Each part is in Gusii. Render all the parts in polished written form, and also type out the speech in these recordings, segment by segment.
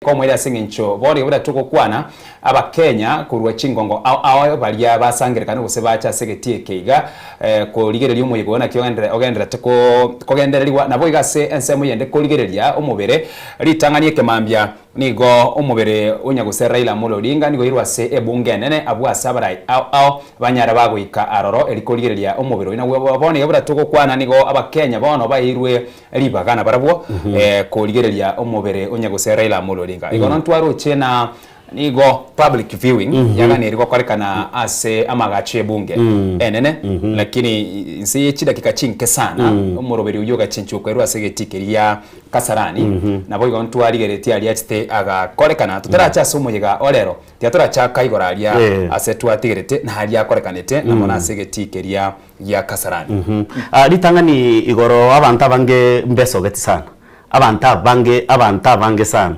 Komoira ase engencho bono buna togokwana, Abakenya korwa chingongo ao ao baria basangerekane gose bache ase egetii eke iga korigereria omoyega oyo naki ogendererete kogendererigwa. Naboigo ase ensemo eyende korigereria omobere ritang'ani ekemambia nigo omobere o Nyagose Raila Amolo Odinga nigo oirwe ase ebunge enene abwo ase abarai ao ao banyare bagoika aroro eri korigereria omobere oyo. Nabwo bono iga buna togokwana nigo Abakenya bono baeirwe ribaga nabarabwo korigereria omobere o Nyagose Raila Amolo Odinga. Igo ntwaroche na nigo public viewing yaganeiri gokorekana ase amagacho y'ebunge enene lakini inse ye chidakika chinke sana omoroberi oyio ogachenchwa okairwa ase egetii keria Kasarani naboigo ntwarigeretie aria achete agakorekana totaracha ase omoyega o rero tiga torachaka igoro aria ase twatigerete na aria akorekanete na mono ase egetii keria gia Kasarani. Ritang'ani igoro abanto abange mbesogeti sana, abanto abange abanto abange sana.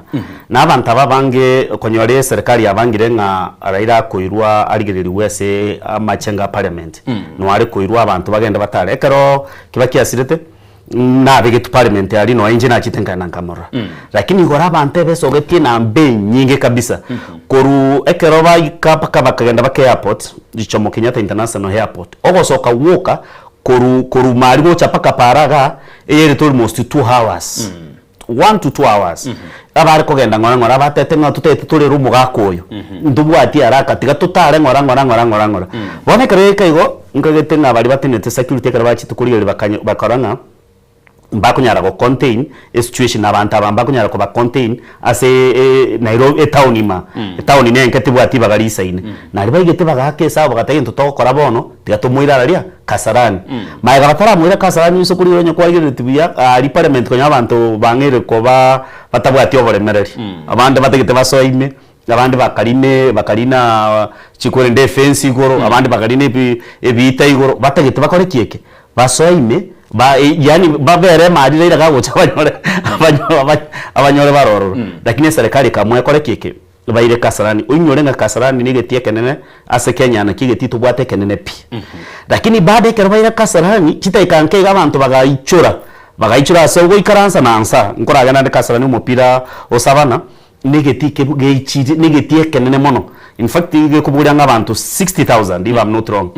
Na abanto aba abange okonyora eserekari yabangire ng'a Raila akoirwa arigererigwe ase amachengo a parliament, noare koirwa abanto bagende batare. Ekero Kibaki asirete, nabegetwe parliament aria nonya inche nachete nkaenda nkamorora. Lakini igoro abanto ebesogetie enamba enyinge kabisa, korwa ekero baika mpaka bakagenda mpaka airport, Jomo Kenyatta International Airport, ogosoka gwoka korwa korwa maria gocha mpaka para igaa, eyerete almost two hours, one to two hours. Abare kogenda ng'ora ng'ora abatete ng'a totagete torere omogaka oyo, ntobwati haraka tiga totare ng'ora ng'ora ng'ora ng'ora ng'ora. Bono ekero yaika igo, nkagete ng'a baria batenenete security ekero bachete korigereria bakanya bakora ng'a mbakonyara go contain esituation abanto aba mbakonyara koba contain ase Nairobi etown ima, etown nenke tebwati ibaga risaine. Naria baigete bagaaka esabu bagateba egento togokora bono tiga tomoire araria Kasarani. Magega bataramoira Kasarani inse korigereria onye kwarigereretie buya aria parliament konya abanto bang'eire koba batabwati oboremereri. Abande batagete basoe ime, abande bakarina bakarina chikorende efence igoro, abande bakarina ebi ebiita igoro, batagete bakore ki eke? Basoe ime, ba yaani babere emari Raila gagocha abanyore abanyore abanyore bare ororo. Lakini eserekari ekaamua ekore ki eke? Baire Kasarani. Oinyore ng'a Kasarani negetii ekenene ase Kenya naki egetii tobwate ekenene pi. Lakini bado ekero baira Kasarani, chidakika nke iga abanto bagaichora, bagaichora ase ogoikaransa na nsa, nkoragenda ande Kasarani omopira o Savana, negetii kebu geichire negetii ekenene mono. In fact gekoboria ang'e abanto 60,000 if I'm not wrong.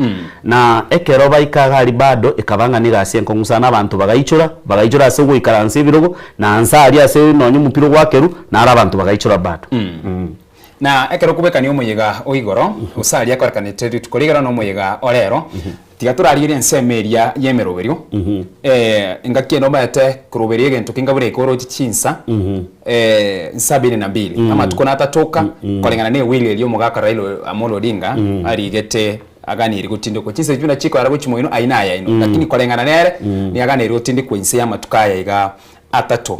Na ekero baika iga aria bado ekaba ng'a negasi enkong'u sana abanto bagaichora, bagaichora ase ogoikaransa ebirogo, Na nse aria ase nonya omopira ogwakerwa, naro abanto bagaichora bado. Na ekero okobwekania omoyega o igoro, gose aria akorekanete rituko rigoro na omoyega o rero, tiga torarigerie ensemo eria y'emeroberio, engaki ende omanyete koroberia egento kenga buna eke oroche chinsa sabini na mbili, amatuko natatoka, koreng'ana ne ewili eria omogaka Raila Amolo Odinga arigete Aganeirie gotindekwa chinsa echio buna chikoera gochia moino ayio nayaino, lakini koreng'ana nere nigo aganeirie gotindekwa inse y'amatuko aya iga atato.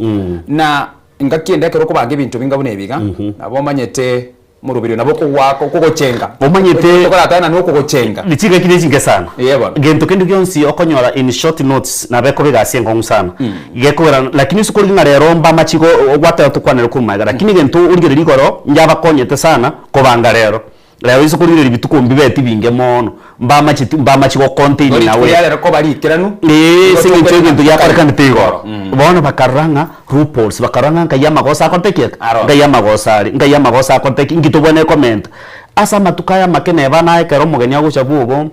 Na engaki ende ekero okobanga ebinto binga buna ebi iga, nabo omanyete moroberio nabo okogwaka okogochenga. Omanyete- Tokoratana na okogochenga. Chingaki ne chinke sana. Eeh bono. Gento kende gionsi okonyora in short notes nabo ekoba egasi enkong'u sana. Gekogera lakini ase okorigia ng'a rero mbamachi go ogwateba tokwanere korwa magega lakini egento origereria igoro ngiabakonyete sana kobanga rero. Rero inse korigereria rituko mbibeti binge mono, mbamacheti mbamachi go contain Rituko nawe. ria rero koba riikeranu, Ee, nigo ase eng'encho tokoirana egento giakorekanete igoro. Mm. Bono bakarora ng'a loopholes, bakarora ng'a nkai amagoso akorete ki eke? Aro. Nkai amagoso are, nkai amagoso akorete ki, inki tobwenerete komenta. Ase amatuko aya amake neba naye ekero omogeni agocha bwogo.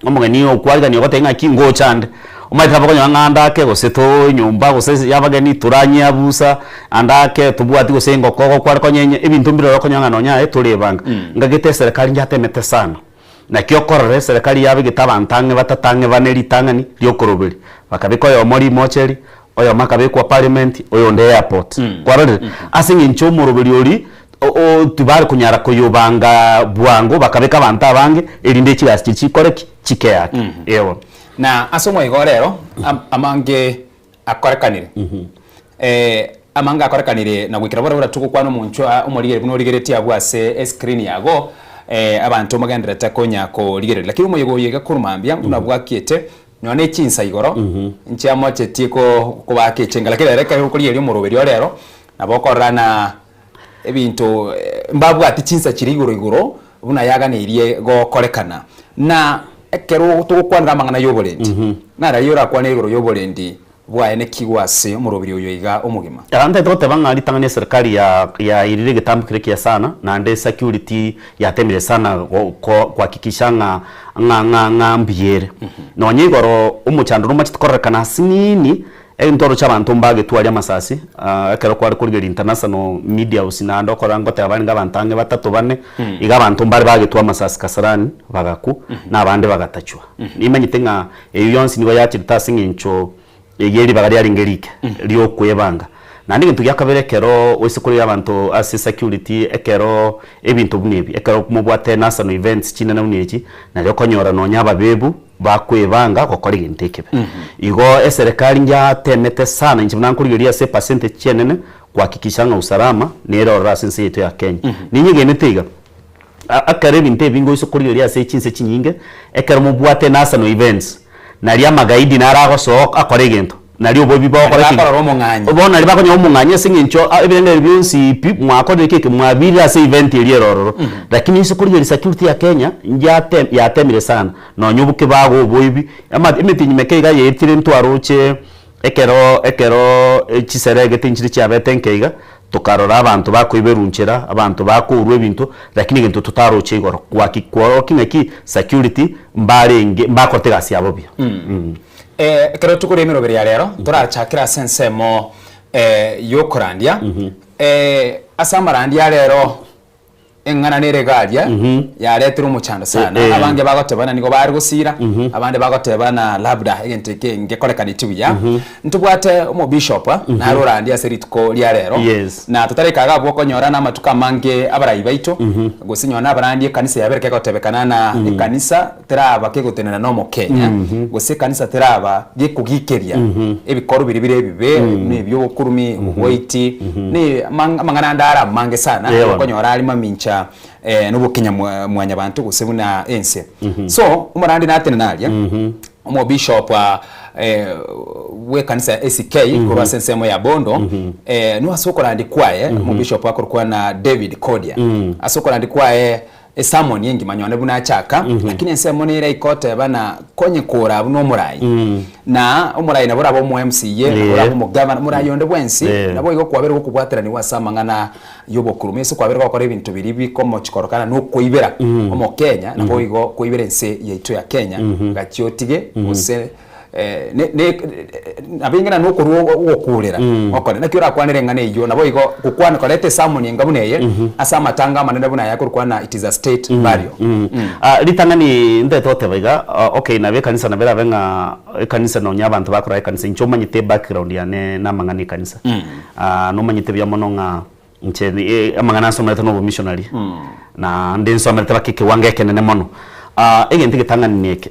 Omogeni okwarigania ogotebia ng'aki ngocha ande, omanyete nabo okonyora ng'a ande ake gose too enyomba gose ase yabageni toranyia busa, ande ake tobwati gose engoko ogokware konyenya, ebinto mbire ororo okonyora ng'a nonye aye torebanga. Ngagete eserekari nyatemete sana, naki okorora eserekari yabegete abanto ang'e batato ang'e bane ritang'ani riokoroberia, bakabeka oyomo rimocheri, oyomo akabekwa parliament, oyonde airport, kwarorire? Ase eng'encho omoroberi oria tibare konyara koyobanga bwango, bakabeka abanto abange, erinde chigasi chiria chikore ki? Chikeake. Eeh. Na ase omoigo o rero, amange akorekanire, amange akorekanire na goikera bono buna togokwana omonchwa omorigereria buna origeretie abwo ase escreen yago, abanto mogendererete konya korigereria. Lakini omoyega oyo iga korwa mambia buna bwakiete, nonya ne chinsa igoro, nchiamochetie kobaka echenga, lakini rero ekero okorigereria omoroberio o rero, nabo okorora ng'a ebinto mbabwati chinsa chiria igoro igoro buna yaganeirie gokorekana. Na ekero togokwanera amang'ana y'oborendi, nararia orakwane igoro y'oborendi. Bwaenekigwe ase omorobiri oyo iga omogima. Ntagete goteba ng'a ritang'ani eserikari ya yairire egetambo keria kiya sana, naende esecurity yatemire sana go ko kuhakikisha ng'a ng'a ng'a ng'a mbuya ere. Nonye igoro omochando nomachete kororekana asinini, entoro chia abanto mbagetwaria amasasi, ekero kware korigereria international media house naende okora ngoteba barenge abanto ang'e batato bane, iga abanto mbare bagetwa amasasi Kasarani bagakwa, na abande bagatachwa. Nimanyete ng'a Eyio yonsi nigo yachirete ase engencho ye ribaga riarenge rike ri'okwebanga. Naende egento gia kabere ekero oise korera abanto ase security ekero ebinto buna ebi, ekero mobwate national events chinene buna echi, nario okonyora nonya ababebu bakwebanga gokora egento ekebe. Igo eserekari ngiatemete sana inche buna nkorigereria ase epercentage chienene kuhakikisha ng'a usalama nere ororo ase ense yaito ya Kenya. Ninyegenete iga. Ekero ebinto ebi ngoisa korigereria ase chinse chinyinge, ekero mobwate national events, nario amagaidi naro agosoa akore egento, nario oboibi bogokora Nario ki? bakorora omong'anyi. Bono nario bakonyora omong'anyi ase eng'encho a ebirengererio bionsi pi mwakorire ki eke mwabirire ase event eria ere ororo. Lakini ase korigereria security ya Kenya, yate yatemire sana, nonye oboke bago oboibi, ama emetienyi meke iga yaetire ntwaroche ekero ekero chiseregete nchire chiabete nke iga, Tokarora abanto bakoiberwa nchera, abanto bakourwa ebinto, lakini egento totaroche igoro kwaki kworokia ng'aki security mbarenge mbakorete egasi yabo buya. Ekero tokore emeroberi ya rero, torachakere ase ensemo yokorandia. Ase amarandia a rero Eng'ana nere iga aria yaretire omochando sana. Eh. Abange bagoteba ng'a nigo bare gosira, abande bagoteba ng'a labda egento eke ngekorekaneti buya. Ntobwate omobishop nare orandie ase rituko ria rero. Yes. Na totareka iga abwo okonyora na amatuko amange abarai baito, gose nonye na abarandi ekanisa yabere kegotebekana ng'a ekanisa teraba kegotenena na omokenya, gose ekanisa teraba gekogikeria ebikorwa biria bire ebibe, buna ebi'obokurumi, oboiti, ne amang amang'ana ande are amange sana, Eeh bono. okonyora are mamincha nobokenya mwa mwanyabanto gose buna ense. So, omorandi natenena aria, omobishop bw'ekanisa ya ACK korwa ase ensemo ya Bondo, nigo ase okorandia kwaye, omobishop akorokwa na David Kodia, ase okorandia kwaye Esamoni engima nyone buna achaka, lakini ensemo nere ikoteba na konye kora buna omorai. Na omorai nabo orabe omo MCA, nabo orabe omogavana, omorai onde bwensi, nabo igo kwabere gokobwateranigwa ase amang'ana y'obokurumi, ase kwabere gokora ebinto biria bikomochikorokana na okoibera omokenya, nabo igo koibera ense yaito ya Kenya, gachia otige gose nabo ing'ana nokorwa ogokurera okore. Naki orakwanere eng'ana eyio, naboigo gokwana koreta esamoni enga buna eye ase amatanga amanene buna aya akorokwa ng'a it is a state burial. Ritang'ani ntagete goteba iga, okay nabo ekanisa nabo erabe ng'a ekanisa nonya abanto bakorara ekanisa, inche omanyete ebackground yane na amang'ana ekanisa. Nomanyete buya mono ng'a inche amang'ana nsomerete na obomissionary, naende nsomerete mpaka ekewango ekenene mono. Egento egetang'ani neke.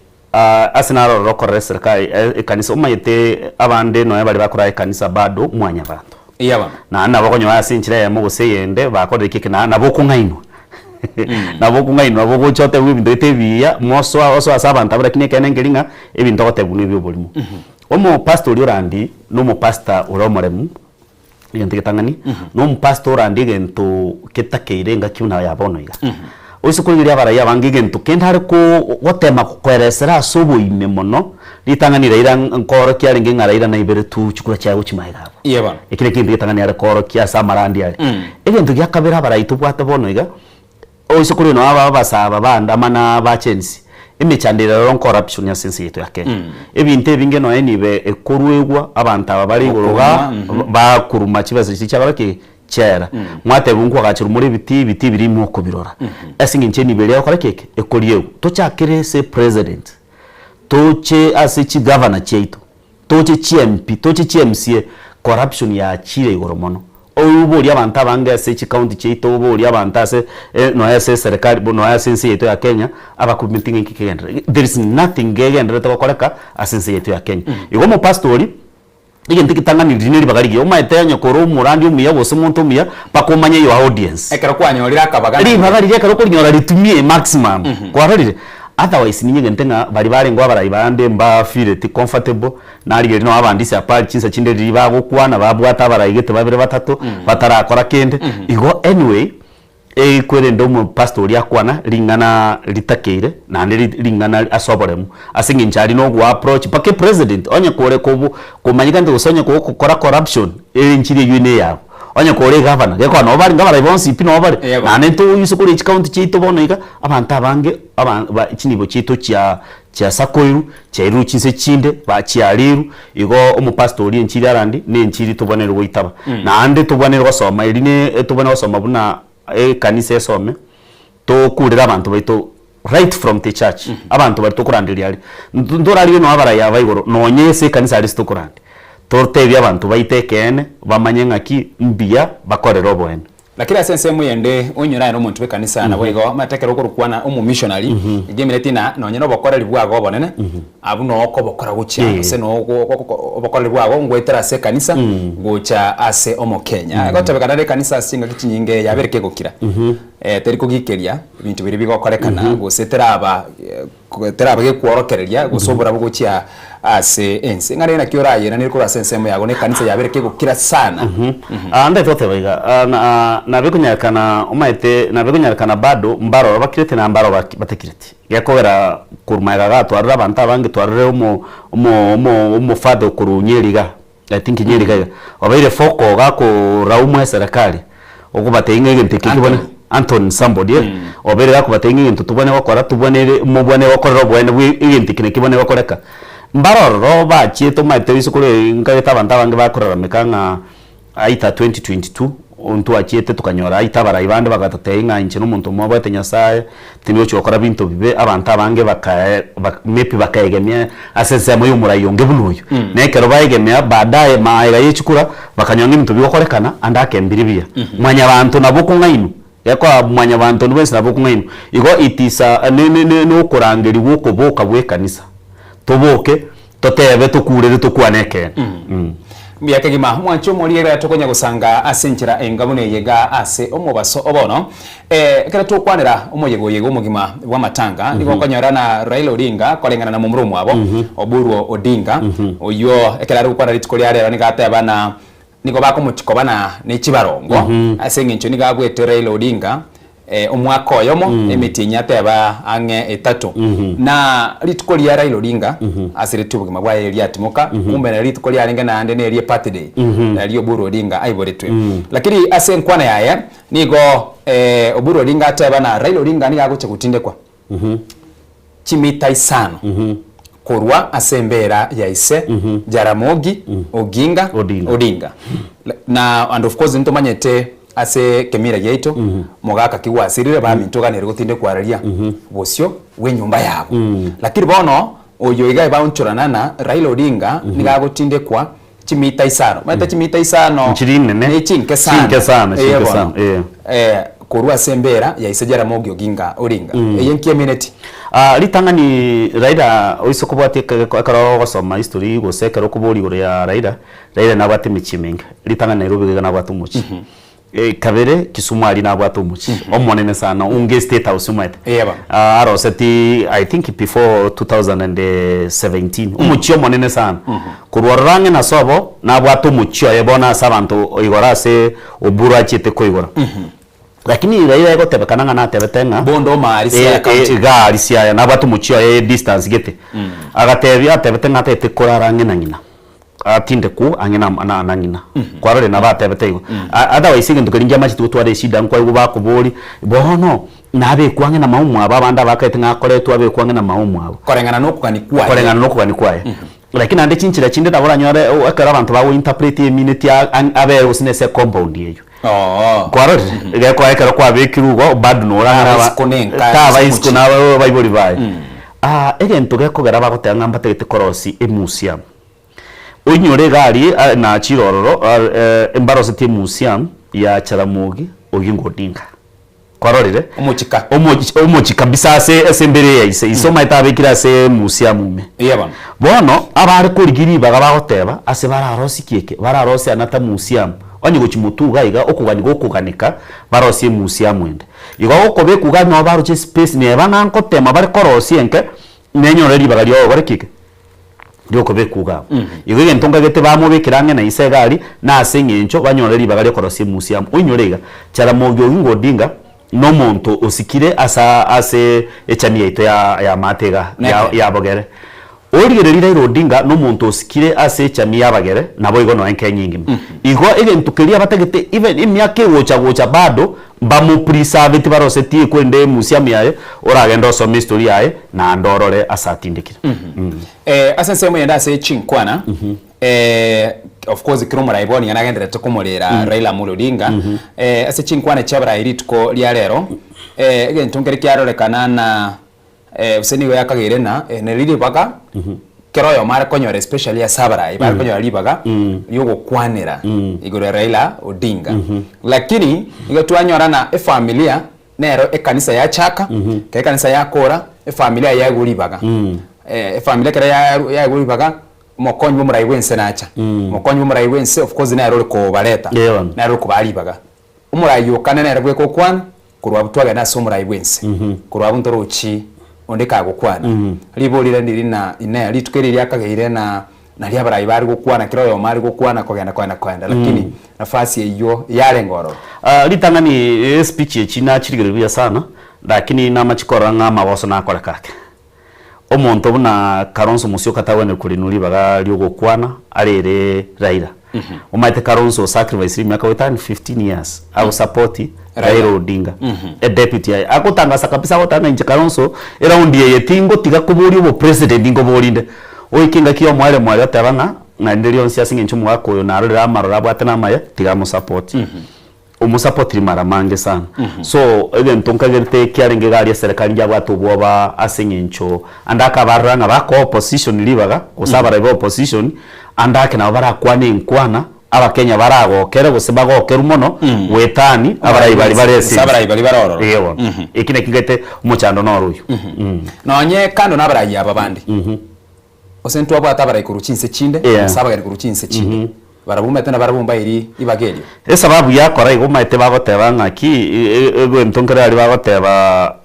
Ase naro ororo okorora eserikari ekanisa omanyete abande nonya baria bakoraa ekanisa bado mwanyabanto. Eya bono. Naende nabo okonyora ase enchera eyemo gose eyende bakorire ki eke naende nabo okong'ainwa. Nabo okong'ainwa nabo ogocha otebwe ebinto gete ebiya mosoa osoe ase abanto abwo lakini ekeene nkeri ng'a ebinto ogotebwa nebia oborimo. Omopastor oria orandi na omopastor ore omoremu. Egento egetang'ani, na omopastor orande egento getakeire engaki buna ya bono iga. Oise korigereria abarai abange egento kende are ko gotema kokoeresera ase oboime mono, ritang'ani Raila nkoorokia arenge ng'a Raila naiberetwe chikura chiaye gochia magega abwo. Iye bono. Eki nakio egento egetang'ani are koorokia ase amarandia aria. Egento gia kabere abarai tobwate bono iga, Oise korwa ino aba abasaa baandamana ba Gen Z, emechando ere rero ncorruption ase ense yaito ya Kenya. Ebinto ebinge nonya nibe ekoruegwa abanto aba bare igoro igaa bakoruma chibesa chiria chiakora ki? Chiaera. Mwatebigwa nkoagacherwa more ebitii, ebitii biria ime okobirora. Ase eng'encho enibo eria egokora ki? Eke ekoriegwa. Tochakere ase president, toche ase chigavana chiaito. Toche chi'MP, toche chi'MCA, corruption yachire igoro mono. Oborie abanto abange ase chicounty chiaito, oborie abanto ase nonya ase eserekari, nonya ase ense yaito ya Kenya, abakomiti ng'a inki kegenderere. There is nothing kegendererete gokoreka ase ense yaito ya Kenya. Igo omopastor oria, egento egetang'ani riria ne ribaga rigiya, omanyete onye kore omorandi omuya gose omonto omuya, mpaka omanye your audience. Ekero kwanyorire akabaga naende. Ribaga riria ekero okorinyora ritumie maximum, kwarorire? Otherwise ninyegente ng'a baria barengeo abarai bande mbafeeleti comfortable, narigereria nabo abandisi apari chinsa chinde riria bagokwana babwate abarai gete babere batato, batarakora kende. Igo anyway, Ekwerende omopastor oria akwana ring'ana ritakeire naende ring'ana ase oboremu, ase eng'encho aria na ogoapproach mpaka epresident onye kore kobo komanyekanete gose onye kogokora corruption ere enchiri eywo ine eyabo. Onye kore egavana, gekoba nabo bare nkabarai bonsi pi nabo bare, Yebo. naende ntoise korwa echicounty chiaito bono iga, abanto abange aba ba chinibo chiaito chia chiasakoirwe, chiairwe chinse chinde, ba chiarirwe, igo omopastor oria enchiri arandie, na enchiri tobwenerete goitaba. Naende tobwenerete gosoma eri ne tobwenerete gosoma buna ekanisa esome, tokurere abanto baito right from the church, abanto baria tokoranderia aria, nto ntorarigie nonye abarai aba igoro, nonye ase ekanisa aria ase tokorandia, totebie abanto baito ekeene, bamanye ng'aki mbuya bakorere oboene. Lakini ase ensemo eyende, onyore aye nomonto bw'ekanisa, naboigo omanyete ekero okorokwana omomissionary, egemineti ng'a nonye nobokoreri bwago obonene, abwo noo okobokora gochia gose noo obokoreri bwago ngoetera ase ekanisa gocha ase omokenya. Egotebekana ere ekanisa ase chingaki chinyinge yabere kegokira, teri kogikeria ebinto biria bigokorekana gose teraba teraba gekworokereria gose oborabu gochia ase ense. Ng'a rende naki orayeranere korwa ase ensemo yago na ekanisa yabere kegokira sana. Ah, ndaete goteba iga, ah, na, ah, nabe konyarekana omaete, nabe konyarekana bado mbaroro bakirete na mbaroro baki batakireti. Gekogera korwa magega iga twarora abanto abange twarorire omo omo omo omofather okorwa Nyeri igaa, I think Nyeri iga iga, obeire vocal iga akoraumu eserekari, okobatebia ng'a egento eke kebwane Anthony. Anthony somebody eh, obeire gakobatebia ng'a egento tobwane gokora tobwanere mobwane gokorera oboene bwe egento eke nakio bwane gokoreka. Mbare ororo bachiete omanyete risuko ri nkagete abanto abange bakorarameka ng'a Aitha 2022, ntwachiete tokanyora aitha abarai bande bagatotebia ng'a inche nomonto omobwate Nyasaye, tindi gochia gokora binto bibe, abanto abange bakae bak maybe bakaegemia ase ensemo ya omorai onge buna oyo. Na ekero baegemia baadaye maega ye chikura, bakanyora ng'a ebinto bigokorekana ande akembire buya. Mwanyabanto nabo okong'ainwa, gekoa mwanyabanto onde bwensi nabo okong'ainwa. Igo it is a ne ne ne nokorangeria okoboka bwa ekanisa, toboke. Totebe, tokurere, tokwane ekeene. Mbuya kegima, mwanche omoria ekero tokonya gosanga ase enchera enga buna eye iga ase omobaso o bono. Ekero tokwanera omoyega oyo iga omogima bw'amatanga, nigo okonyora na Raila Odinga koreng'ana na momura omwabo, Oburu Odinga, oyio ekero are gokwana rituko ria rero nigo ateba na nigo bakomochia koba na ne chibarongo ase eng'encho nigo abwete Raila Odinga omwaka oyomo emetienyi ateba ang'e etato. Na rituko ria Raila Odinga asiretie obogima bwaye riatimoka kumbe nari rituko riarenge naende neri ebirthday ria Oburu Odinga aiboretwe. Lakini ase enkwana yaye nigo Oburu Odinga ateba na Raila Odinga nigo agochia gotindekwa. Chimita isano korwa ase embeera ya ise Jaramogi Oginga Odinga. Odinga. Na and of course ntomanyete ase ekemira giaito mogaka ki gwasirire baminto oganere gotinde kwararia bosio bw'enyomba yabo. Lakini bono oyo iga ebaonchorana na Raila Odinga nigo agotindekwa chimita isano. Omanyete chimita isano Nchiri nene. ne chinke sana. Chinke sana, Eh, chinke bono. sana, eh. Eh, korwa ase embera ya ise Jaramogi Oginga Odinga. Eye nki emineti? Ah, ritang'ani Raila oise kobwatia eke ekero ogosoma history gose ekero okoboria igoro ya Raila, Raila nabwate emechie emenge. Ritang'ani Nairobi iga nabwate omochie. Kabere, Kisumu aria nabwate omochie omonene sana onge State House omanyete. Eeh bono. Ah, aroseti I think before 2017, omochie omonene sana. Korwa ororo ang'e na sobo, nabwate omochie oye bono ase abanto igoro ase Oburu achiete koigora. Lakini Raila egotebekana ng'a natebete ng'a Bondo omari Siaya eh, County. eh, iga aria Siaya nabwate omochie oye distance gete. Agatebia atebete ng'a atagete korara ang'e na ng'ina. Atindekwo ang'e na na na ng'ina. Kwarorire nabo atebete igo. A- Otherwise egento keria nkiamacheti gotwara eshida nkwaigwa bakoboria, bono nabekwe ang'e na mama omwabo abande abakaete ng'a akoretwe abekwe ang'e na mama omwabo. Koreng'ana na okogania kwaye. Koreng'ana na okogania kwaye. Lakini naende chinchera chinde nabo oranyore o- ekero abanto bagointerpret emineti a- ang- abere gose nese ecompound eywo. Oo. Kwarorire? Gekoa ekero kwabekirwe igo bado norang'ana Taba aba isiko na enka taba ase isiko omochie. na aba abaibori baye. Egento gekogera bagoteba ng'a mbatagete korosia emuseum, oinyore iga aria nachire ororo mbarosetie emuseum ya Jaramogi Oginga Odinga. Kwarorire? Omochika. Omochi omochi kabisa ase ase embere ya ise. Ise omanyete abekire ase emuseum ime. Eeh bono. Bono abare korigia ribaga bagoteba ase bararosie ki eke, bararosie another museum, onye gochia motwe iga iga okogania gokoganika barosie emuseum ende. Igo gokobekwa iga nabo baroche espace neba ng'a nkotema bare korosia enke, nenyore ribaga ria ogokora ki eke? Riokobekwa iga abwo. Igo egento nkagete bamobekera ang'e na ise iga aria, na ase eng'encho banyore ribaga riokorosia emuseum. Oinyore iga, Jaramogi Oginga Odinga. Nomonto osikire asa ase echani yaito ya y'amaate iga ya Neke. ya bogere. Origereria Raila Odinga nomonto osikire ase echami y'abagere naboigo nonya Kenya engima. Igo egento keria batagete even emiaka egocha gocha bado mbamopreserve tibarosetie korende emuseum yaye oragende osome history yaye naende orore ase atindekire. Ase ensemo eyende ase chinkwana, of course kera omorai bono nigo nagendererete komorera Raila Amolo Odinga, ase chinkwana chi'abarai rituko ria rero, egento nkere kiarorekana na gose nigo yakageire ng'a neri ribaga kera oyomo are konyora especially ase abarai bare konyora ribaga riogokwanera igoro ya Raila Odinga. Lakini nigo twanyora ng'a efamilia nero ekanisa yachaka, ekero ekanisa yakora, efamilia yaegwa ribaga. Efamilia ekero yaegwa ribaga, omokonyi bw'omorai bw'ense nacha. Omokonyi bw'omorai bw'ense of course nere ore kobareta, Eeh bono. nere ore kobaa ribaga. Omorai okane nere bweka okwana, korwa abwo twagenda ase omorai bw'ense. Korwa abwo ntorochi onde kagokwana. Ribori riria ndiri na inee, rituko eri riakageire na naria abarai bare gokwana, kera oyomo are gokwana kogenda kogenda kogenda, lakini nafasi eyio yarenge ororo. Ritang'ani espeech echi nachirigereria buya sana, lakini namache korora ng'a amagoso nakoreka ake. Omonto buna Kalonzo Musyoka tagwenereti korinwa ribaga ri'ogokwana are ere Raila. Omanyete Kalonzo osacrificire emiaka goetania 15 years agosupport Raila Odinga, edeputy yaye. Agotangasa kabisa agoteba ng'a inche Kalonzo eround eye tingotiga koboria obopresident nkoborinde. Oike engaki ya omoerio mwaye oteba ng'a ng'a rinde rionsi ase eng'encho omogaka oyo narorire amaroro abwate namaya tiga amosupport. Omosapotiri mara mange sana. So egento nkagerete kiarenge iga aria eserekari njabwate obwoba ase eng'encho ande akabarora ng'a bakoa opposition ribaga gose abarai ba opposition ande ake nabo barakwane enkwana abakenya baragokere gose bagokerwe mono goetani abarai baria bare Gose abarai baria bare ororo. Eeh bono. Eki nakio nkaete omochando noro oyio. Nonye kando na abarai aba bande. Gose ntwabwate abarai korwa chinse chinde, Yeah. gose abageni korwa chinse chinde, barabwo omanyete nabarabwo mbairi ribaga erio. Esababu yakora igo omanyete bagoteba ng'aki, egento nkere aria bagoteba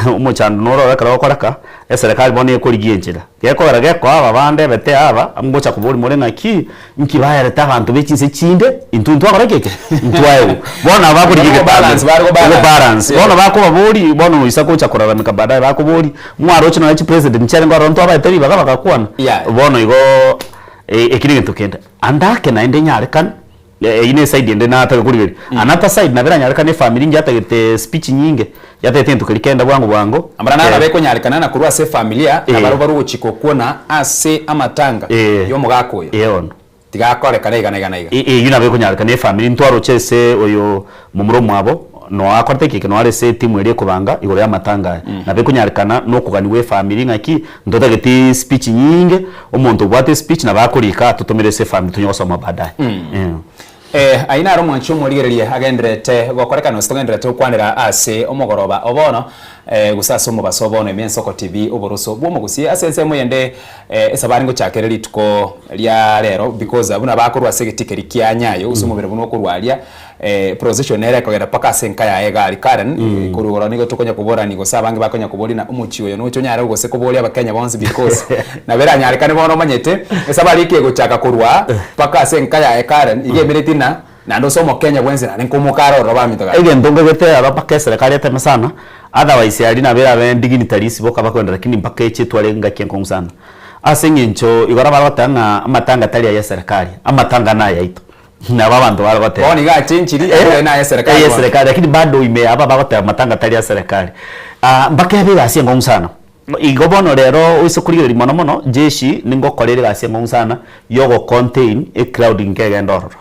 omochando noro ekero ogokoreka, eserekari bono ekorigia enchera. Gekogera gekoa aba bande ebete aba, ngocha koboria more ng'aki, nki baerete abanto be chinse chinde, intwe ntwakora ki eke? Ntwaegwa. Bono nabo bakorigia Bariko balance, bariko balance. balance. Yeah. Bono bakobaboria, bono oisa gocha kolalamika baadaye bakoboria, Mwaroche nonya chipresident chiarenge ororo ntwabaete ribaga bagakwana. Yeah. Bono igo eki negento kende. Ande ake naende enyarekane, eyio ne eside ende natake korigereria. Another side nabo eranyarekane efamiri ngiatagete speech nyinge, yatagete egento keria kegende bwango bwango. Amara naro nabo ekonyarekana na korwa ase efamilia, Eh. nabarabwo barwe ogochika okwo na ase amatanga Eh. y'omogaka oyo. Eh bono. Tiga akorekane iga na iga na iga. Eyio nabo ekonyarekana efamiri ntwaroche ase oyo momura omwabo noa akorete ki eke noa are ase etimu eria ekobanga igoro y'amatanga aya. Nabo ekonyarekana nokoganiwa efamiri ng'aki ntotageti speech nyinge, omonto obwate espeech nabo akorika atotomere ase efamiri tonye gosoma baadaye. Eh, ayio naro omwanchi omorigererie agendererete gokorekana gose togendererete gokwanera ase omogoroba o bono, eh, gose ase omobaso o bono ime Ensoko TV oboroso bw'omogusie. Ase ensemo eyende eh, esabari ngochakere rituko ria rero because buna bakorwa ase egetii keria kia Nyayo gose omobere buna okorwa aria eh, procession nere ekogenda mpaka ase enka yaye iga aria Karen, korwa igoro nigo tokonya koborani gose abange bakonya koboria na omochie oyo noche onyare gose koboria abakenya bonsi because nabo eranyarekane bono omanyete esabari eke egochaka korwa mpaka ase enka yaye Karen iga emereti na naende ase omokenya bwensi naende nkomoka are ororo baminto gaki. Egento nkagete aba mpaka eserekari eteme sana, otherwise aria nabo erabe dignitaries boka bakoenda lakini mpaka eche etware engaki enkong'u sana. Ase eng'encho igoro baragoteba ng'a amatanga tari aya eserekari, amatanga nayaito. Nabo abanto bare goteba. Bono iga achenchiri, abe naye eserekari Eye bono. eserekari, lakini bado ime aba bagoteba matanga tari aserekari. Ah, mpaka ebe egasi enkong'u sana. Igo bono rero oise korigereria mono mono, jeshi ningokora ere egasi enkong'u sana ya ogocontain ecrowd nkegenda ororo.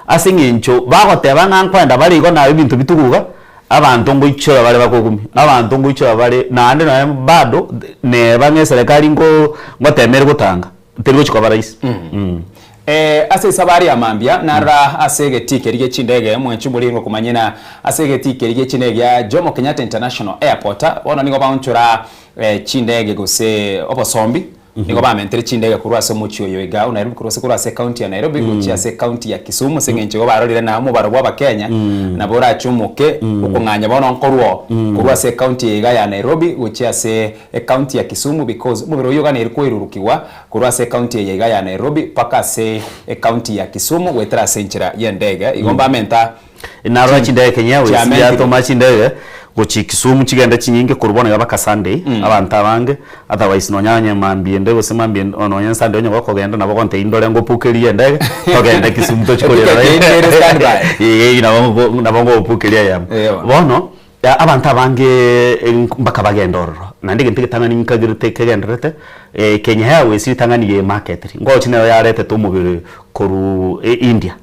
Ase eng'encho bagoteba ng'a nkoenda bare igo naye ebinto bituguga, abanto ngoichora bare bakogumia, abanto ngoichora bare naende nonya bado neba ng'a eserekari nko ngotemere gotanga. Teri gochia koba rahisi. Ase esabari ya mambia narora ase egetii keria gie chindege mwanchi morie ngokomanyena ase egetii keria gie chindege gia Jomo Kenyatta International Airport bono nigo baonchora chindege gose obosombi nigo bamentere chindege korwa ase omochie oyo iga o Nairobi korwa ase korwa ase ecounty ya Nairobi gochia ase ecounty ya Kisumu ase eng'encho igo barorire na omobaro bwa abakenya nabo orache omoke okong'anya bono nkorwa oo korwa ase ecounty eye iga ya Nairobi gochia ase Ecounty ya Kisumu because omobere oyio oganeire koirurukigwa korwa ase ecounty eye iga ya Nairobi mpaka ase ecounty ya Kisumu goetera ase enchera y'endege. Igo mbamenta. Narora chindege Kenya Airways Chiamentire. yatoma chindege gochia Kisumu chigende chinyinge korwa bono iga mpaka Sunday, abanto abange, otherwise nonya onye mambia ende gose mambia ende nonya Sunday onye gokogenda nabo ogontebia indore ngopukerie endege, togende Kisumu tochie korera Eticket ende ere standby. Eeh nabo ngo nabo ngogopukeria eyemo. Eeh bono. Bono, abanto abange mpaka bagende ororo, naende egento egetang'ani nkagerete kegendererete, Kenya Airways ritang'ani yemaketiri, ngochi nero yaretete omobere korwa India.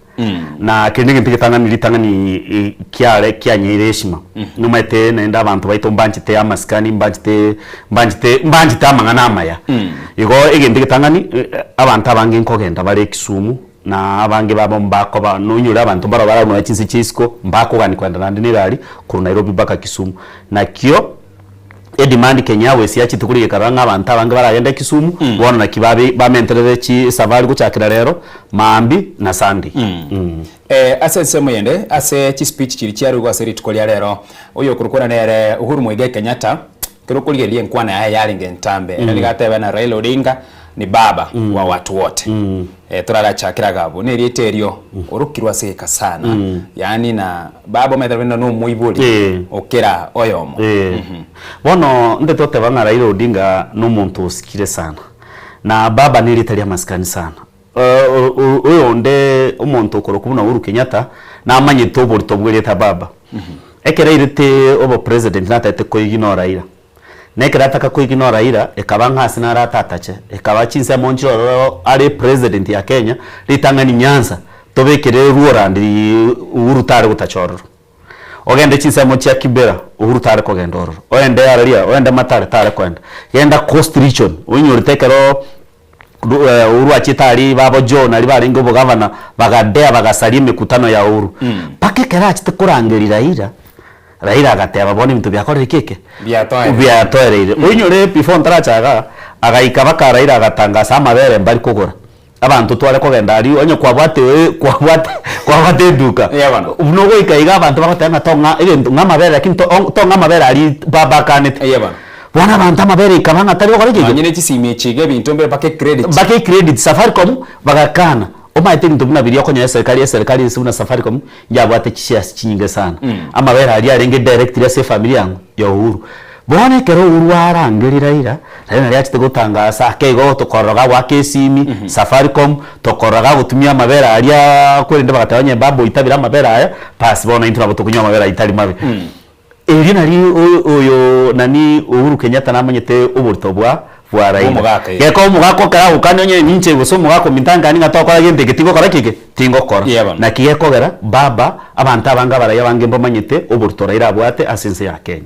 Na keria negento egetang'ani ritang'ani kiare kianyeire heshima. Nomaete naende abanto baito mbanchete amasikani, mbanchete mbanchete mbanchete amang'ana amaya. Igo egento egetang'ani abanto abange nkogenda bare Kisumu, na abange babo mbakoba nonyore abanto mbaro bare nonya chinse chia isiko, mbakogani kogenda naende na egari korwa Nairobi mpaka Kisumu. Nakio edemand Kenya Airways yachete korwa egekarora ng'a abanto abange baragende Kisumu, bono naki babe bamenterere chisafari gochakera rero, maambia na Sunday. Ase ensemo eyende, ase chispeech chiria chiarugwa ase rituko ria rero, oyokorokwana nere Uhuru Muigai Kenyatta, ekero okorigereria enkwana yaye yarenge entambe, ere nigo atebe na Raila Odinga ni baba wa watu wote. Torarachakere iga abwo, na erieta erio orokirwe ase egeka sana, yaani na baba omanyete buna na omoibori Eh. o kera oyomo. Eh. Bono nte toteba ng'a Raila Odinga na omonto osikire sana, na baba na erieta ria amasikani sana. Oyonde omonto okorokwa buna Uhuru Kenyatta namanyete oborito bwa erieta baba. Ekero airete obopresident natagete koiginora Raila. Na ekero ataka koiginora Raila, ekaba ng'a ase naro atatache, ekaba chinsemo nchire ororo are president ya Kenya, ritang'ani Nyanza, tobekere Ruorandi Uhuru tare gotacha ororo. Ogende chinsemo chia Kibera, Uhuru tare kogenda ororo. Oende Araria, oende Mathare, tare koenda. Genda Coast region, oinyorete ekero Uhuru achiete aria babo Joe naria barenge obogavana, bagadea bagasaria emekutano ya Uhuru. Mpaka ekero achete korangeria Raila, Raila agateba bono ebinto biakorire ki eke? Biatoereire. Biatoereire. Oinyore before ntaracha igaa, agaika mpaka Raila agatangasa amabere mbari kogora. Abanto tware kogenda aria onye kwabwate kwabwate kwabwate eduka, Eeh bono. buna ogoika iga abanto bagoteba ng'a tong'a egento ng'a amabere lakini to tong'a amabere aria ba bakanete. Eeh bono. Bono abanto amabere ekaba ng'a tari gokora ki? Nonye ne chisimi echi iga ebinto mbire mpaka ecredit. Mpaka ecredit, Safaricom bagakana. Omanyete ebinto buna biria okonyora eserikari, eserikari ase buna Safaricom yabwate chishares chinyinge sana. Amabere aria arenge directly ase efamiri yang'o? Ya Uhuru. Bono ekero Uhuru arangeria Raila, Raila naria achete gotangasa ake igo tokorora gagoaka esimi, Safaricom, tokorora gagotumia amabere aria kwerende bagateba onye babu oitabire amabere aya, basi bono intwe nabo tokonywa amabere ayio tari mabe. Erio nario oyo nani Uhuru Kenyatta namanyete oborito bwa bwa Raila. Bw'omogaka, eh. Geka omogaka okera agokania onye ninche gose omogaka ominto ankanie ng'a tokora gento eke tingokora ki eke? Tingokora. Yeah, bono. Naki gekogera baba abanto abange abarai abange mbamanyete oborito Raila abwate ase ense ya Kenya.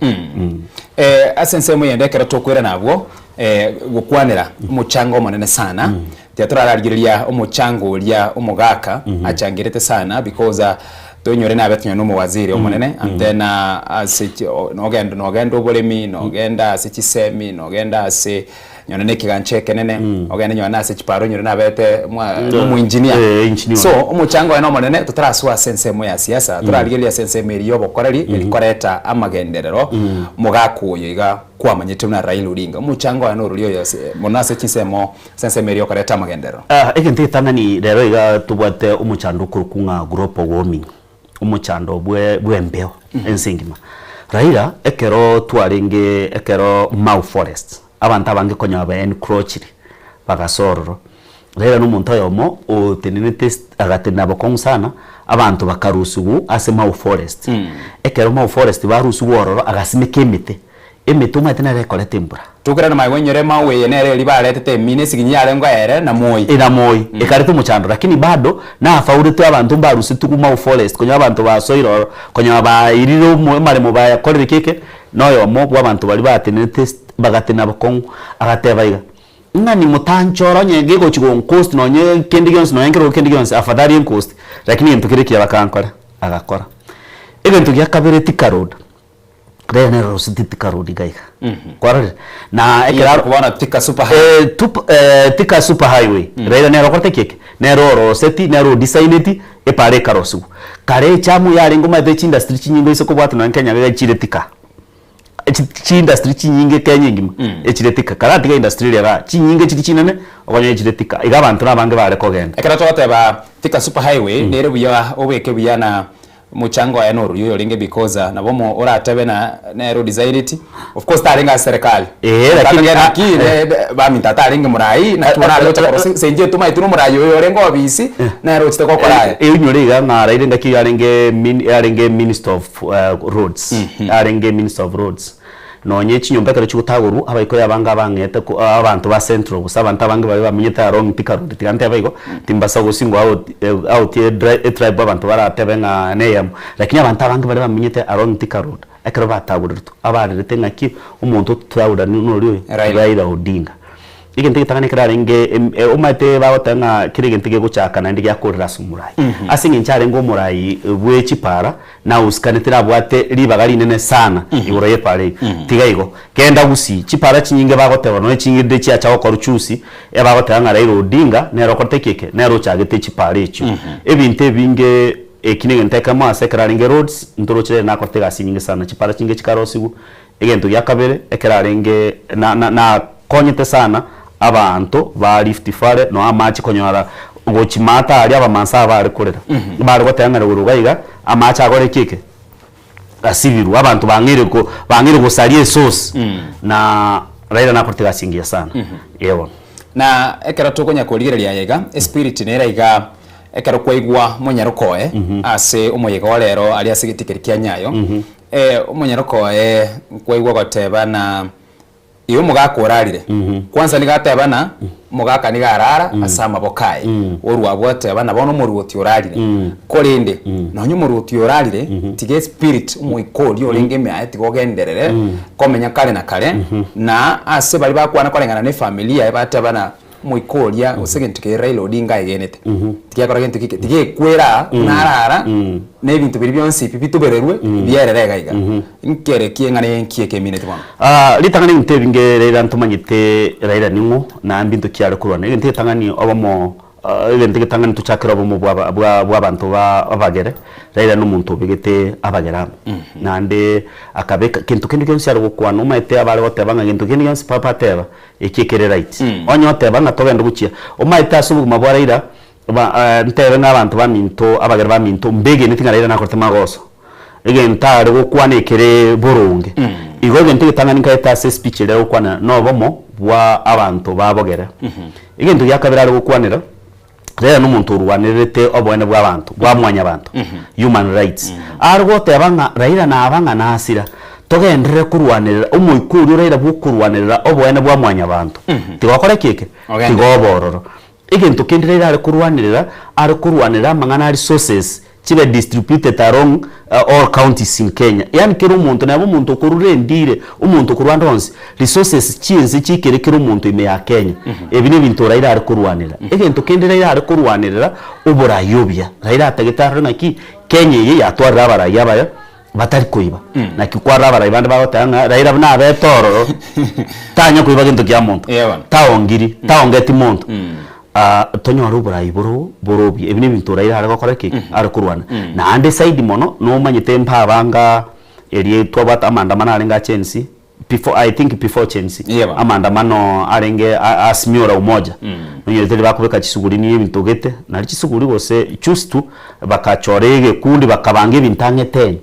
Eh, ase ensemo eyende ekero tokoirana abwo, eh, gokwanera omochango omonene sana, tiga torararigereria omochango oria omogaka achangerete sana because ah, toinyore nabe tonya na omowaziri omonene and then ah, ase chi o nogenda nogenda oboremi, nogenda ase chisemi, nogenda ase nonye na ekegancha ekenene, ogende nonye na ase chipara onyore nabete mwa omoengineer. Eh, engineer. So omochango oye nomonene totarasoa ase ensemo ya siasa, torarigereria ase ensemo eria ya obokoreri, eri koreta amagenderero, omogaka oyo iga kwamanyete buna Raila Odinga, omochango oye norori oyo ase mono ase chinsemo ase ensemo eria okoreta amagenderero. Ah, egento egetang'ani rero iga tobwate omochando okorokwa ng'a global warming, omochando bwe bw'embeo ense engima. Raila ekero twarenge ekero Mau forest, abanto abange konya ba encroachire bagasoa ororo, Raila na omonto oyomo otenenete st agatenena bokong'u sana, abanto bakarusigwa ase Mau forest. Ekero Mau forest barusigwa ororo agasimeka emete, emete omanyete nere ekoreta embura. Tokerane maye goinyora emau eye nere eria baretete emina esiginyi yarenge ere na moi. Ina moi, ekareta omochando lakini bado nafauretwe abanto mbarusetigwe Mau forest konya abanto basoire ororo, konya bairire omo amaremo bayakorire ki eke, na oyomo bwa abanto baria batenenete st bagatenena bokong'u, agateba iga, ng'a nimotanchora onye gegochi gonkost nonye kende gionsi nonye nkerogo kende gionsi afadhali enkost, lakini egento kere ekiya bakankora, agakora. Egento gia kabere Thika Road, rero nero roseti Thika Road iga iga, kwarorire? Na ekero Iyoro bono Thika Super Highway. Eh, tup eh, Thika Super Highway, Raila nere okorete ki eke? Nere oroseti, nere odesigneti, epara ekarosigwa. Kare echamu yarenge omanyete chindustry chinyinge oise kobwata nonye Kenya iga chire Thika. Chiindustry chinyinge Kenya engima echire Thika, karatiga industry eria igaa, chinyinge chiria chinene okonyora echire Thika, iga abanto na abange bare kogenda. Ekero togoteba Thika Super Highway nere buya obeke buya na. Omochango oye norori oyorenge because nabo omo oratebe na nere odesigneti, of course tarenge ase serikali. Eeh, lakini Lakini a- naki ne- ne- baminto atarenge morai, naki bono are gocha korosia ase inche tomaeti na omorai oyo orenge obisi, nere ochete gokora aya. Enyore iga ng'a Raila engaki eyio arenge min arenge minister of roads, arenge minister of roads. Nonye chinyomba ekero chigotagorwa, abaikoyo abange abang'ete ko abanto ba central gose abanto abange baria bamenyete along Thika Road tiga ntebe igo, timbasa gosingwa out out ye etribe abanto baratebe ng'a neyemo. Lakini abanto abange baria bamenyete along Thika Road, ekero batagoreretwe, abarerete ng'aki omonto ototagorera noria oyo? Raila. Raila Odinga. Egento egetang'ani ekero arenge omanyete bagoteba ng'a kera egento gegochaka naende giakorera ase omorai. Ase eng'encho arenge omorai bwe chipara, nahusikanete nabwate ribaga rinene sana igoro y'epara eyio. Tiga igo, genda Gusii, chipara chinyinge bagoteba nonya chinde chiacha gokorwa chusi, ebagoteba ng'a Raila Odinga nere okorete ki eke? Nere ochagete chipara echio. Ebinto ebinge eki negento ekemo ase ekero arenge roads, ntoroche rero nakorete egasi enyinge sana, chipara chinge chikarosiwu, Egento gia kabere ekero arenge na na nakonyete sana abanto ba Rift Valley nonya amache konyora gochi maata aria abamansa aba bare korera. Bare goteba ng'a igoro iga iga amache agore ki eke? Asibirwe abanto bang'eire ko bang'eire gosaria esource na Raila nakorete egasi engiya sana. Eeh bono. Na ekero tokonya korigereria aya iga, espirit nere iga ekero kwaigwa monyaroka oye ase omoyega o rero aria ase egetikeri kia Nyayo, Omonyaroka oye nkwaigwa goteba na igo omogaka orarire. Kwanza nigo ateba na omogaka nigo arara ase amaboko aye. Orwa abwo oteba na bono omoruoti orarire. Korende nonya omoruoti orarire tiga espirit omoika oria orenge ime aye tiga ogenderere komenya kare na kare na ase baria bakwana koreng'ana na efamiri yaye bateba na Omoika oria gose egento keria Raila Odinga aegenete tigiakora gento ki tigekwera aa buna arara na ebinto biria bionsi pi bitobererwe bierere iga iga. Nkere ki eng'ana eye nki ekemineti bono? Ritang'ani ebinto ebinge Raila ntomanyete Raila ning'o na mbinto ki are korwana. Egento egetang'ani obomo egento egetang'ani tochakere obomo bwa aba bwa bwa abanto ba abagere, Raila na omonto obegete abagere amo. Naende akabeka kento kende gionsi are gokwana omanyete abare goteba ng'a gento kende gionsi papa ateba Eki ekere right. Onye oteba ng'a togende gochia, omaete ase obogima bwa Raila, ba ntebe ng'a abanto baminto, abagere baminto mbegeneti ng'a Raila nakorete magoso. Egento are gokwana ekere boronge. Igo egento egetang'ani nkaete ase espeech eria agokwana nobomo bwa abanto ba bogere. Egento gia kabere are gokwanera. Raila nomonto orwanererete oboene bw'abanto, bwa mwanyabanto, human rights. Are goteba ng'a Raila naba ng'a nasira, togenderere korwanerera omoika oria o Raila bw'okorwanerera oboene bwa mwanyabanto. Tiga okore ki eke? Ogende. Tiga obe ororo. Egento kende Raila are korwanerera, are korwanerera amang'ana a resources chibe distributed along all counties in Kenya. Yaani kera omonto neba omonto okorure endire, omonto okorwa ande onsi, resources chiense chikere kera omonto ime ya Kenya. Ebi nebinto Raila are korwanerera. Egento kende Raila are korwanerera, oborai obuya. Raila atagete arore ng'aki Kenya eye yatwarire abarai abaya batari koiba. Naki kwarora abarai bande bagoteba ng'a Raila buna abete ororo, tanya koiba gento kia monto, Eeh bono. taongiri, taongeti monto. Tonyore oborai boro bore obuya. Ebi nebinto Raila are gokora ki? Are korwana. Naende zaidi mono, nomanyete mpabanga eria twabwate amaandamano arenge a Gen Z, before I think before Gen Z, Eeh bono. amaandamano arenge a Azimio la Umoja. Nonyorete riria bakobeka chisuguri nigo ebinto gete, nari chisuguri gose choose tu, bakachora egekundi bakabanga ebinto ang'e ten.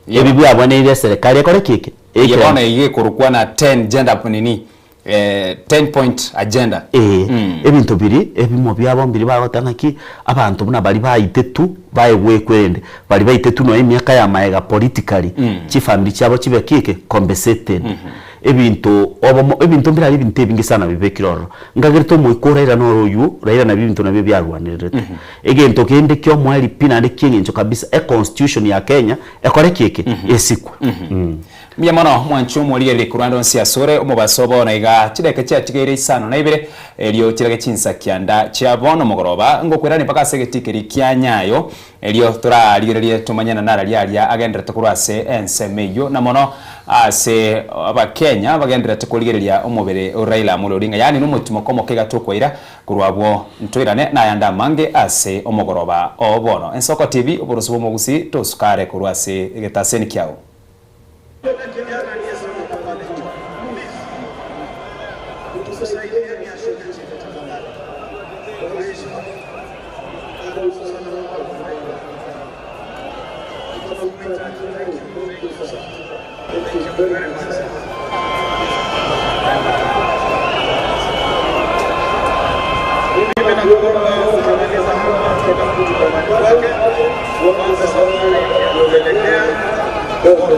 Ebi biabweneire eserekari ekore ki eke? Eye Ekerende. bono eyio ekorokwa na ten gender nini ten point agenda. Ee, ebinto biria ebimo biabo mbiria bagoteba ng'aki abanto buna baria baitetwe baegwe ekwerende, baria baitetwe nonya emiaka ya maega politically, chifamiri chiabo chibe ki eke? Compensated. Ebinto obomo ebinto mbire aria ebinto ebinge sana bibekire ororo. Nkagerete omoika o Raila noro oywo, Raila nabio ebinto nabio biarwanererete. Egento kende kia omoerio pi naende kieng'encho kabisa, econstitution ya Kenya ekore ki eke? Esikwe. Mbuya mono mwanche omorigereria korwa ande onsi asore omobaso bono iga chidakika chiatigaire isano na ibere, erio chirage chinsa kianda chia bono mogoroba, ngokwerania mpaka ase egetii keria kia Nyayo, erio torarigererie tomanye na nararia aria agenderete korwa ase ensemo eyio, na mono ase Abakenya bagenderete korigereria omobere o Raila Amolo Odinga, yaani nomotimoko omoke iga tokwaira Korwa abwo ntoirane nayande amange ase omogoroba oo bono. Ensoko TV, oboroso bw'omogusii, tosukare korwa ase egetaseni kiao. Mimi nakuomba ukimaliza hapa kila mtu nyumbani kwake, uanze safari ya kuelekea Bondo.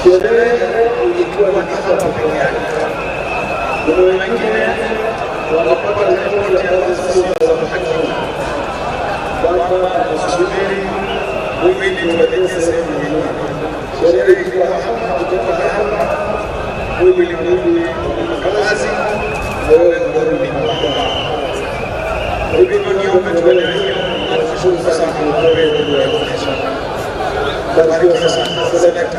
Sherehe ilikuwa ni hapa peke yake. Kuna wengine wanapata ripoti ambazo sio za uhakika kwamba tusubiri mwili tuelekee sehemu nyingine. Sherehe ilikuwa hapa, kutoka hapa mwili ulirudi makazi na wewe unarudi kwako. Hivyo niombe tuendelee na tushukuru sana kwa wewe kuonyesha. Barikiwa sana. Selekta.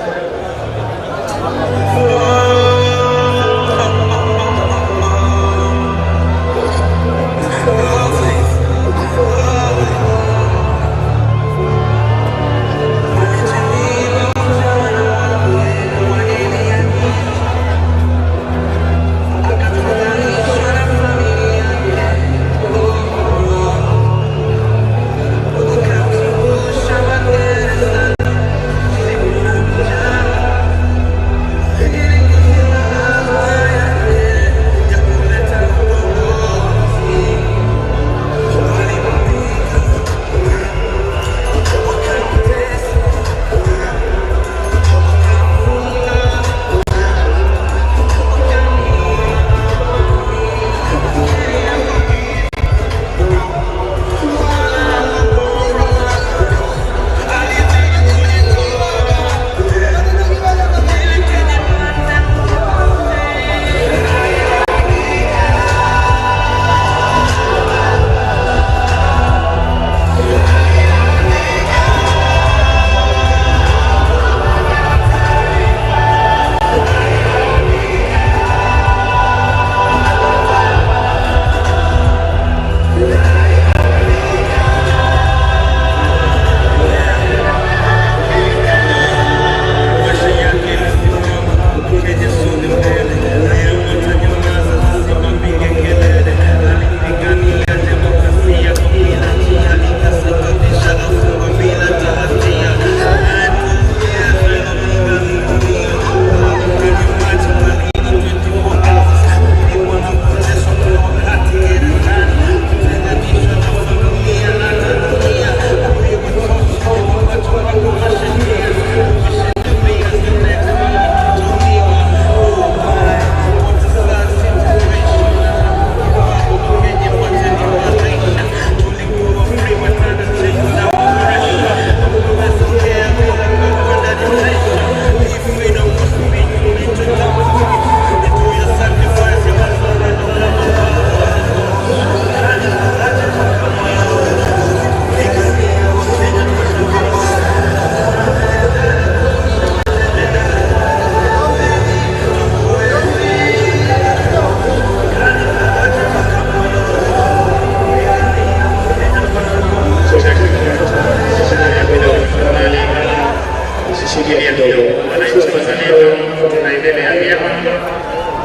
Usishikilie kidogo. Wananchi wazalendo, tunaendelea vyema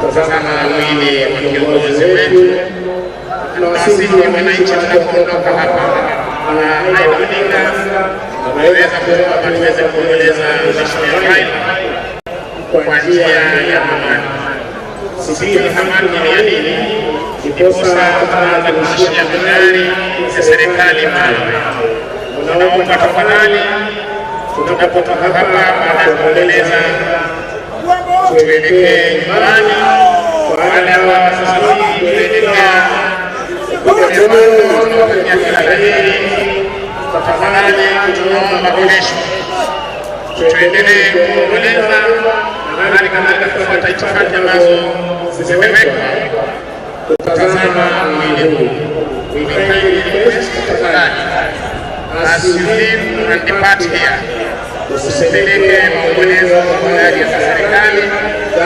kutazama mwili wa kiongozi wetu. Tunawasihi wananchi, tunapoondoka hapa na Raila Odinga ameweza kuomba tuweze kuomboleza Mheshimiwa Raila kwa njia ya amani. Sijui hamaki ni ya nini, ndiposa tunaanza kurushia magari ya serikali mawe. Tunaomba tafadhali, tunapotoka hapa baada ya kuomboleza tuelekee nyumbani. Baada ya sasa hivi tunaelekea tunawatakia kila la heri. Tafadhali tunaomba kwa heshima tuendelee kuomboleza na hali kadhalika kufuata itifaki ambazo zimewekwa kutazama mwili huu. We kindly request tafadhali, as you leave and depart here, usipeleke maombolezo kwa gari ya serikali,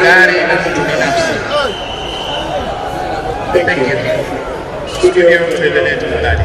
gari la mtu binafsi. Thank you. Studio, tuendelee tafadhali.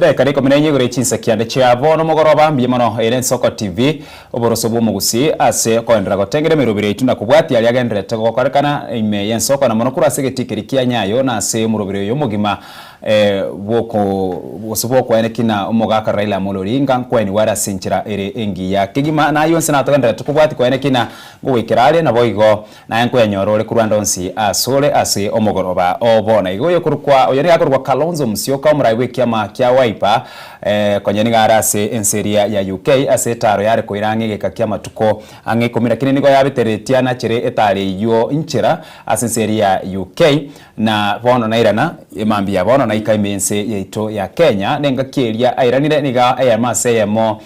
Chidaeka ikomi na inye igoro ye chinsa kianda chia bono mogoroba, mbuya mono ere Ensoko TV, oboroso bw'omogusii ase okoenderera gotengera emeroberi yaito na kobwatia aria agendererete gokorekana ime y'ensoko na mono korwa ase egetii keria kia Nyayo na ase omoroberi oyo omogima bw'oko gose bw'okoenekia na omogaka Raila Amolo Odinga nkwenigwe are ase enchera ere engiya kegima. Na ayio onsi natogendererete kobwatia koenekia na ngogoikera are naboigo Naye nkoyanyora ore korwa ande onsi asore ase omogoroba o bono. Igo oyokorokwa oyo nigo akorokwa Kalonzo Musyoka, omorai bw'ekiama kia Wiper, konya nigo are ase ense eria ya UK ase etaaro yare koira ang'e egeka ki'amatuko ang'e ikomi, lakini nigo yabetereretie anachere etaaro eyio nchera ase ense eria ya UK, na bono nairana emambia ya bono naika ime y'ense yaito ya Kenya. Nengaki eria airanire nigo eyemo ase eyemo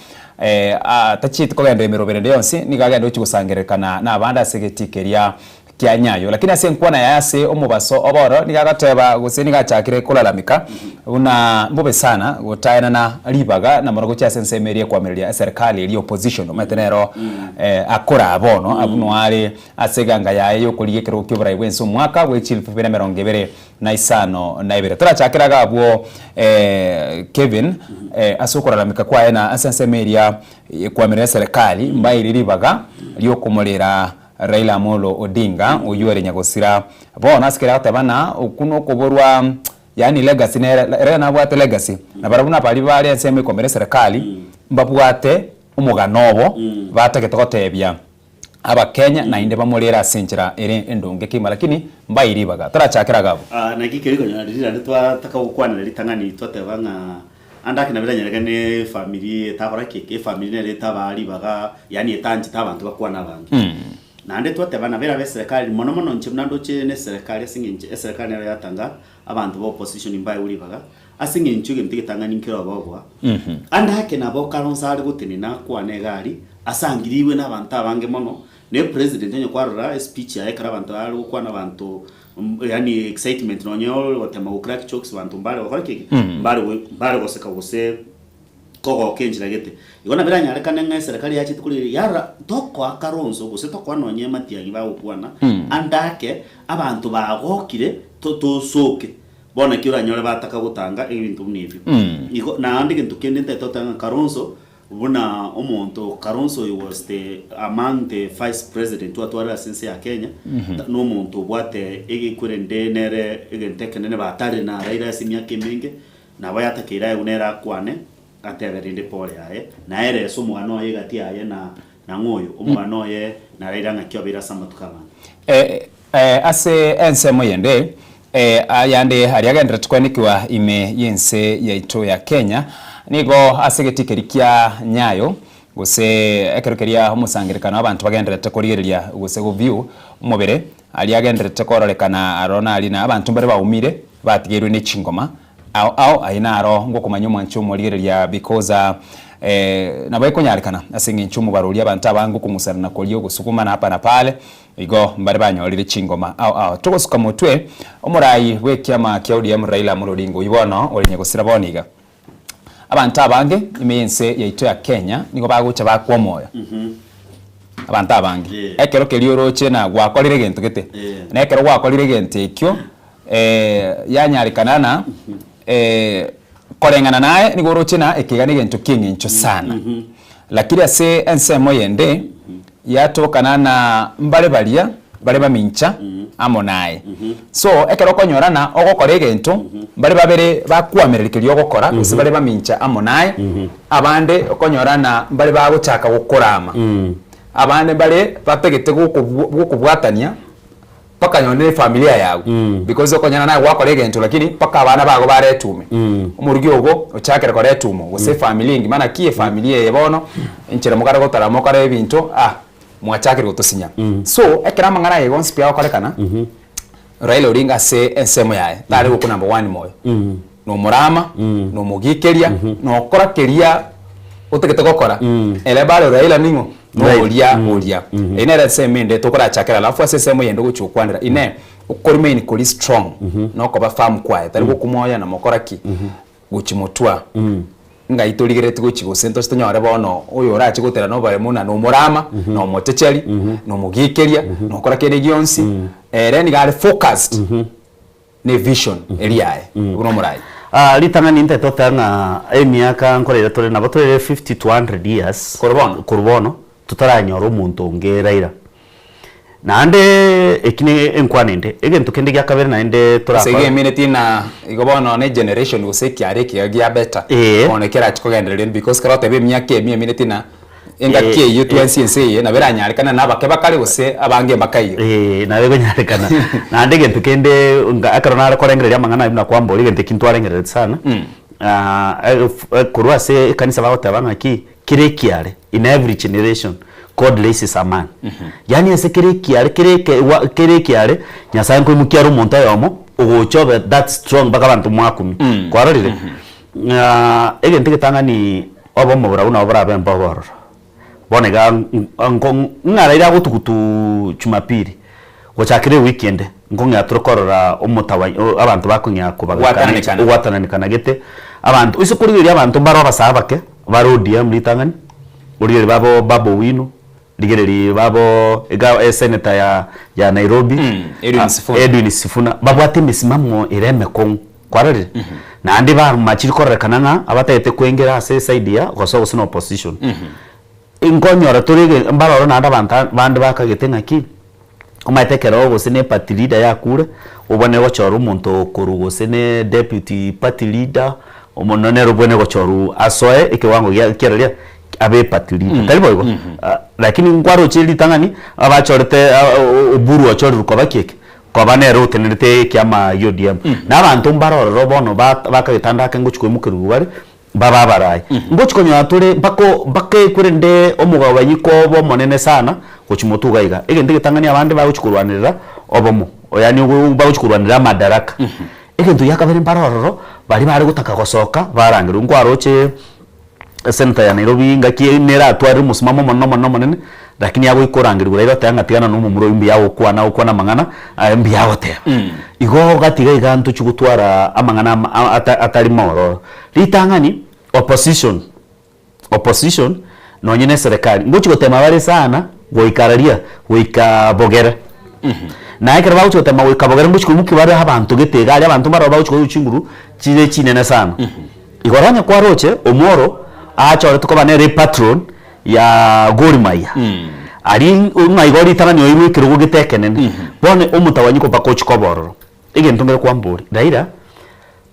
Tachieti kogenda emeroberi ende yonsi, nigo agenda gochia gosangererekana nabande ase egetii keria kia Nyayo. Lakini ase enkwana yaye ase omobaso obo oro nigo agoteba gose nigo achakire kolalamika buna mbobe sana gotaenana ribaga na mono gochia ase ensemo eria ekoamereria eserikali eria opposition omanyete nero akoraa bono abwo noare are ase eganga yaye yokorigia ekerogo kioborai bwense omwaka bwe chilifu bibere na emerongo ebere na isano na ibere. Torachakere iga abwo Kevin ase okorarameka kwaye na ase ensemo eria ekwamera eserekari mbaeire ribaga riokomorera Raila Amolo Odinga oyio ore nyagosira bono ase keria agoteba ng'a okwo nokoborwa yaani legacy nere Raila nabwate legacy na barabwo nabaria bare ensemo ekwamera eserekari mbabwate omogano obo batagete gotebia Abakenya naende bamorere ase enchera ere endonge kegima lakini mbae ribaga. Torachakere iga abwo. Naki keria konyora riria naende twataka gokwanera ritang'ani twateba ng'a ande ake nabo eranyareke ne efamiri etakora ki? Efamiri nere etabaa ribaga yaani etanchete abanto bakwane abange. Naende twateba nabo erabe eserekari mono mono inche buna ndoche ne eserekari ase eng'encho eserekari nero yatanga abanto ba opposition mbaegwe ribaga ase eng'encho egento egetang'ani nkere oboboa. Ande ake nabo Kalonzo are gotenena akwane egari Asangirigwe nabanto abange mono, na epresident onye kwarora espeech yaye ekero abanto are gokwana abanto yaani excitement nonye ore gotema go crack jokes banto mbare gokora ki? Mbare mbare goseka gose kogoka enchera gete. Igo nabo eranyarekane ng'a eserekari yachete korigereria yarora tokoa Kalonzo gose tokoa nonye Matiang'i bagokwana ande ake abanto bagokire to tosoke. Bono naki oranyore bataka gotanga ebinto buna ebio. Igo naende egento kende ntagete goteba ng'a Kalonzo Buna omonto Kalonzo oyo was the among the vice president twatwarire ase ense ya Kenya, na omonto obwate egekwerende nere egento ekenene batarire na Raila ase emiaka emenge, nabo yatakeire aye buna ere akwane, atebe rende pore yaye, na ere ase omogano oye egati yaye na nang'o oyo, omogano oye na Raila ng'aki obeire ase amatuko amange. Ase ensemo eyende, ayande aria agendererete koenekigwa ime y'ense yaito ya Kenya, nigo ase egetii keria kia Nyayo, gose ekero keria omosangererekano abanto bagendererete korigereria gose go view omobere, aria agendererete kororekana aro naria na abanto mbare baumire batigeirwe ne chingoma Ao ao aye naro ngokomanya omwanchi omorigereria because nabo ekonyarekana ase eng'encho omobaroria abanto abange okong'usana na koria ogosugumana hapa na pale igo mbare banyorire chingoma ao ao. Togosuka motwe omorai bw'ekiama kia ODM Raila Amolo Odinga oyio bono ore nyagosira bono iga. Abanto abange ime y'ense yaito ya Kenya nigo bagocha bakwa omoyo. Abanto abange ekero keria oroche na gwakorire egento gete na ekero gwakorire egento ekio yanyarekana na koreng'ana naye nigo oroche na ekeiga negento ki'eng'encho sana. Lakini ase ensemo eyende yatokana na mbare baria bare bamincha amo naye. So ekero okonyora na ogokora egento mbare babere bakoamereri keria ogokora gose bare bamincha amo naye, abande okonyora na mbare bagochaka gokorama, abande mbare batagete gokobwatania. Mpaka nonye ne efamilia yago because okonyora naye gwakora egento lakini mpaka abana bago baretume omorugi ogo ochakire koreta umo gose efamilia engima naki efamilia eye bono enchera mokare gotara mokore ebinto ah mwachakire gotosinya so ekero amang'ana aya igo onsi pi agokorekana Raila Odinga ase ensemo yaye tare gokwa number one moyo nomorama nomogikeria nokora keria otagete gokora ere bado Raila ning'o noria oria eyio nere ensemo ende tokorachakera alafu ase ensemo eyende ogochia gokwanera inee okoremain kori strong nokoba firm kwaye tari gokumoya na mokora ki gochia motwa ngai torigereti gochia gose ntoche tonyore bono oyo orache gotera noboremu na nomorama nomotecheri nomogikeria nokora kende gionsi ere nigo are focused ne vision eria yaye buna omorai. Ritang'ani nintagete goteba ng'a emiaka nkoraire tore nabo tore 50 to 100 years Korwa bono? korwa bono totaranyora omonto onge Raila. Naende eki ne enkwana ende, egento kende gia kabere naende Ase torakore. igo emineti ng'a igo bono ne generation gose ekiara ekiya gia better Eeh. bono ekerachi kogendereria because ekero oteba emiaka emia emineti ng'a engaki Eeh, eyio twensi ense eye nabo eranyarekane na abake bakare gose abange mbakaiyo. Eeh, nabo ekonyarekana. Naende egento kende nga ekero nare korengereria amang'ana ayio buna kwamboria egento eki ntwarengerereti sana, korwa ase ekanisa bagoteba ng'aki, kera ekiare, in every generation God raises a man. Yaani ase kera ekiare, kera eke gwa kera ekiare, Nyasaye nkoimokia are omonto oyomo, ogocha obe that strong mpaka abanto mwakumia. Kwarorire? Ng'a egento egetang'ani obomo borabwo nabo borabe mbobe ororo. Bono iga nko ng'a raira agotugutuuuu jumapili, gochakera ewiki ende, nkong'ea tore korora omotawa abanto bakong'ea kobagekana Gwatananekana. ogwatananekana gete, abanto ase korigereria abanto mbare abasae abake, bare ODM ritang'ani, origereria babo Babu Owino, rigereria babo ega esenator ya ya Nairobi, Edwin Sifuna. Edwin Sifuna, babwate emesimamo ere emekong'u. Kwarorire? Naende bamachire kororekana ng'a abatagete koengera ase eside ya gosoa gose na opposition. Nkonyora tore ege mbaroro naende abanto bande bakagete ng'aki, omanyete ekero gose na eparty leader yakure, obwane gochora omonto okorwa gose ne deputy party leader, omono nere obwane gochorwa asoe ekewango gia kiaroria abe eparty leader. Tari boigo? Lakini nkwaroche ritang'ani, abachorete Oburu ochorirwe koba ki eke? Koba nere otenerete ekiama gi'ODM, na abanto mbare ororo bono bakagete ande ake ngochia koimokerigwa bare, babe abarai. Ngochia konyora tore mpaka mpaka ekwerende omogabanyiko obe omonene sana gochia motwe iga iga. Egento egetang'ani abande bagochia korwanerera obomo, yaani bagochia korwanerera amadaraka. Egento gia kabere mbare ororo, baria bare gotaka gosoka barangerwe. Nkwaroche. Esenator ya Nairobi ngaki nere atwarire omosimamo omonene omonene omonene, lakini agoika orangerigwa Raila oteba ng'a tigana na omomura oyio mbuya agokwana agokwana amang'ana aye mbuya agoteba. Igo gatiga iga ntochia gotwara amang'ana ama ata atari maororo. Ritang'ani, opposition opposition nonye na eserekari ngochia gotema bare sana goika raria goika bogere. Na ekero bagochia gotema goika bogere ngochia koimokia bare abanto gete iga aria abanto mbaroo bagochia koigwa chinguru chire chinene sana. Igoro onye kwaroche omworo aachorete koba nere epatron ya Gor Mahia, aria ng'a igo ritang'ani oirwe ekerogo gete ekenene, bono omotawanyiko mpaka ochie koba ororo. Egento nkere kwamboria, Raila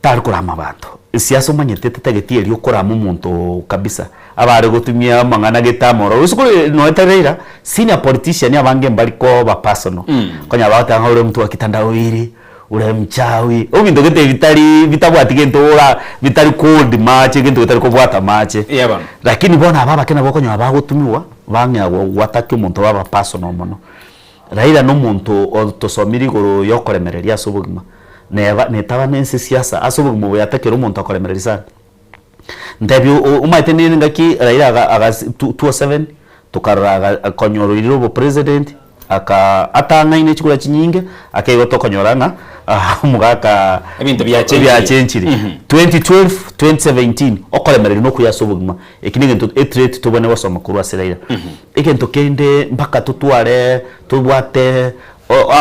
tari korama abanto, esiasa omanyete tetageti eria okorama omonto kabisa, abare gotumia amang'ana gete amororo, gose kore nonya tari Raila, senior politician abange mbari koba personal, okonyora bagoteba ng'a ore mtu wa kitandawili. Ore mchawi, ebinto gete bitari bitabwati gento ora bitari cold mache egento getari kobwata amache. Eeh bono. Lakini bono aba abake nabo okonyora bagotumiwa, bang'ea gwataka omonto baba personal mono. Raila na omonto otosomire igoro ya okoremereria ase obogima, neba netaba na ense siasa, ase obogima obo yatakeire omonto akoremereria sana. Ntebi omanyete nere ngaki Raila aga agasi 2007 tokarora aga konyora oirire obopresident aka atang'aine chikura chinyinge ake igo tokonyora ng'a omogaka Ebinto biachenchire. biachenchire. 2012, 2017 okoremereria na okuya ase obogima eki na egento etrait tobwenerete gosoma korwa ase Raila. Egento kende mpaka totware tobwate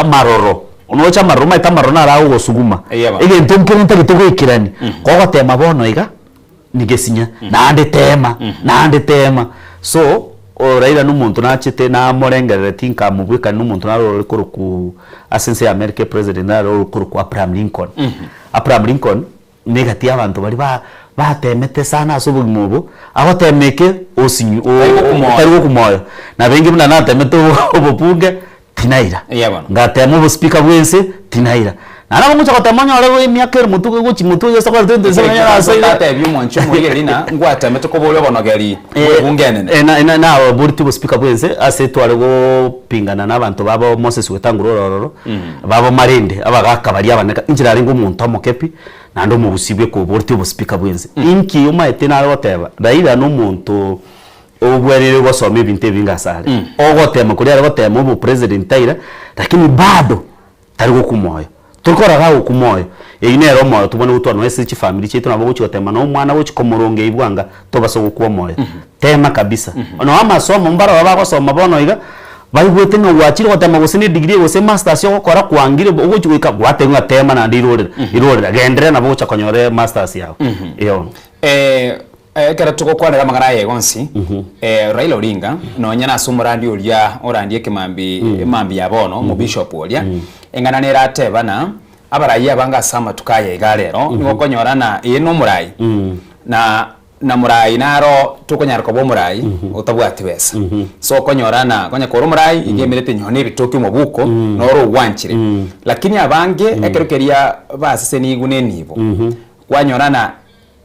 amaroro noche amaroro omanyete amaroro naro agogosuguma Eyeba. egento nkere ntagete goikerani kogotema bono iga nigesinya naende tema naende tema so Raila na omonto nachete namorengerereti nkamobwekani na omonto naro ore korokwa ase ense ya America epresident naro ore korokwa Abraham Lincoln. Abraham Lincoln na egati ya abanto baria ba batemete sana ase obogima obo, agotema eke osinyu Tari gokumoyo. tari gokumoyo. Nabo inche buna natemete obobunge, tinaira. Eya bono. Ngatema obospeaker bwa ense, tinaira. Naende nabo ngocha gotema onyore bo emiaka ere motwe gochi motwe gose kore 2027 onyore asoire. Tatebia omwanchi omoigereri ng'a ngwatemete koboria obonogeri bwe ebunge enene. Eh, na- na- naboreti obospeaker bwa ense ase tware gopingana na abanto babo Moses Wetangula ore ororo, babo Marende, abagaka baria abanene, inche narenge omonto omoke pi, naende omogusii bweka oboreti obospeaker bwa ense. Inki omanyete nare goteba, Raila na omonto obwenerire gosoma ebinto ebinge asare, ogotema koria are gotema obopresident taira, lakini bado Tari gokwa moyo. Tori korora gagokwa moyo. Eyio nere omoyo tobwenerete gotwara nonya ase chifamiri chiaito nabo ogochia gotema na omwana gochia komorongeyia bwanga tobasa gokwa omoyo. Tema kabisa. Nonya amasomo mbarabwo bagosoma bono iga, Baigwete ng'a gwachire gotema gose ne edegree gose emasters ogokora kwangire ogochi goika gwatebwa ng'a tema naende irorera irorera genderera nabo ogocha konyora emasters yago eeh. Ekero togokwanera amang'ana aya iga onsi, Raila Odinga, nonya nase omorandi oria orandie ekemambi emambia ya bono, omobishop oria, eng'ana nere ateba ng'a abarai abange ase amatuko aya iga rero, nigo okonyora ng'a eye nomorai, na na morai naro tokonyara koba omorai otabwati besa. So okonyora ng'a konya kore omorai iga emerete nyono ebitoki omobuko, noro ogwanchire. Lakini abange ekero keria basesenigwe na enibo, kwanyora ng'a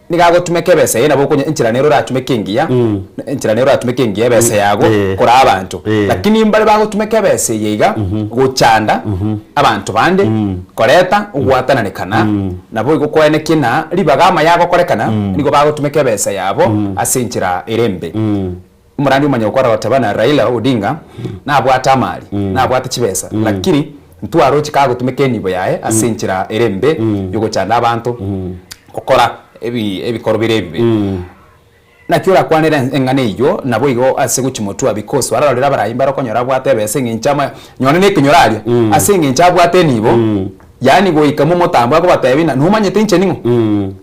Nigo agotumeka ebesa eye nabo okonya enchera nere oratumeke engiya, enchera nere oratumeke engiya ebesa yago koraa abanto. Lakini mbare bagotumeka ebesa eye iga gochanda abanto bande, koreta ogwatananekana, naboigo koenekia ng'a ribaga amaya agokorekana nigo bagotumeka ebesa yabo ase enchera ere embe. Omorandi omanya gokora goteba na Raila Odinga nabwate amari, nabwate chibesa, lakini ntwaroche kagotumeka enibo yaye ase enchera ere embe yogochanda abanto, gokora ebi ebikoro bire ebibe. Naki orakwanere eng'ana eyio naboigo ase gochimotwa because wararorire abarai mbare okonyora abwate ebesa eng'encho ama nonye na ekenyoro aria, ase eng'encho abwate enibo. Yaani goika momotambo akobatebia ng'a nomanyete inche ning'o?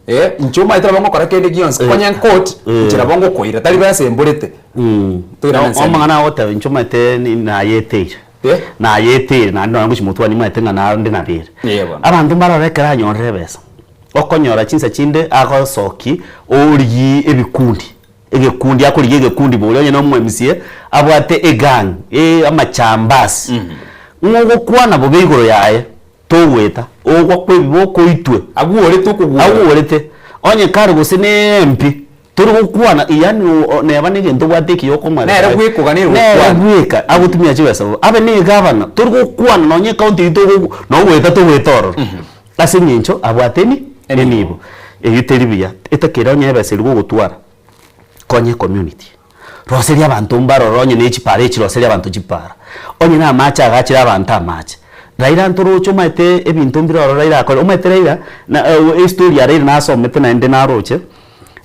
Eh, inche omanyete nabo ngokora kende gionsi, konya enkoti, inche nabo ngokoira, tari besa emborete. Toirane ensemo. Amang'ana agoteba inche omanyete ni- nayeteire. Eh? Nayeteire naende nonya ngochia motwe nimanyete ng'a naende nabere. Eeh bono. Abanto mbarore ekero anyorire ebesa, okonyora chinsa chinde agosoki origie ebikundi, egekundi akorigia egekundi boria onye na omo MCA abwate egang, amachambasi, ng'a ogokwana bobe igoro yaye. Togoeta, ogwakwa ebiboko oitwe. Agworete okogwora. Agworete. Onye kare gose ne MP, tori gokwana, yaani neba na egento obwate ekiya okomoreta. Nere bweka oganeire Nere gokwana. bweka agotumia chibesa bobe. Abe ne egavana, tori gokwana nonye ecounty eywo togo nogoeta togoeta ororo. Ase eng'encho abwate eni enibo. Eywo teri buya. Etakeire onye ebesa eria gogotwara, konya ecommunity. Roseria abanto mbarore onye ne chipara echi roseria abanto chipara, onye na amache agachere abanto amache. Raila ntoroche omanyete ebinto mbire ororo Raila akore, omanyete Raila na estory ya Raila nasomete naende naroche,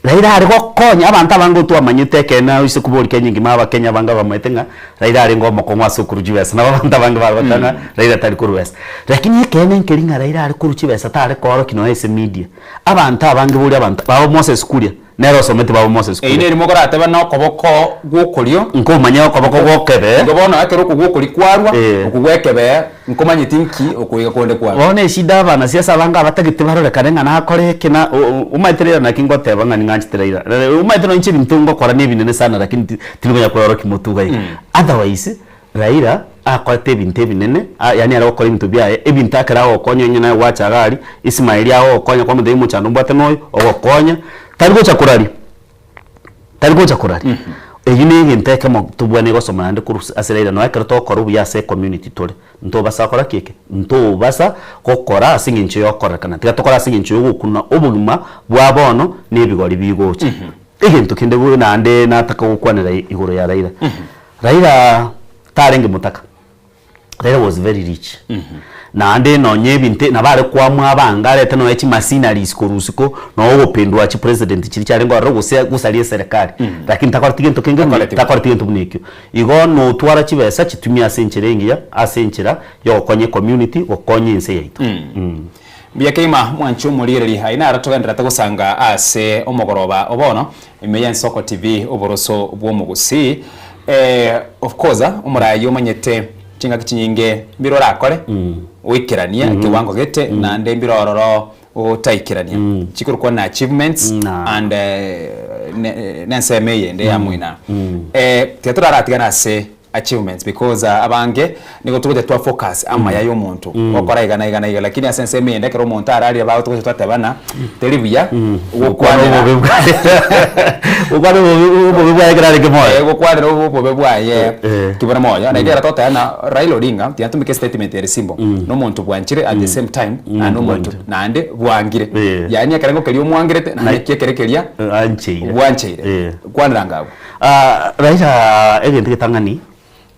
Raila are gokonya abanto abange otwamanyete ekeene oise koboria Kenya engima abakenya abange bamaete ng'a Raila arenge omokong'u ase okorwa chibesa nabo abanto abange bare goteba ng'a Raila tari korwa besa. Lakini ekeene nkeri ng'a Raila are korwa chibesa tare koorokia nonya ase media. Abanto abange boria abanto babo Moses Kuria. Nere osomete babo Moses Eyio kuria. nerimo okoratebe nokoboko gw'okorio. Nkomanya okoboko gw'okebee. Igo bono ekero okwo gw'okorio kwarwa, Eh. okwo gw'ekebee, nkomanyeti nki okoiga konde kwarwa. Bono eshida abanasiasa abange abatagete barorekane ng'a nakore eke na o- o- omanyete rero naki ngoteba ng'a ning'anchete Raila. Omanyete nonye inche ebinto ngokora na ebinene sana lakini ti tindikonya kweorokia motwe iga iga. Otherwise, Raila akorete ebinto ebinene, a yaani are gokora ebinto biaye, ebinto ekero agokonya onye naye gwacha iga aria, Ismael agogokonya kwamotebia omochando mbwate noyo, ogokonya, tari gocha koraria, tari gocha koraria. Eyio na egento ekemo tobwenerete gosoma naende korwa ase Raila nonya ekero togokora obuya ase ecommunity tore, ntobasa gokora ki eke? Ntobasa gokora ase eng'encho ya okorekana, tiga tokore ase eng'encho ya ogokuna obogima bwa bono na ebigori bigocha. Egento kende bobe naende nataka gokwanera igoro ya Raila. Raila tarenge motaka, Raila was very rich. Naende nonye ebinto nabo are koamua abange arete nonye chimachineries korwa isiko nonye ogopindua chipresident chiria chiarenge ororo gose gosaria eserekari. Lakini takoreti gento kenge buna Takoreti. takoreti gento buna ekio. Igo notwara chibesa chitumie ase enchera engiya, ase enchera ya ogokonya ecommunity, gokonya ense yaito. Mbuya kegima mwanche omorigereria aye naro togendererete gosanga ase omogoroba o bono ime y'Ensoko TV oboroso bw'omogusii eh, of course omorayi omanyete chingaki chinyinge mbire orakore oikeranie ekewango gete naende mbire ororo otaikerania chikorokwa na achievements Na. and eh, ne- nensemo eyende ya moina eh, tiga toraratigane ase Achievements because abange nigo togocha twa focus amaya ya omonto gokora iga na iga na iga lakini ase ensemo eyende ekero omonto ararire bagotogocha twatebana teri buya Gokwana gokwanera obobe bwaye gokwana obobe obobe bwaye ekero arenge moyo. Eh, gokwanera obobe bwaye Eh. kibore moyo na ekero togoteba ng'a Raila Odinga tiga ntumeke estatement ere simple na omonto bwanchire at the same time naende omonto naende bwangire Eh. yaani ekerengo keria omwangerete naende ekio ekere keria Ancheire. bwancheire Eh. kwanera ngabwo. Raila egento getang'ani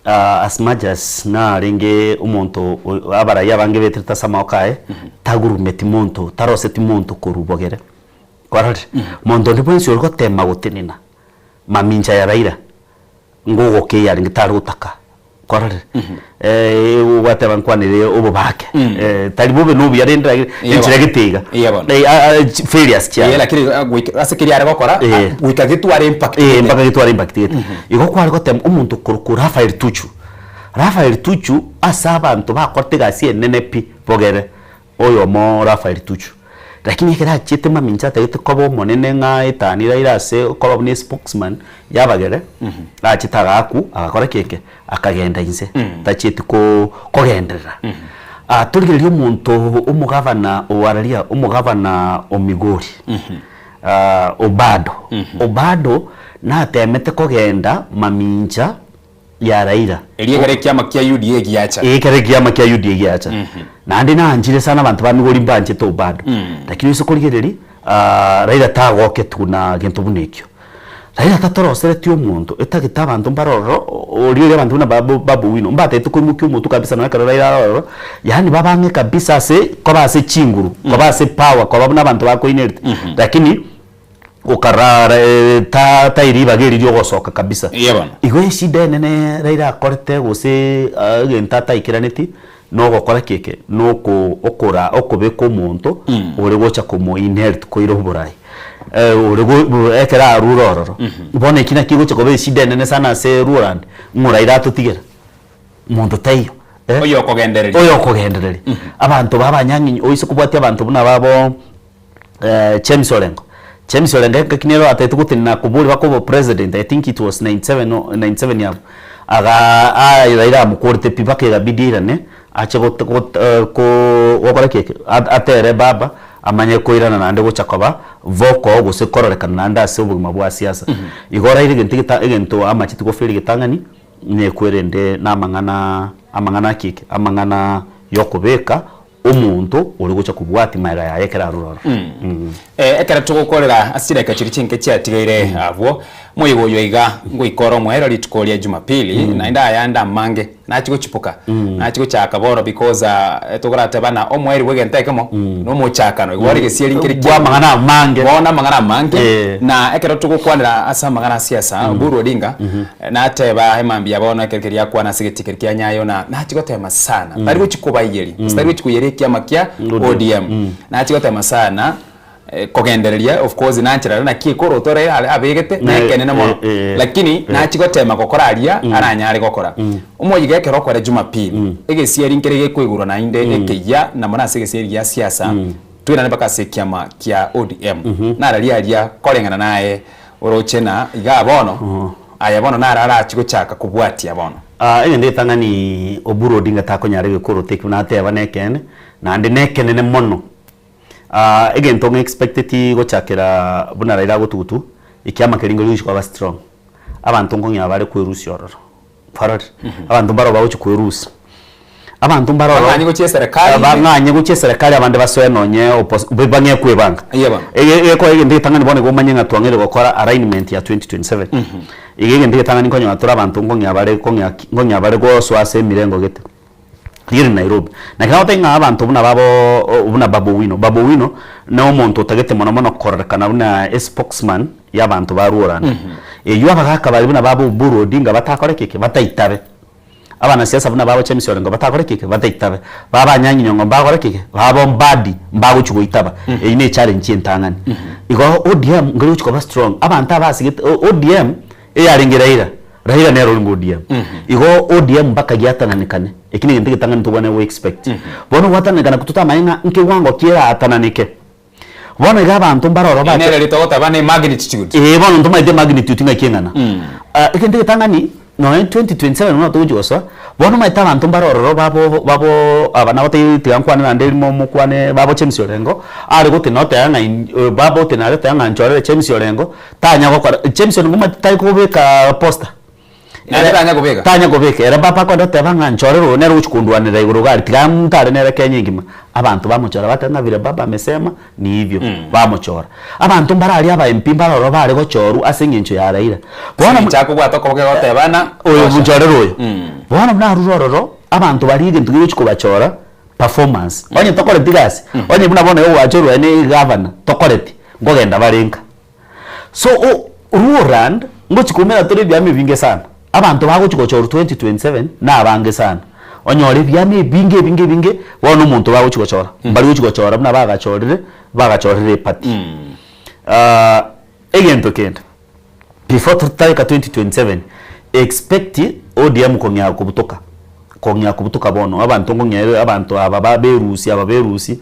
as much as narenge omonto abarai abange beterete ase amagoko aye, tagurumeti monto, taroseti monto korwa bogere, kwarorire? Monto onde bwensi ore gotema gotenena mamincha ya Raila, ngogoka eyarenge tare gotaka. Kwarorire? Gwateba nkwanere obobake. Tari bobe na obuya rende lakini Iye enchera bono. gete iga. Iye bono. Failures Iye chiaye. lakini goika ase keria are gokora, goika getware impact gete. Mpaka getware impact gete. Igo kware gotema omonto okorokwa Raphael Tuju. Raphael Tuju ase abanto bakorete egasi enene pi bogere, oyomo Raphael Tuju. Lakini ekero achiete mamincha atagete koba omonene ng'a etanire aire ase okoba buna espokesman yabagere, achete agaakwa agakora ki eke? Akagenda inse, tachieti ko kogenderera. Torigereria omonto omogavana o araria omogavana o Migori, Obado. Obado natemete kogenda mamincha ya Raila. Erio ekero ekiama kia UDA giacha. Ee, ekero ekiama kia UDA giacha. Naende nanchire sana abanto ba Migori mbanchete Obado. Lakini oise korigereria, Raila tagoketwe na gento buna ekio. Raila tatorosereti omonto, etagete abanto mbare ororo, oria oria abanto buna Babu Babu Owino, mbatagete koimokia omotwe kabisa nonya ekero Raila are ororo, yaani babang'e kabisa ase koba ase chinguru, koba ase power, koba buna abanto bakoinerete. Lakini. Okarara ta tai ribaga eri riogosoka kabisa. Iye bono. Igo eshida enene Raila akorete gose egento ataikeraneti nogokora ki eke? Noko okora okobeka omonto ore gocha komo inherit koira oborai ore go ekero arure ororo. Bono eki nakio egocha koba eshida enene sana ase Luoland ng'o Raila atotigera? Monto taiyo eh Oyokogendereria. Oyokogendereria. Abanto ba abanyang'inyi oise kobwatia abanto buna babo. James Orengo. James Orengo engaki nere oatagete gotenena koboria bakoba president, I think it was 97 or 97 abwo, aga Raila amokorete pi mpaka ekabidi airane ache got got ko gokora ki eke atere baba amanye koirana naende gocha koba vocal gose kororekana naende ase obogima bwa siasa. Igo Raila egento egeta egento amacheti gofeli getang'ani, nekwerende na amang'ana amang'ana aki eke amang'ana yokobeka Omonto ore gocha kobwatia magega yaye ekero arure ororo. Ekero togokorera ase chidakika chiria chinke chiatigaire abwo, moigo oyo iga ngoika ore omoerio rituko ria Jumapili, naende ayande amange nachie gochipuka, nachie gochaka bono because togorateba ng'a omoerio bw'egento ekemo na omochakano, igo bono egesieri nkeri Bwa amang'ana amange. Bono amang'ana amange, na ekero togokwanera ase amang'ana a siasa, Oburu Odinga, Nateba emambia bono ekero keria akwana ase egetikeri kia Nyayo na nachia gotema sana. Tari gochia kobaiyeria, gose tari gochia koiyeria ekiama kia ODM. Nachia gotema sana kogendereria of course nanchera ere naki ekoroto ere abegete nekenene mono. Lakini nachia gotema gokora aria aranyare gokora. Omoyiga ekero okore Jumapili, egesieri nkere gekoigurwa naende ekeyia na mono ase egesieri gia siasa, toirane mpaka ase ekiama kia ODM. Nararia aria koreng'ana naye Oroche na igaa bono, aye bono naro arachie gochaka kobwatia bono. Egento getang'ani Oburu Odinga takonyara egekoroto ekio buna ateba nekeene, naende nekenene mono. Egento ng'a expecteti gochakera buna Raila agotugutu, ekiama keria nkeri gochia koba strong. Abanto nkong'ea bare kwerusia ororo. Kwarorire? Abanto mbaro bagochia kwerusia. Abanto mbaro oro Bang'anye gochia eserekari ime. Bang'anye gochia eserekari abande basoe nonye opos bang'ee kwebanga. Iye bono. Ege egekora egento egetang'ani bono igo omanye ng'a twang'eire gokora alignment ya 2027. Iga egento egetang'ani nkonyora tore abanto nkong'ea bare kong'ea ki nkong'ea bare gosoa ase emirengo gete. Rigiya Nairobi. Naki nagotebia ng'a abanto buna babo buna Babu Owino, Babu Owino na omonto otagete mono mono kororekana buna espokesman ya abanto ba Luoland. Eywo abagaka baria buna babo Oburu Odinga batakore ki? Bataitabe. Abanasiasa buna babo James Orengo batakore ki? Bataitabe. Baba Anyang'i Nyong'o mbakore ki? Babo Mbadi mbagochia goitaba. Eyio ne echallenge entang'ani. Igo ODM nkeri gochia koba strong. Abanto abasigete ODM eyarenge Raila, Raila nere orenge ODM. Igo ODM mpaka giatananekane. Eki negento egetang'ani tobwenerete go expect. Bono gwatananekana totamanye ng'a nkewango ki eratananeke. Bono iga abanto mbare oro bache. Nere ritogoteba ne magnitude. Ee bono ntomaete magnitude ng'aki eng'ana. Egento egetang'ani nonya 2027 buna togochia gosoa, bono omanyete abanto mbare ororo babo babo aba nagotebi tiga nkwane naende erimo mokwane babo James Orengo, are gotena oteba ng'a in baba otena are goteba ng'a nchorere James Orengo, tanya gokora James Orengo omanyete tari kobeka poster. Naende tanya kobeka. Tanya kobeka. Ere papa akonde goteba ng'a nchorere oyo nere ogochia kondwanera igoro iga aria, tiga ntare nere Kenya engima. Abanto bamochora bateba ng'a vile baba amesema ni hivyo, bamochora. Abanto mbare aria aba MP mbare ororo bare gochorwa ase eng'encho ya Raila. Bono Eng'encho akobwata okoboko egoteba ng'a oyo nchorere oyo. Bono buna arure ororo, abanto baria egento kegochia kobachora, performance. Onye tokoreti gasi, onye buna bono iga gwachorwa aye ne egavana, tokoreti, nkogenda bare nka. So o Luoland ngochi koumera tore ebiama ebinge sana. Abanto bagochi gochorwa 2027 na abange sana. Onyore ebiama ebinge ebinge ebinge bono omonto bagochi gochora. Mbari gochi gochora buna bagachorire, bagachorire eparty. Egento kende, before totarika 2027, expect ODM kong'ea kobutoka, kong'ea kobutoka bono, abanto nkong'ea abanto aba ba berusia aba berusia,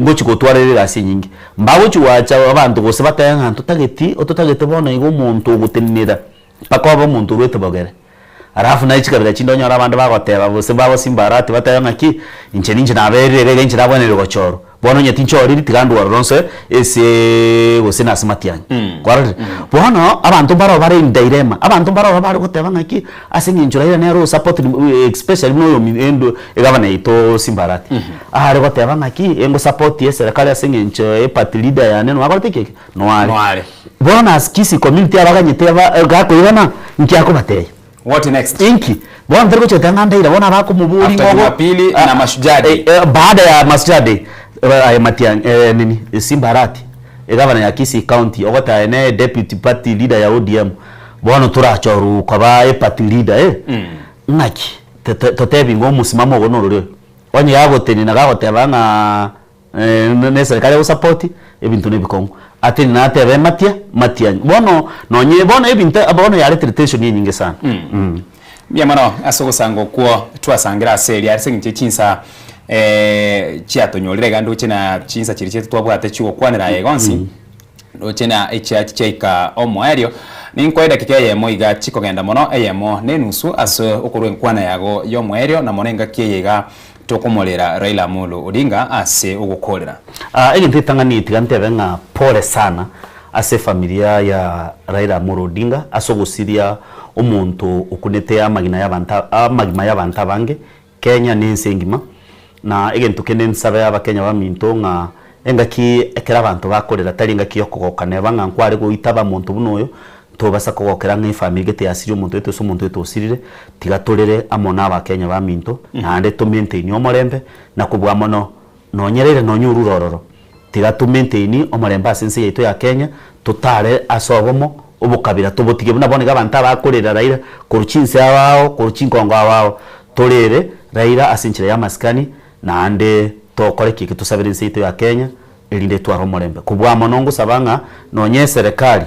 ngochi gotwara ere egasi enyinge. Mbagochi goacha abanto gose batebe ng'a ntotageti, ototagete bono iga omonto ogotenenera mpaka obe omonto orwete bogere. Alafu naye chikabira chinde onyore abande bagoteba gose bagosimba arati batebe ng'aki, inche ninche naberire iga iga inche nabwenerire gochorwa, bono onye tinchoriri tiga ndwe ororo nsoe eseeee gose nase matiang'i. Kwarorire? Bono abanto mbaro bare in dilemma, abanto mbaro bare goteba ng'aki, ase eng'encho Raila nere osupported especially buna oyo omi endo egavana yaito Simba Arati, are goteba ng'aki, engosupport eserekari ase eng'encho eparty leader yane noakorete ki eke? Noare. Noare. Bono as Kisii community abaganyete aba gakoirana inki akobatebia? What next? Inki? Bono tari gochia goteba ng'a ndaira bono abakomobori After ng'a ogo Jumapili na Mashujaa Day. Baada ya Mashujaa Day aye Matiang'i nini Simba Arati egavana ya Kisii county ogoteba aye ne deputy party leader ya ODM bono torachorwa koba eparty leader eh ng'aki totebi ng'a omosimamo ogo norori oyo? Onye gagotenena gagoteba ng'a Neserikari egosapoti, ebinto nebikong'u. Ati natebe matia, matiang'i. Bono nonye bono ebinto bono yaretire tension enyinge sana. Mbuya mono ase ogosanga okwo twasangire ase eria ase eng'encho ye chinsa chiatonyorire iga ndoche na chinsa chiria chiaito twabwate chiogokwanera aye iga onsi, ndoche na echiachi chiaika omoerio. Ninkoe edakika eyemo iga chikogenda mono eyemo na enusu ase okorwa enkwana yago yomoerio na mono engaki eye iga Tokomorera Raila Amolo Odinga ase ogokorera. Egento getang'ani tiga ntebe ng'a pole sana ase efamilia ya Raila Amolo Odinga ase ogosiria omonto okunete amagina y'abanto amagima y'abanto abange Kenya na ense engima. Na egento kende nsabe abakenya baminto ng'a engaki ekero abanto bakorera tari engaki yokogoka neba ng'a nkware goitaba monto buna oyo Ntobasa kogokera ng'a efamiri gete yasirie omonto oito gose omonto oito osirire, tiga torere amo n'Abakenya baminto, naende to maintain omorembe, na kobua mono nonye rere nonye orure ororo, tiga to maintain omorembe ase ense yaito ya Kenya, totare ase obomo, obokabira tobotige buna bono iga abanto abakorera Raila korwa chinse ao ao, korwa chinkongo ao ao, torere Raila ase enchera y'amasikani, naende tokore ki eke tosabere ense yaito ya Kenya, erinde etware omorembe. Kobua mono ngosaba ng'a nonye eserekari,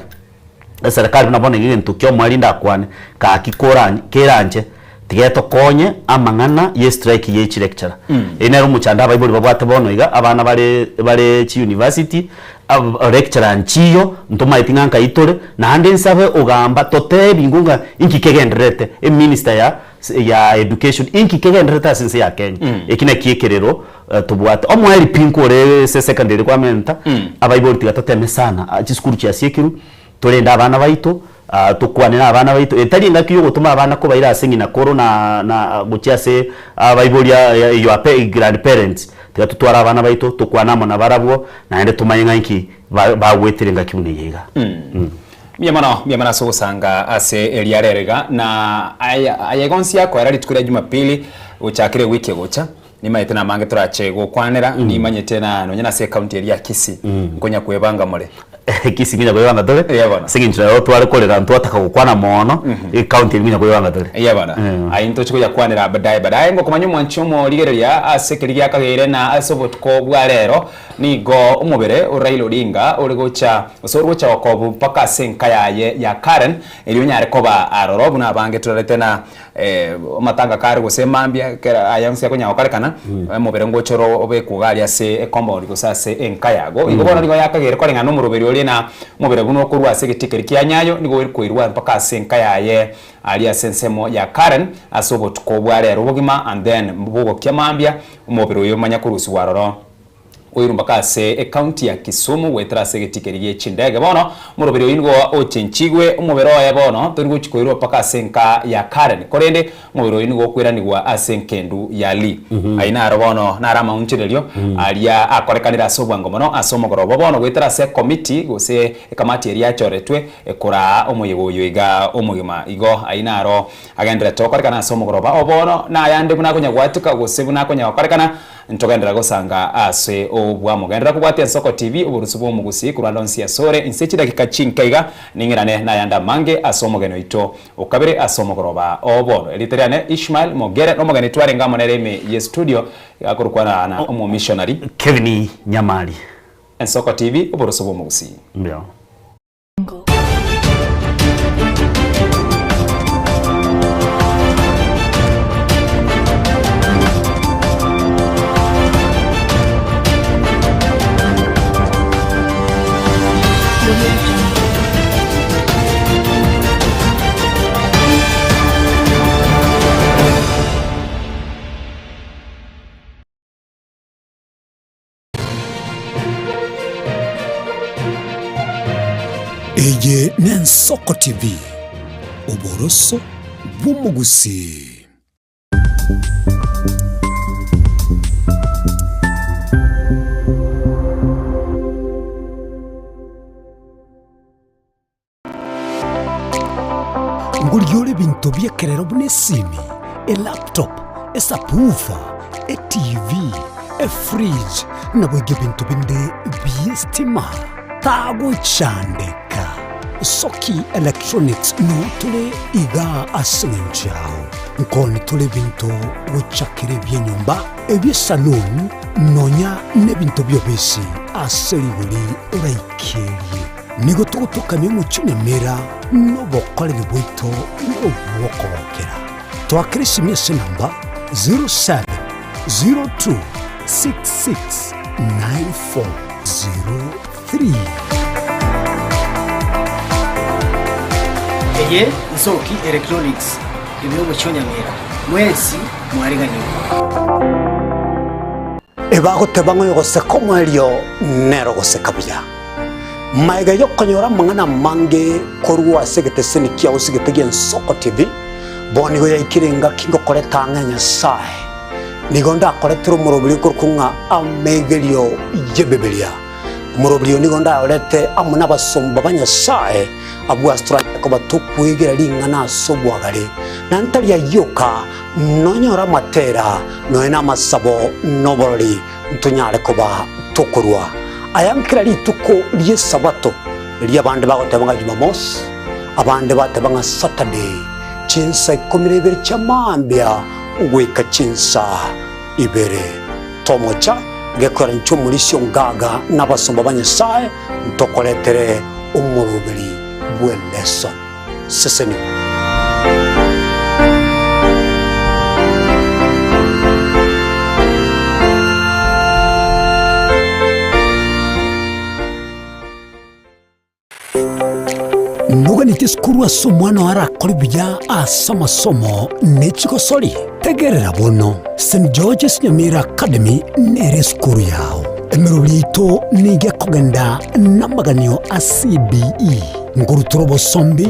eserekari buna bono iga egento kia omoerio ndakwane, gaki kora keranche, tiga etokonye amang'ana ye strike ye chilecturer. Eyio nere omochando abaibori babwate bono iga, abana bare bare chiuniversity, ab lecturer nchiyo, ntomaeti ng'a nkai tore, naende nsabe ogamba totebi ng'a inki kegendererete, eminister ya ya education, inki kegendererete ase ense ya Kenya. Eki nakio ekerero tobwate. Omoerio pi nkore ase secondary kwamenta, abaibori tiga toteme sana, chisukuru chiasiekirwe, torende abana baito, tokwane na abana baito, etari engaki yogotoma abana kobaira ase ng'ina koro na na gochia ase abaibori your grandparents, tiga totware abana baito, tokwane amo nabarabwo, naende tomanye ng'a inki bagwetire engaki buna eye iga. Mbuya mono, mbuya mono ase ogosanga ase eria rero iga, na aya aya iga onsi akoera rituko ria Jumapili gochakera ewiki egocha, nimanyete namange torache gokwanera, nimanyete na nonye nase ecounty eria ya Kisii, nkonya kwebanga more. Kisii nkonya kwebanga tore, Eya bono. ase eng'encho nabo tware korera ntwataka gokwana mono, ecounty eria nkonya kwebanga tore. Eya bono. Aye ntoche koyakwanera baadaye baadaye, ngokomanya omwanchi omorigereria ase keria giakageire na ase obotuko bwa rero, Nigo omobere o Raila Odinga ore gocha gose ore gocha gokobu mpaka ase enka yaye ya Karen erio onyare koba aroro buna abange torarete na amatanga kare gose mambia kera aya onsi akonyara gokorekana omobere ngocha ore obekwe iga aria ase ecompound gose ase enka yago. Igo bono nigo yakageire koreng'ana na omoroberi oria na omobere buna okorwa ase egetii keria kia Nyayo nigo ore koirwa mpaka ase enka yaye aria ase ensemo ya Karen ase obotuko bwa rero obogima and then bogokia mambia omobere oyo omanya korusiwa aroro. Oirwe mpaka ase ecounty ya Kisumu goetera ase egetii keria gie chindege. Bono omoroberi oyio nigo ochenchigwe omobere oye bono tori gochi koirwa mpaka ase enka ya Karen korende omobere oyio nigo okoiranigwa ase enkendu ya Lee. Ayio naro bono naro amaunchererio aria akorekanire ase obwango mono ase omogoroba bono goetera ase ekomiti gose ekamati eria yachoretwe ekoraa omoyega oyo iga omogima. Igo ayio naro agenderete gokorekana ase omogoroba o bono na ayande buna akonya goatika gose buna akonya gokorekana Ntogenderera gosanga ase. Obwamo. Genderera kobwatia Ensoko TV, oborusu bw'omogusii korwa ande onsi asore inse chidakika chinke iga, ning'irane nayande amange ase omogeni oito okabere ase omogoroba o bono. Erieta riane Ishmael Mogere, nomogeni twarenge amo nere ime ye studio, iga akorokwa na omomishonari. Kevin Nyamari. Ensoko TV, oborusu bw'omogusii. Mbuya. Eye n'Ensoko TV, oboroso bw'omogusii. Ngorigia ore ebinto bi'ekerero buna esimi, elaptop, esubwoofer, etiivi, efridge, naboigo ebinto binde bi'estima. Tagochandeka. Soki Electronics noo tore igaa ase eng'encho yao. Nkoni tore ebinto gochakera ebi'enyomba, ebi'esaloon, nonya nebinto bi'obisi ase rigori oraikerie. Nigo togotokania omochie nemera nobokoreri bwaito nobw'okogokera. Toakere esimi ase enamba 0702669403. Eye Nsoki Electronics ime y'omochie o Nyamira. Mwensi mwariganigwe. Ebagoteba ng'a oyogoseka omoerio nere ogoseka buya. Magega y'okonyora amang'ana amange korwa ase egeteseni kiao gose egete gi'Ensoko TV, bono nigo yaikire engaki ngokoreta ang'e Nyasae. Nigo ndakoretere omoroberio okorokwa ng'a Amegerio y'Ebibilia. Omoroberio oyo nigo ndayorete amo nabasomba ba Nyasae, abwo ase toranyare koba tokwegera ring'ana ase obwagare, na ntari ayio oka, nonyore amatera, nonya namasabo, na oborori, ntonyare koba tokorua aya nkera rituko ri'Esabato, erio abande bagoteba ng'a Jumamosi, abande bateba ng'a Saturday, chinsa ikomi na ibere chia mambia goika chinsa ibere. Tomocha gekoera inche omorisia o ngaga na abasomba ba Nyasae ntokoretere omoroberi bw'eleso. Sesenigwa. Noganeti esukuru ase omwana oo arakore buya ase amasomo ne chigosori? Tegerera bono, St. George's Nyamira Academy nere esukuru yao. Emeroberi yaito nigo ekogenda namaganio a CBE. Nkorutora obosombi,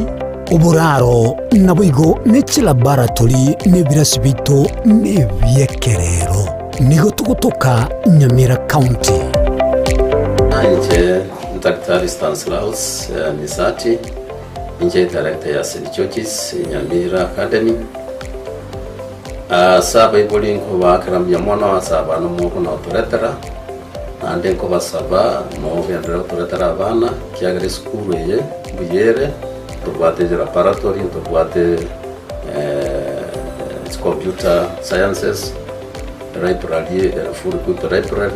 oboraro, naboigo ne chilaboratory na ebirasi biaito nebi'ekerero. Nigo togotoka Nyamira County. Inche Daktari Stanislaus Misati, inche director ya St George's Nyamira Academy. Ase abaibori nkobaakera mbuya mono ase abana omoko na otoretera, naende nkobasaba mogenderere gotoretera abana, ekiagera esukuru eye mbuya ere, ntobwate laboratory, ntobwate computer sciences, library ere full equipped library,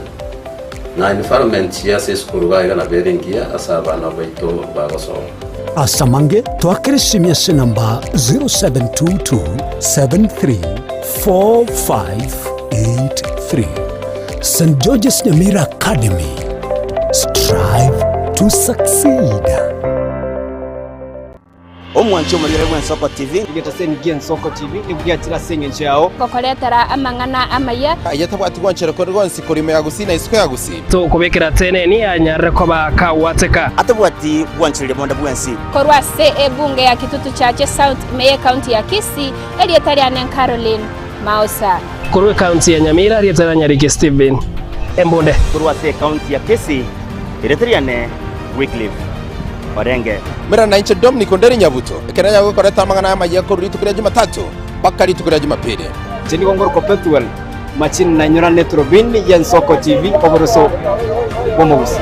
na environment ase esukuru iga iga nabo ere engiya ase abana baito bagosoma. Ase amange, toakere esimi ase enamba 0722734583. St. George's Nyamira Academy. Strive to succeed. Omwanchi omorigere bw'Ensoko TV. Egeteseni gi'Ensoko TV nigo giachire ase engencho yao. Gokoretera amang'ana amaya. Aye tabwati gwanchera konde gwonsi korwa ime ya Gusii na isiko ya Gusii. Tokobekera teneni anyarire koba kagwateka. Atabwati bwanchereria bonde bwensi. Korwa ase ebunge ya Kitutu Chache South ime y'Ecounty ya Kisii, erieta riane Caroline Mausa. Korwa ecounty ya Nyamira, erieta ria Nyariki Stephen Embunde. Korwa ase ecounty ya Kisii, erieta riane Wycliffe Orenge. Mera nainche Dominic Onderi Nyabuto, ekero nyagokoreta amang'ana aya amayia korwa rituko ria Jumatatu mpaka rituko ria Jumapili. Inche nigo ngorokwa Pethuel. Machini nainyora Eturubini y'Ensoko TV, oboroso bw'omogusii.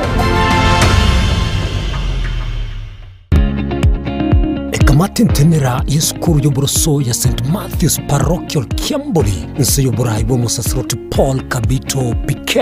Ekamati entenera y'esukuru y'oboroso ya St Matthew's Parochial Kiambori inse y'oborai bw'omosasiroti Paul Kabito PK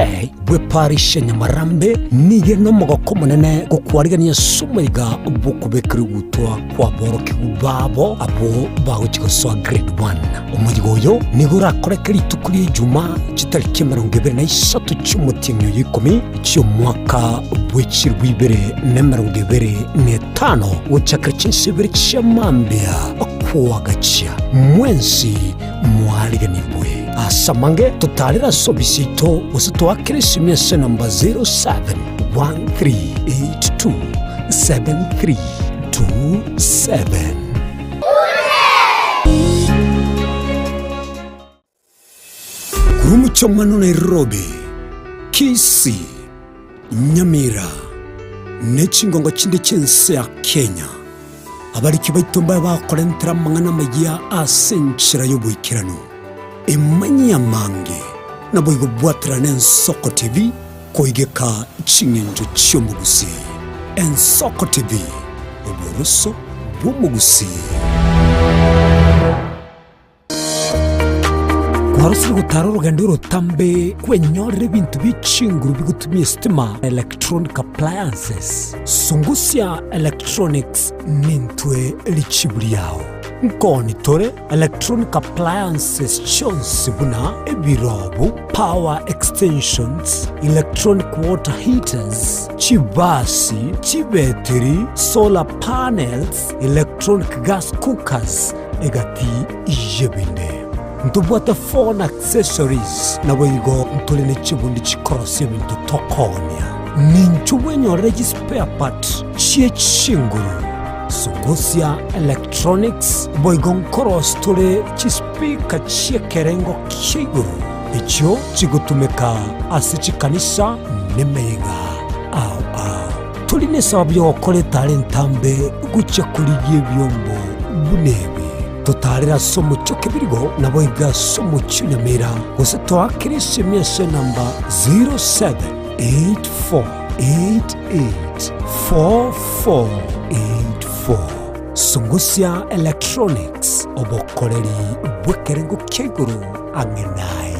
bwe parish ya Nyamarambe nigo ere nomogoko omonene gokwarigania ase omoiga bw'okobekerwa egutwa kw'aborokigwa babo abwo bagochia gosoa grade one. Omoyiga oyo nigo orakoreke rituko ria Ijumaa chitariki 23 chi'omotienyi oyo ikomi chi'omwaka bw'echilifu ibere na 25 gochakera chinsa ibere chia mambia koagachia. Mwensi mwariganigwe. Ase amange totaarere ase ofisi yaito gose toakere esimi ase enamba 0713827327. Korwa omochie Nairobi, Kisii, Nyamira, ne chingongo chinde chi'ense ya Kenya, abariki baito mbabe bakorentera amang'ana amayia ase enchera y'oboikeranu. Emanyie amange, naboigo bwaterane Ensoko TV koigeka ching'encho chi'omogusii. Ensoko TV, oboroso bw'omogusii. Kwarosire gotara orogendo orotambe kwenyorera ebinto bie chinguru bigotumia esitima, electronic appliances. Sungusia Electronics nintwe richibu riao. Nkoni tore electronic appliances chionsi buna ebirobu, power extensions, electronic water heaters, chibasi, chibetiri, solar panels, electronic gas cookers, egati y'ebinde. Ntobwate phone accessories, naboigo ntore ne chibundi chikorosia ebinto tokoonia. Ninchu bwenyorere chispare part chie chinguru, Sungusia Electronics, boigo nkorosia tore chispeaker chi'ekerengo kia igoro echio chigotumeka ase chikanisa nemeyega ao ao. Tori nesababu y'ogokora etara entambe gochia korigia ebiombo buna ebi. Totaarere ase omochie o Kebirigo, naboigo ase omochie o Nyamira, gose toakere esemi ase enamba 0784884484. Sungusia Electronics, obokoreri bw'ekerengo kia igoro ang'e naye.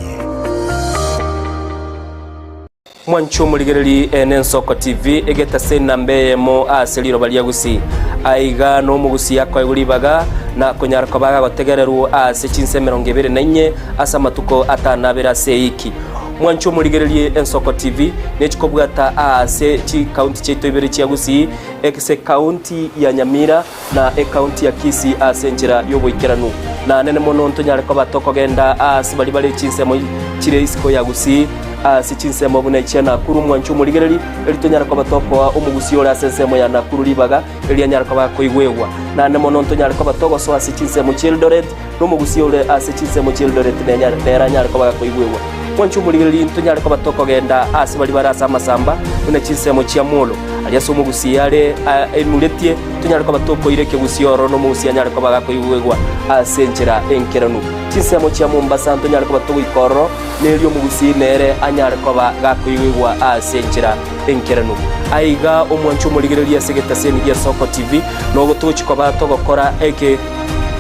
Mwanche omorigereri ene Ensoko TV egetase enamba eyemo ase riroba ria Gusii. Aiga nomogusii akoegwa ribaga na konyara koba agagotegererwa ase chinsa 24 ase amatuko 52 ase eiki. Mwanche omorigererie Ensoko TV nechikobwata aase chikaunti chiaito ibere chia Gusii ase ekaunti ya Nyamira na ekaunti ya Kisii ase enchera y'oboikeranu. Na nene mono ntonyare koba tokogenda aase baria bare chinsemo chire isiko ya Gusii, ase chinsemo buna echia Nakuru, mwanche omorigereri, erio tonyare koba tokoa omogusii ore ase ensemo ya Nakuru ribaga, erio anyare koba akoigwegwa. Naende mono ntonyare koba togosoa ase chinsemo chi'Eldoret, na omogusii ore ase chinsemo chi'Eldoret nere anyare koba gakoigwegwa. Mwanche omorigereri, ntonyare koba tokogenda aase baria bare ase amasamba, buna chinsemo chia Molo, aria ase omogusii are aimuretie, Tonyare koba tokoira ekegusii ororo na omogusii anyare koba gakoigwegwa ase enchera enkeranu. Chinsemo chia Mombasa ntonyare koba togoika ororo, na erio omogusii nere anyare koba gakoigwegwa ase enchera enkeranu. Aiga omwanche omorigereria ase egetaseni gia Soko TV, nogo togochia koba togokora eke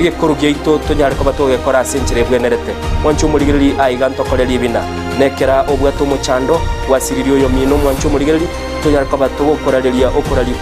egekoro giaito tonyare koba togegekora ase enchera ebwenerete. Mwanche omorigereria aiga ntokore ribina. Nekera obwate omochando, gwasiririe oyomino omwanche omorigereria, tonyare koba togokorareria okoraria.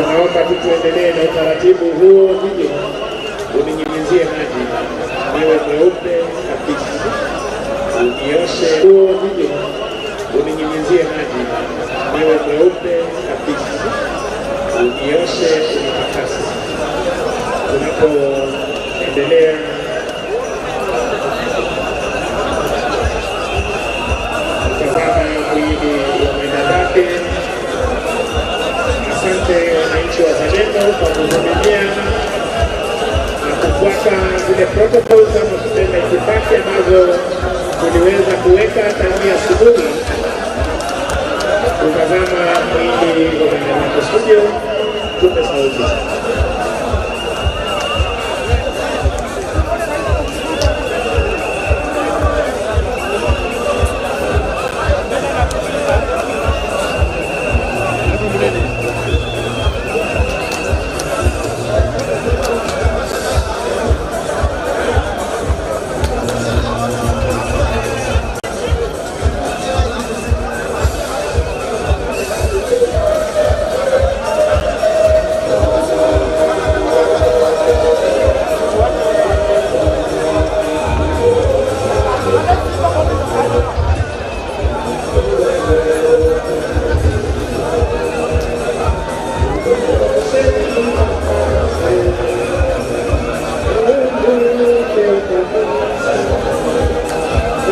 Naomba tu tuendelee na utaratibu huo, nije uninyunyizie maji niwe mweupe kabisa, unioshe huo, nije uninyunyizie maji niwe mweupe kabisa, unioshe, unitakase. Tunapoendelea kutazama mwili wa mwenda zake. Asante wananchi wazalendo kwa kuvumilia na kufuata zile protocols ama tuseme itifaki ambazo tuliweza kuweka tangia asubuhi kutazama mwili wa mwenda zake. Studio, tupe sauti.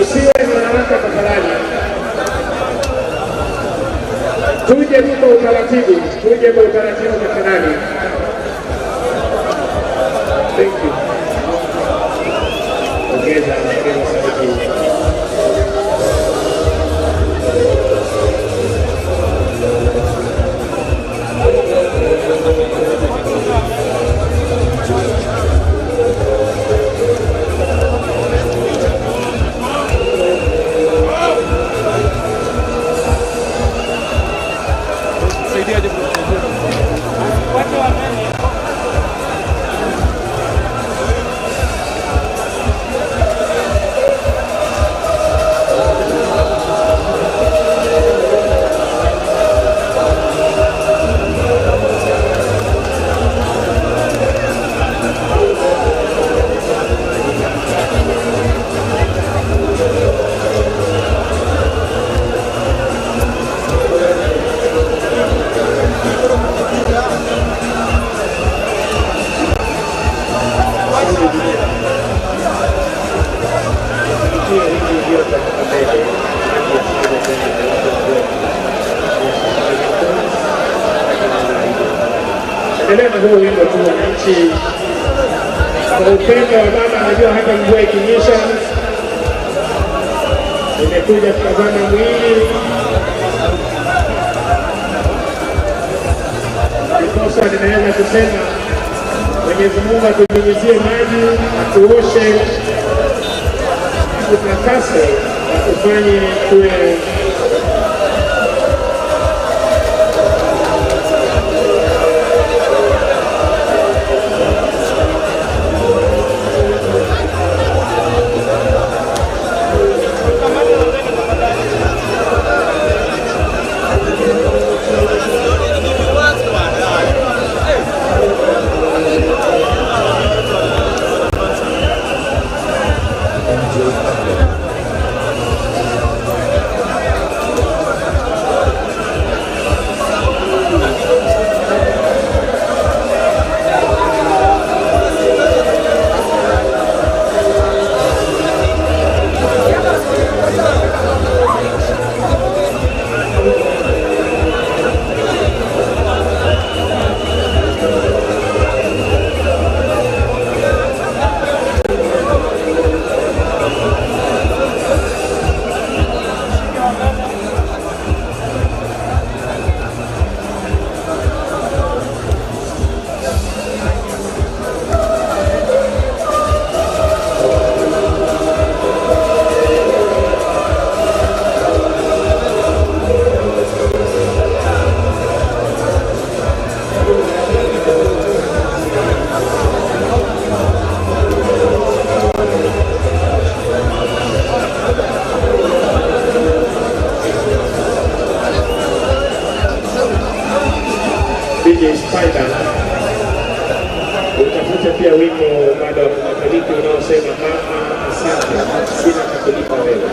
Usiwe na haraka tafadhali, tuje tu kwa utaratibu, tuje kwa utaratibu tafadhali. Thank you. Ongeza, ongeza sauti. Tukio hili iliyotoka mbele maji yasije tena. Endelea na huo wimbo tu, wananchi, kwa upendo wa Baba. Najua hata mvua ikinyesha, nimekuja kutazama mwili, ndiposa ninaweza kusema Mwenyezi Mungu atunyunyizie maji, atuoshe, atutakase, atufanye tuwe Spider, utafute pia wimbo bado wa Katoliki unaosema mama asante, sina cha kulipa wewe.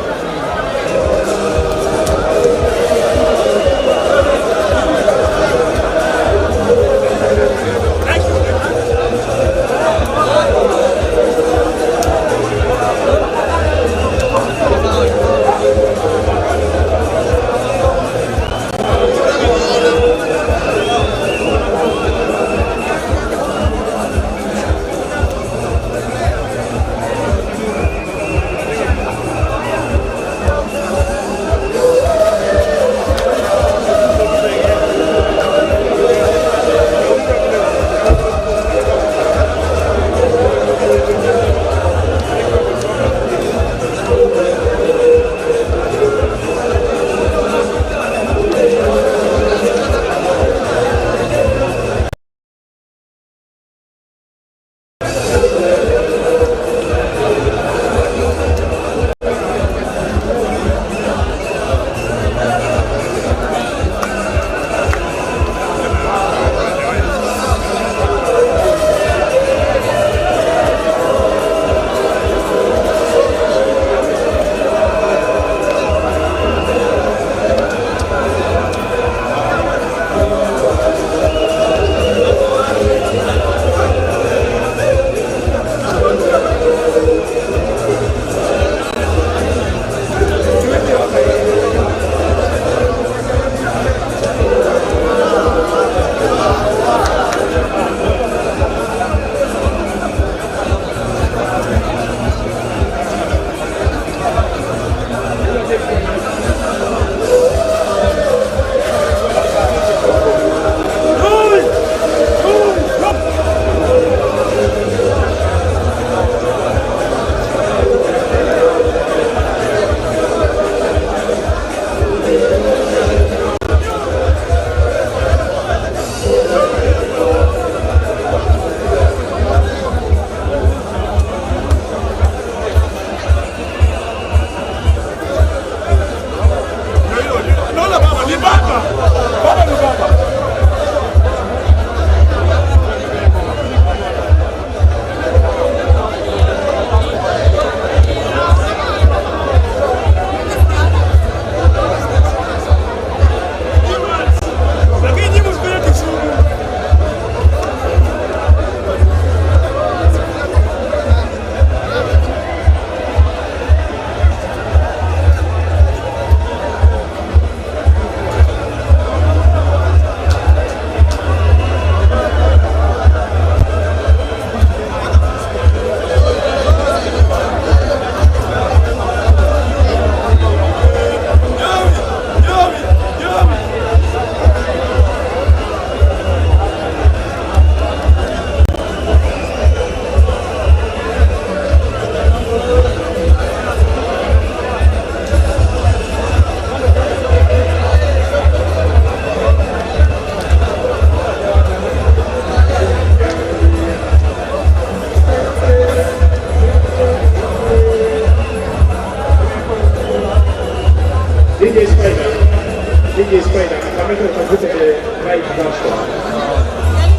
DJ Spider, DJ Spider, kamera utafute the right version.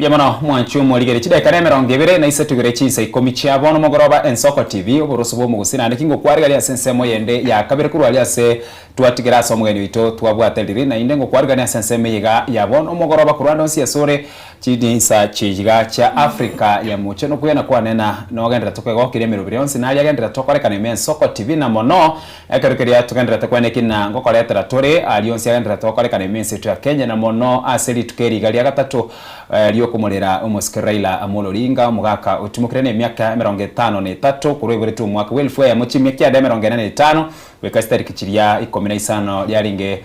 Mbuya mono mwanchi omorigeri chidakika na emerongo ebere na isato igoro chinsa ikomi chia bono mogoroba Ensoko TV oboroso bw'omogusii naende kingokwarigania ase ensemo yende ya kabere korwa aria ase twatigera ase omogeni oito twabwate riri naende ngokwarigania ase ensemo eye iga ya bono omogoroba korwa ande onsi ase ore chinsa chiga chia Africa ya moche nokwegena kwane na nogenderete kwegokeria emeroberi yonsi naria agenderete tokorekana ime Ensoko TV na mono Ekero keria togendererete kweneki na ngokoretera tore aria onsi agendererete gokorekana ime ense yaito ya Kenya, na mono ase rituko eri iga ria gatato ri'okomorera omosike Raila Amolo Odinga, omogaka otimokire nemiaka emerongo etano na etato korwa aiboretwe omwaka bw'elfu eyemo chimia kianda emerongo ene na etano goika chitariki chiria ikomi na isano riarenge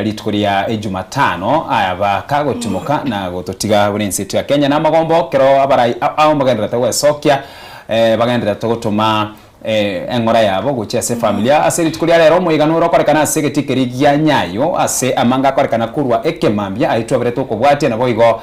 rituko ria Ejumatano aya bakagotimoka na gototiga buna ense yaito ya Kenya na amagombo ekero abarai ao bagendererete gwesokia bagendererete gotoma Eng'ora yabo gochia ase efamilia. Ase rituko ria rero omoigano ore okorekana ase egetii keria gia Nyayo ase amanga akorekana korwa ekemambia ayio twabere tokobwatia naboigo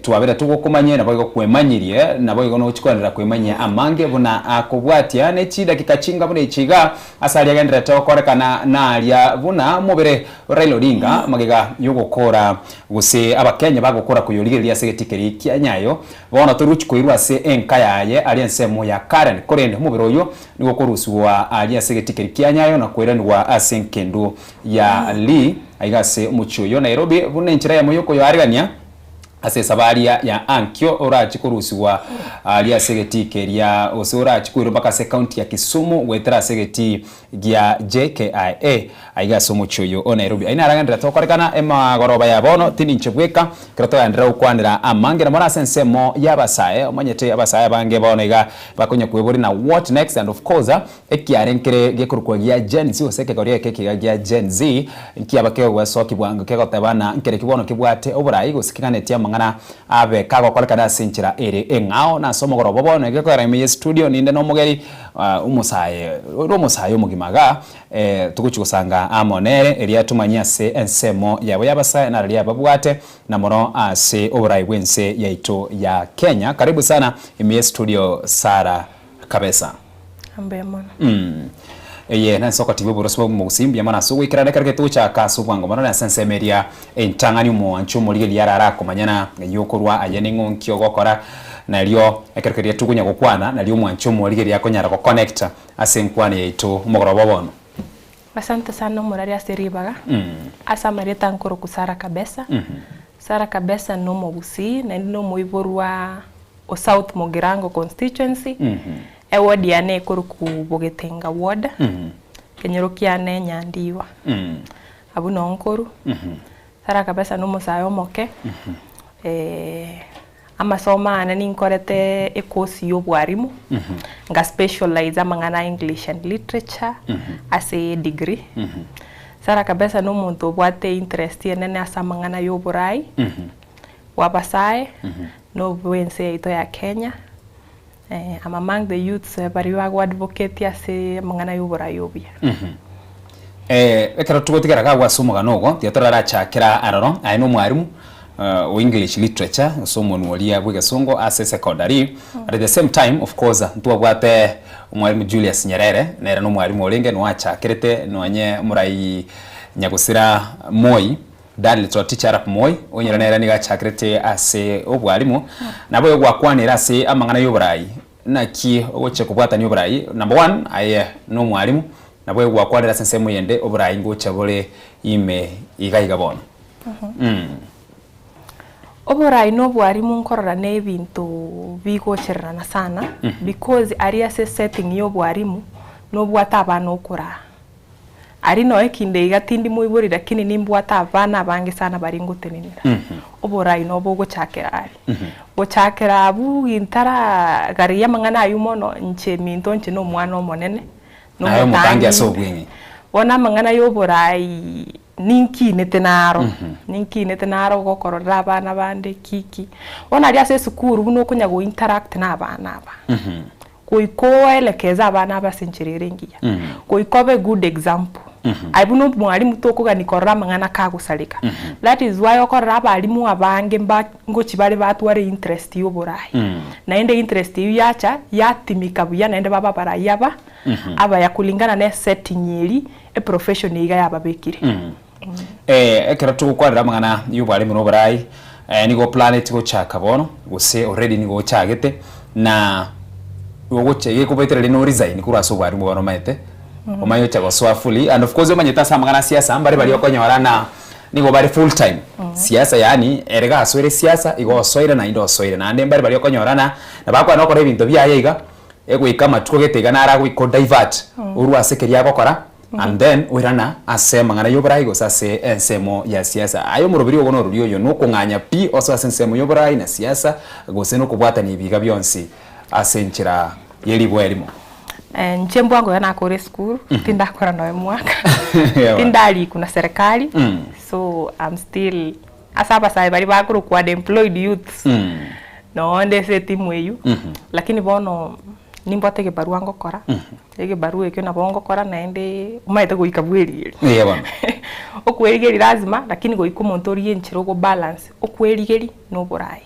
twabere togokomanyia naboigo kwemanyirie naboigo nochi koenderera kwemanyia amange buna akobwatia ne chidakika chinga buna echi iga ase aria agendererete gokorekana naria buna omobere o Raila Odinga magega yogokora gose abakenya bagokora koyorigereria ase egetii keria kia Nyayo Bono toruchi koirwa ase enka yaye aria ensemo ya Karen, korende omobere oyio nigo okorusigwa aria ase egetikeri kia Nyayo na koiranigwa ase engendu ya Lee aiga ase omochie oyio Nairobi buna enchera eyemo yokoyoarigania ase esabari ya ankio orachi korusigwa aria ase egetii keria gose orachi koirwa mpaka ase ekaunti ya Kisumu goetera ase egetii gia JKIA aiga ase omochie oyo o Nairobi. Ayio naragenderete gokorekana emagoroba ya bono, tindi inche bweka, ekero togenderera gokwanera amange na mono ase ensemo y'abasae, omanyete abasae abange bono iga bakonya kweboria na what next and of course ekiare nkere gekorokwa gia Gen Z gose ekegori eke ekiga gia Gen Z nkiaba kegwesokia bwango kegoteba na nkereki bono kebwate oborai gose keganetie amang'ana abe kagokorekana ase enchera ere eng'ao na ase omogoroba bono egekogera ime ye studio ninde nomogeri Omosae ore omosae omogima iga, togochia gosanga amo nere, erio atomanyie ase ensemo yabo y'abasae nararia ababwate, na mono ase oborai bw'ense yaito ya Kenya. Karibu sana ime ye studio Sarah Kabesa. Mbuya mono. Eye nense okotiga oboroso bwa omogusii mbuya mono ase ogoikerana ekero getogochaka ase obwango mono nase ensemo eria entang'ani omwancho omorigereria arare akomanyana ng'a okorwa aye ning'o nki ogokora nario ekero keria tokonya gokwana nario omwancho omorigereria akonyara go connect ase enkwana yaito omogoroba bono. Asante sana omorari ase ribaga, ase amarieta nkoroku Sarah Kabesa, Sarah Kabesa nomogusii naende nomoiborwa o South Mugirango constituency, Eward yane ekorokwa Bogetenga ward, ekenyoro kiane Nyandiwa. Abwo noo nkorwa. Sarah Kabesa nomosae omoke, amasomo aane ninkorete ecourse ya obwarimu, nga specialize amang'ana a English and Literature ase edegree. Sarah Kabesa nomonto obwate interest enene ase amang'ana ya oborai, bwa abasae, na obwa ense yaito ya Kenya. I'm among the youths baria bago advocate ase amang'ana ya oborai obuya. Ekero togotigara iga ase omogano ogo, tiga torarachakera aroro, aye na omwarimu o English literature gose omonwa oria bwa egesongo ase secondary, at the same time of course ntwabwate omwarimu Julius Nyerere, nere na omwarimu orenge noachakerete nonye omorai nyagosira Moi. Daniel Toroitich arap Moi, onyore nere nigo achakerete ase obwarimu, nabo oyo gwakwanire ase amang'ana y'oborai, naki ogochia kobwatania oborai, number one aye nomwarimu, nabo oyo gwakwanire ase ensemo eyende oborai ngocha bore ime iga iga bono. Oborai na obwarimu nkorora na ebinto bigochererana sana, because aria ase esetting ya obwarimu, nobwate abana okoraa. Aria noe kinde iga tindi moibori lakini nimbwate abana abange sana baria ngotenenera. Oborai nobo ogochakera aria. Gochakera abwo gintara garia amang'ana aywo mono inche minto inche na omwana omonene, na Naye omotangi ase omotangi. obweng'e. Bono amang'ana ya oborai ninkinete naro, ninkinete naro gokororera abana bande ki ki. Bono aria ase esukuru buna okonya go interact na abana aba. Goika oelekeze abana abe ase enchera ere engiya. Goika obe good example. Aye buna omwalimu tokogania korora amang'ana kagosareka. That is why okorora abalimu abange mba ngochi bare batware interest ya oborai. Naende interest eyio yacha yatimika buya naende babe abarai aba abaya kulingana ne esetting eria eprofession eyio iga yababekire. Ekero togokwanera amang'ana ya obwalimu na oborai, Nigo oplaneti gochaka bono, gose already nigo ochagete, na ogocha gekobetereria no resign korwa ase obwarimu bono omanyete, omanye ocha gosoa fully and of course omanyete ase amang'ana a siasa mbare baria okonyora na nigo bare full time siasa yaani ere gasoire siasa igo osoire naende osoire naende mbare baria okonyora na nabakwana okora ebinto biaye iga, egoika amatuko gete iga naro agoika odivert orwe ase keria agokora. And then oirana ase amang'ana y'oborai gose ase ensemo ya siasa. Aye omoroberi ogo norori oyo nokong'anya pi osoe ase ensemo y'oborai na siasa gose nokobwatania ebiiga bionsi ase enchera ye riboa erimo. Inche mbwango iga nakore esukuru, tindakora nonya omwaka, tindarikwa na serikali, so am still ase abasae baria bakorokwa unemployed youths, nonde ase etimu eywo, lakini bono nimbwate egebarua ngokora. Egebarua ekio nabo ngokora naende omanyete goika bwerigerie. Eeh bono. Okwerigeria lazima lakini goika omonto origie enchera ogo balance okwerigeria na oborai.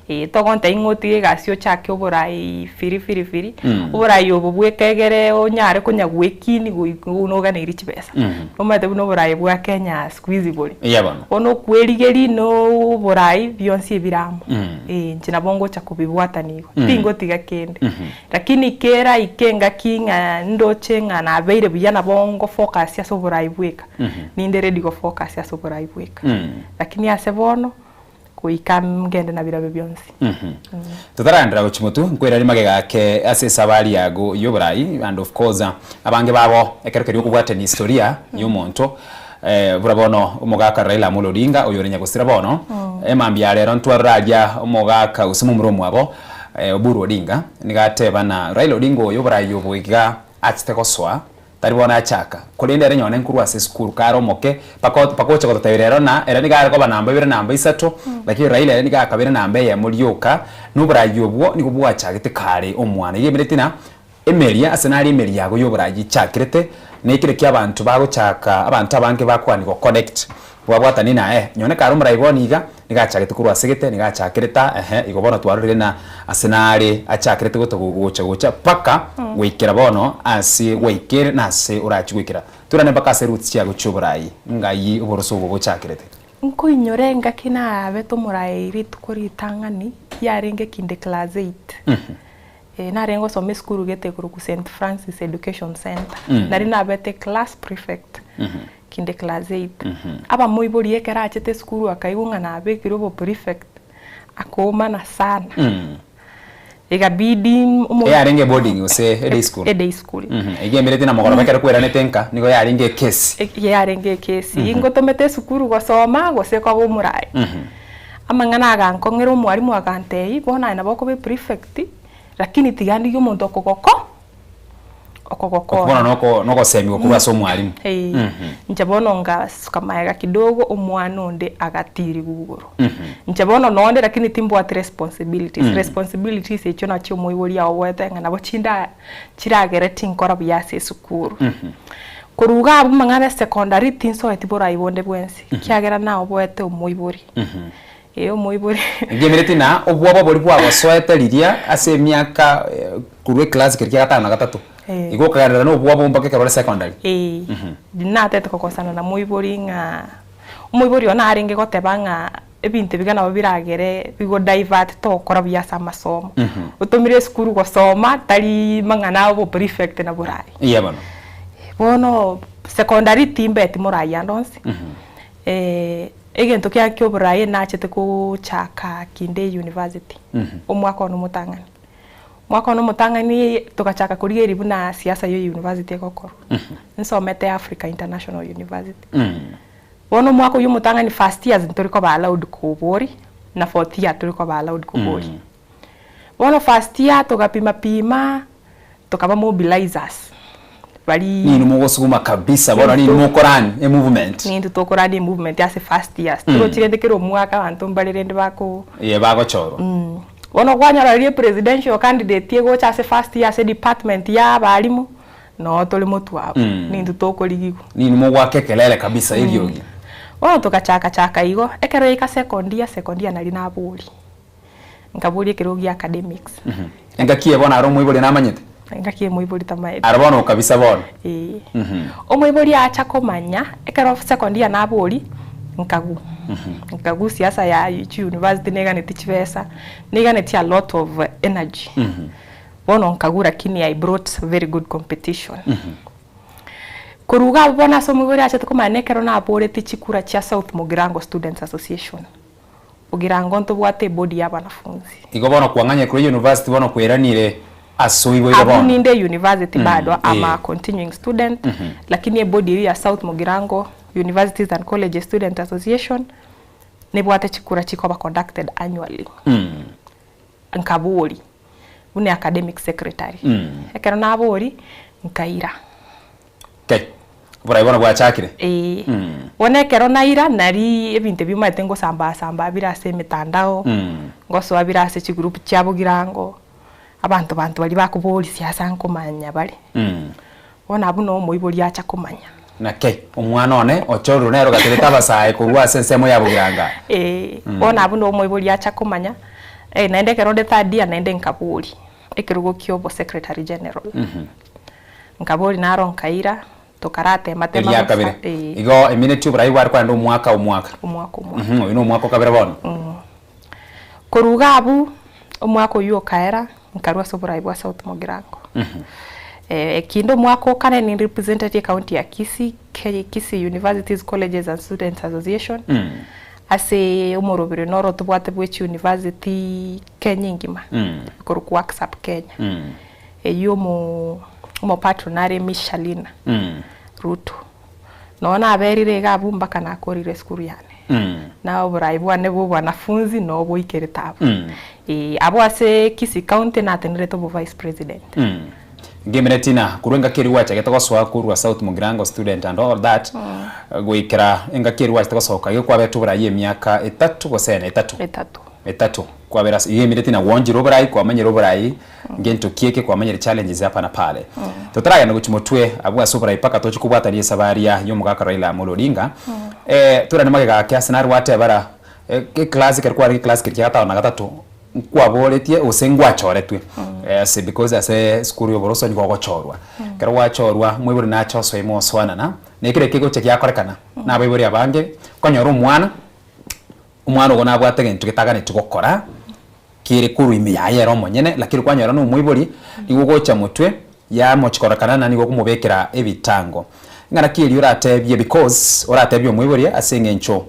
Eeh togontebia ng'a otige egasi ochake oborai firi firi firi, oborai obo bweka egere onyare konya gwekini goika noganeirie chibesa. Omanyete buna oborai bwa Kenya siku hizi bore. Eeh bono. Bono okwerigeria na oborai bionsi ebire amo. Eeh inche nabo ngocha kobibwatania igo, tingotiga kende. Lakini keraike engaki ng'a ndoche ng'a nabeire buya nabo ngofocus ase oborai bweka, ninde ready gofocus ase oborai bweka. Lakini ase bono, goika ngende nabirobio bionsi. Totaraenderera gochia motwe, nkoirarie magega ake ase esabari yago y'oborai and of course abange babo ekero keria okobwatania historia y'omonto buna bono omogaka Raila Amolo Odinga oyore nyagosira bono, emambia ya rero ntwarore aria omogaka gose momura omwabo Oburu Odinga nigo ateba na Raila Odinga oyo oborai obo iga achete gosoa tari bono achaka korende ere nyone nkorwa ase esukuru kare omoke mpaka mpaka ocha gototebia rero na ere nigo are koba namba ibere namba isato lakini Raila ere nigo akabere namba eyemo rioka na oborai obwo nigo bwachagete kare omwana. Iga emereti na emeria ase nare emeria yago ya oborai echakerete na ekero kia abanto bagochaka abanto abange bakogania go connect bwabwatani na eh nyone kare omorai bono iga Nigo achagete korwa ase gete, nigo achakerete aa, ehe, igo bono twarorire ng'a ase nare achakerete goto gocha gocha mpaka goikera bono ase gwaikere na ase orachie goikera. Toirane mpaka ase roots chiago chi'oborai, ng'ai oboroso obo bochakerete? Nkoinyora engaki nabete omorai rituko ritang'ani yarenge kinde class eight. Narenge gosoma esukuru gete ekorokwa St. Francis Education Centre. Nari nabete class prefect. Kinde class eight. Abamoibori ekero achete esukuru akaigwa ng'a nabekire obo prefect, akoomana sana. Egabidi omo- Eyarenge boarding gose e day school? E day school. Eyio emereti na mogoroba ekero kweranete nka, nigo yarenge ekesi. Yarenge ekesi. Ingotomete esukuru gosoma gose koba omorai. Amang'ana agankong'era omwalimu agantebia, bono aye nabo okoba eprefect, lakini tiga ndigie omonto okogoko. Okwo bono noko nogosemiwa korwa ase omwalimu. Ee. Inche bono ngasuka magega kidogo omwana onde agatirigwa igoro. Inche bono nonde lakini timbwati responsibilities, responsibilities echio nachio omoibori aoboete ng'a nabo chinda chiragere tinkora buya ase esukuru. Korwa iga abwo amang'ana ya secondary tinsoeti borai bonde bwensi, ekiagera naoboete omoibori. Ee omoibori. Ngemereti na obwoba boria bwagosoete riria ase emiaka korwa eclass keria kia gatano na gatato. Igo okagenderera na obwoba mpaka ekero ore secondary. Ee. Natete kokosana na moibori ng'a omoibori one narenge goteba ng'a ebinto ebi nabo biragere bigo divert togokora buya ase amasomo. Otomire esukuru gosoma tari mang'ana a obo prefect na borai. Eeh bono. Bono secondary timbeti morai ande onsi. Egento kiane ki'oboraai nachete gochaka kinde university, omwaka one omotang'ani. Omwaka one omotang'ani togachaka korigereria buna siasa ya university egokorwa. Nsomete Africa International University. Bono omwaka oywo omotang'ani first years ntori koba allowed koboria, na fourth year tori koba allowed koboria. Bono first year togapima pima, tokaba mobilizers baria. Ninwe mogosuguma kabisa bono ninwe mokorun e movement. Nintwe tokorun e movement ase first years. Torochi rende kera omwaka abanto mbare rende bako. Ee bagochorwa. Bono kwanyora riria epresidential candidate egocha ase first year ase department ya abalimu, noo tore motwe abwo. Nintwe tokorigigwa. Ninwe mogoaka ekelele kabisa eriogi. Bono togachaka chaka igo, ekero yaika second year, second year naria naboria. Nkaboria ekerogo gia academics. Engaki eye bono are omoibori namanyete? Engaki eye moibori tamaeti. Aro bono okabisa bono? Ee. Omoibori acha komanya, ekero second year naboria, nkagwa. Nkagwa siasa ya chiuniversity neganeti chibesa, neganeti a lot of energy. Bono nkagwa lakini I brought very good competition. Korwa iga abwo bono ase omoibori achete komanya nekero naboretie chikura chia South Mugirango Students Association. Mugirango ntobwate ebodi ya abanafunzi. Igo bono kwang'anyire korwa university bono kweranire ase oiboire Abwo bono. ninde university bado am a eh. continuing student lakini ebodi eyio ya South Mugirango Universities and Colleges Student Association nebwate chikura chikoba conducted annually. Nkabori buna academic secretary. Ekero nabori nkaira. Kei, oborai bono bwachakire? Eeh. Bono ekero naira nari ebinto ebi omanyete ngosambaa sambaa bire ase emetandao, ngosoa bire ase chigroup chia bogirango, abanto banto baria bakoboria siasa nkomanya bare. Bono abwo noo omoibori acha komanya. Naki omwana one ochorirwe nere ogaterete abasae korwa ase ensemo ya bogiranga. Ee, bono abwo noo omoibori acha komanya, naende ekero onde third year naende nkaboria ekerogo kia obo secretary general. Nkaboria naro nkaira, tokaratema tema Eria bosa, kabere. ee. Igo emineti oborai bware korenda omwaka omwaka. Omwaka omwaka. Oyio nomwaka o kabere bono. Korwa iga abwo, omwaka oyio okaera, nkarwa ase oborai bwa South Mugirango. Ekinde omwaka o kane ninrepresentetie ecounty ya Kisii, Kisii Universities Colleges and Students Association, ase omoroberi noro tobwate bwe chiuniversity Kenya engima, ekorokwa WorksUp Kenya. Eyio omo omopatron are Michalina Ruto. Nonya naberire iga abwo mpaka nakorire esukuru yane. Na oborai bwane bwa obwanafunzi noo boikerete abwo. Eeh abwo ase Kisii County natenerete obo vice president. Ngemire Tina, korwa engaki eria gwachagete gosoa korwa South Mugirango student and all that, goikera engaki eria gwachete gosoka igo kwabete oborai emiaka etato gose ene etato? Etato. Etato. Kwabera ase igo emire Tina gwonchire oborai kwamanyire oborai ngento ki eke kwamanyire challenges hapa na pale. Totaragenda gochia motwe abwo ase oborai mpaka toche kobwatania esabaria ya omogaka Raila Amolo Odinga, torane magega ake ase naro gwatebara eclass ekero kwarenge eclass keria kia gatano na gatato nkwaboretie gose ngwachoretwe ase because ase esukuru ya oboroso nigo ogochorwa. Ekero gwachorwa moibori nache osoe mosoanana, na ekero eke kegocha giakorekana na abaibori abange, okonyora omwana, omwana ogo nabwate egento getaganeti gokora, kere korwa ime yaye ere omonyene, lakini kwanyora na omoibori, nigo ogocha motwe, yamochi kororekana na nigo okomobekera ebitango. Ng'a naki erio oratebie because oratebie omoibori ase eng'encho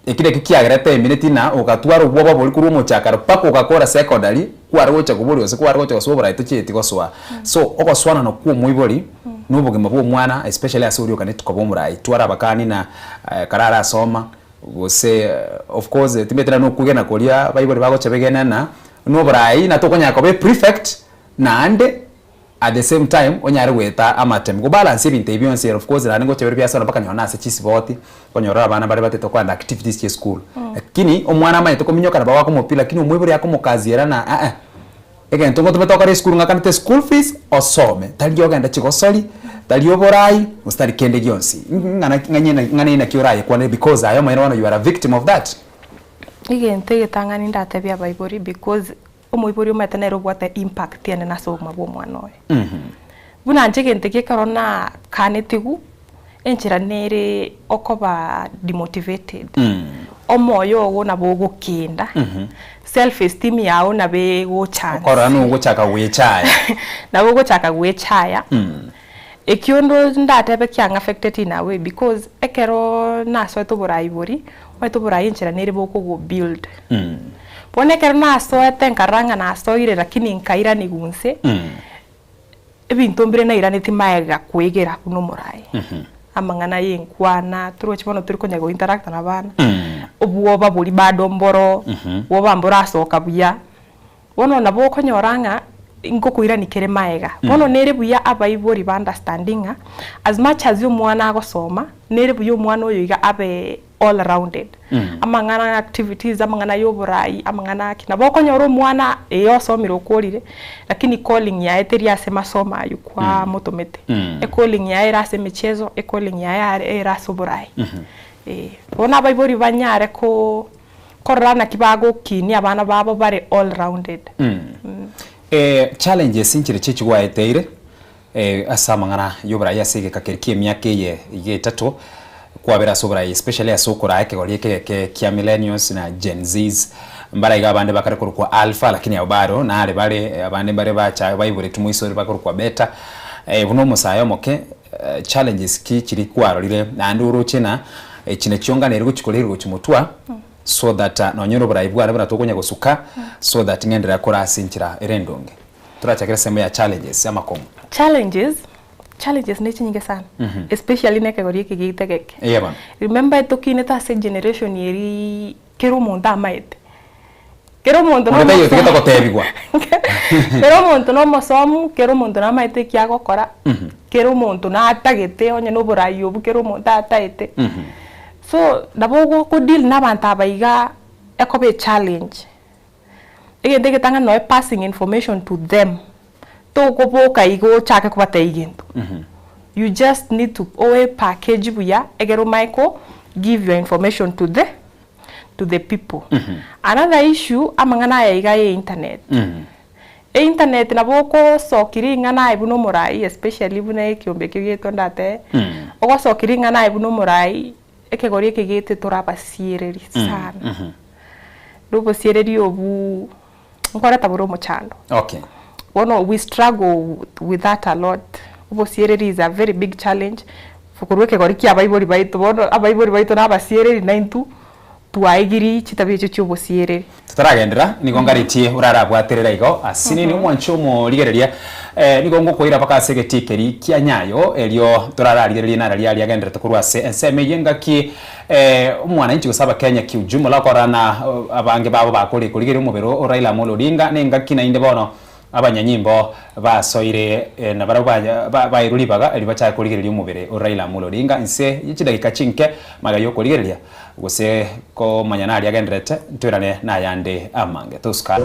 ekio nakio kiagerete emineti na ogatwara obwoba boria korwa omochakano mpaka ogakora secondary, kware gocha koboria gose kware gocha gosoa oborai tochieti gosoa. So, ogosoanana kwa omoibori na obogima bwa omwana especially ase oria oganeti koba omorai, twara abakani na ekero arasoma, Gose of course timanyeti naende nokwegena koria abaibori bagocha begene ng'a noborai na tokonyara koba eprefect naende at the same time onyare goeta amatemo. Go balance ebinto ebi bionsi of course naende ngocha bire biasara mpaka nonye na ase chisiboti okonyora abana bare batete kogenda activities chia esukuru. Lakini omwana amanyete kominyoka nabo agoaka omopira lakini omoibori akomokaziera ng'a ah ah. Egento ngotomete okore esukuru ng'akanete eschool fees osome, tari ogende chigosori, tari oborai, gose tari kende gionsi. Ng'ana ng'anye ng'ana naki orayekwanere because aye omonyene bono you are a victim of that. Egento egetang'ani ndatebie abaibori because omoibori omanyete nere obwate impact enene ase obogima bwa omwana oye. Buna inche egento eke ekero nakanetigwe, enchera nere okoba demotivated, omoyo ogo nabo ogokenda, self esteem yago nabo egocha nse. Okorora nogochaka gwechaya. Nabo ogochaka gwechaya, ekio ndo ndatebe kiang affected in a way because ekero nasoete oborai boria, omanyete oborai enchera nere bokogo build. Bono ekero nasoete nkarora ng'a nasoire lakini nkairaniwa nse, Ebinto mbire nairaneti magega kwegera buna omoraai, amang'ana y'enkwana, torochi bono tori konya go interact na abana, obwoba boria bado mboro, obwoba mborasoka buya, bono nabo okonyora ng'a ngokoirani kere magega. Bono nere buya abaibori ba understanding ng'a as much as omwana agosoma, nere buya omwana oyo iga abe all rounded. Amang'ana ya activities, amang'ana ya oborai, amang'ana aki. Nabo okonyora omwana ee osomire okorire, lakini calling yaye teri ase masomo aywo kwamotomete. Ecalling yaye ere ase emichezo, ecalling yaye are ere ase oborai. Eh. Bono abaibori banyare ko korora naki bagokinia abana babo bare all rounded. Challenges nchire chiachi gwaeteire ase amang'ana y'oborai ase egeka keria ki'emiaka eye iga etato. Kwabera ase oborai especially ase okoraa ekegori eke geke kia millennials na Gen Zs mbare iga abande bakare korokwa alpha lakini abwo baro nare bare abande mbare bacha baiboretwe moiso ore bakorokwa beta buna omosae omoke challenges ki chiria kwarorire naende oroche ng'a echi nachio nganeri gochi korerwa gochi motwa so that nonye ore oborai bwane buna tokonya gosuka so that ng'enderere kore ase enchera ere endonge. Torachakere esemo ya challenges amakong'u. Challenges, challenges ne chinyinge sana especially na ekegori eke giaito egeke. Eye bono. Remember tokinete ase egeneration eria kera omonto amaete, kera omonto Onde taiyo otigete gotebigwa. Kera omonto na omosomu, kera omonto namaete eki agokora, kera omonto natagete onye na oborai obwo kera omonto ataete. So nabo ogo deal na abanto aba igaa ekoba echallenge. Egento egetang'ani noe passing information to them, tokoboka igo ochake kobatebia egento, you just need to oe package buya egere omanye ko give your information to the to the people. Another issue, amang'ana aya iga ya internet, einternet nabo okosokia ring'ana aye buna omorai especially buna ekiombe ekio giaito ndatebe, ogosokia ring'ana aye buna omorai, ekegori eke gete tore abasiereri sana. Na obosiereri obwo nkoreta bore omochando. Okay. Bono we struggle with that a lot. Obosiereri is a very big challenge korwa ekegori kia abaibori baito bono abaibori baito na abasiereri naintwe twaegirie chitabia echio chia obosiereri. Totaragenderera, nigo ngaretie orarabwaterere igo ase nini omwancho omorigereria, nigo ngokoira mpaka ase egetii keria kia Nyayo, erio torararigererie nararia aria agendererete korwa ase ensemo eyio engaki omwananchi gose abakenya kiujumla okorora na abange babo bakore korigereria omobere o Raila Amolo Odinga, na engaki naende bono abanyanyimbo basoire nabarabwo bairwe ribaga erio bachake korigereria omobere o Raila Amolo Odinga inse ye chidakika chinke magega y'okorigereria gose komanya naria agendererete ntoirane nayande amange. Tosuka.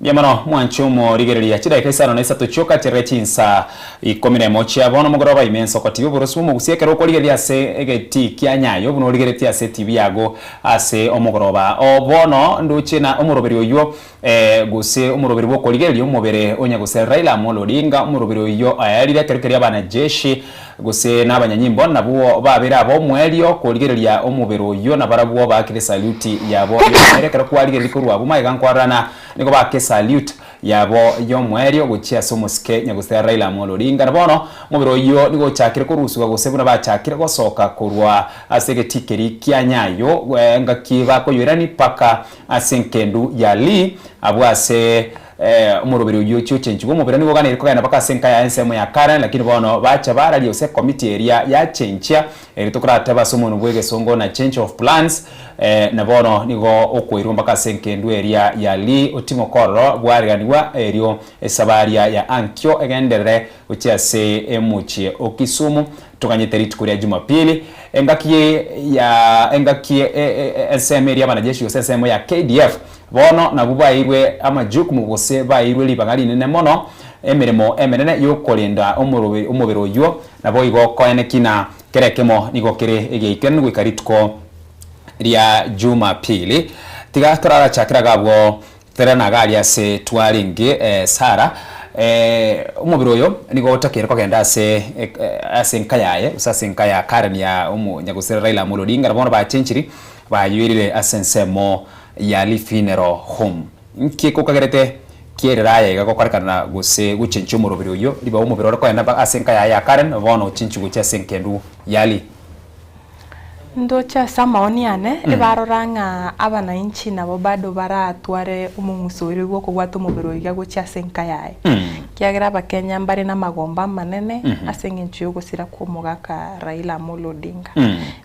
Mbuya mono mwanche omorigereria chidaeka isano na isato chioka chire chinsa ikomi na emo chia bono omogoroba ime ensoko TV oborosi bw'omogusia ekero okorigereria ase egetii kia Nyayo buna origeretie ase TV yago ase omogoroba o bono ndoche na omoroberi oywo gose omoroberi bw'okorigereria omobere onya gose Raila Amolo Odinga omoroberi oyio aerire ekero keria abanajeshi gose na abanyanyimbo nabwo babere ab'omoerio korigereria omobere oyio nabarabwo baakire esaluti yabo y'omoerio ekero kwarigereria korwa abwo magega nkwarorana Nigo baake salute yabo y'omoerio gochia ase omosike nyagusera Raila Amolo Odinga. Na bono omobere oyio nigo ochakire korusigwa gose buna bachakire gosoka korwa ase egetii keria kia Nyayo engaki bakoyoirani mpaka ase enkendu ya Lee abwo ase omoroberi oyio ochia ochenchigwa. Omobere nigo oganeire kogenda mpaka ase enka yaye ensemo ya Karen lakini bono bacha bararia gose ekomiti eria yachenchia Erio tokoratebe ase omonwa bw'egesongo na change of plans, na bono nigo okoirwa mpaka ase enkendu eria ya Lee otimoke ororo bwareganigwa erio esabaria ya ankio egenderere gochia ase emochie o Kisumu toganyete rituko ria Jumapili engaki ya engaki ensemo eria abanajeshi gose ensemo ya KDF bono nabwo baeirwe amajukumu gose baeirwe ribaga rinene mono emeremo emenene yokorenda omobere oyio Naboigo koeneki na kera ekemo nigo kere egiaikeranu goika rituko ria Jumapili. Tiga torarachakere iga abwo terana iga aria ase twarenge Sara. Omobere oyo nigo otakeire kogenda ase ase enka yaye gose ase enka ya Karen ya omonyagusira Raila Amolo Odinga na bono bachenchiri bayoirire ase ensemo ya Lee Funeral Home. Nki kokagerete kierere aya iga gokorekana gose gochenchia omoroberi oyio, ribaga omobere ore kogenda mpaka ase enka yaye ya Karen, bono ochenchwe gochia ase enkendu ya Lee? Ndoche ase amaoni ane, ebarora ng'a abanainchi nabo bado baratware omong'uso oria bw'okobwata omobere oiga gochia ase enka yaye. Ekiagera abakenya mbare namagombo amanene ase eng'encho y'ogosira kw'omogaka Raila Amolo Odinga.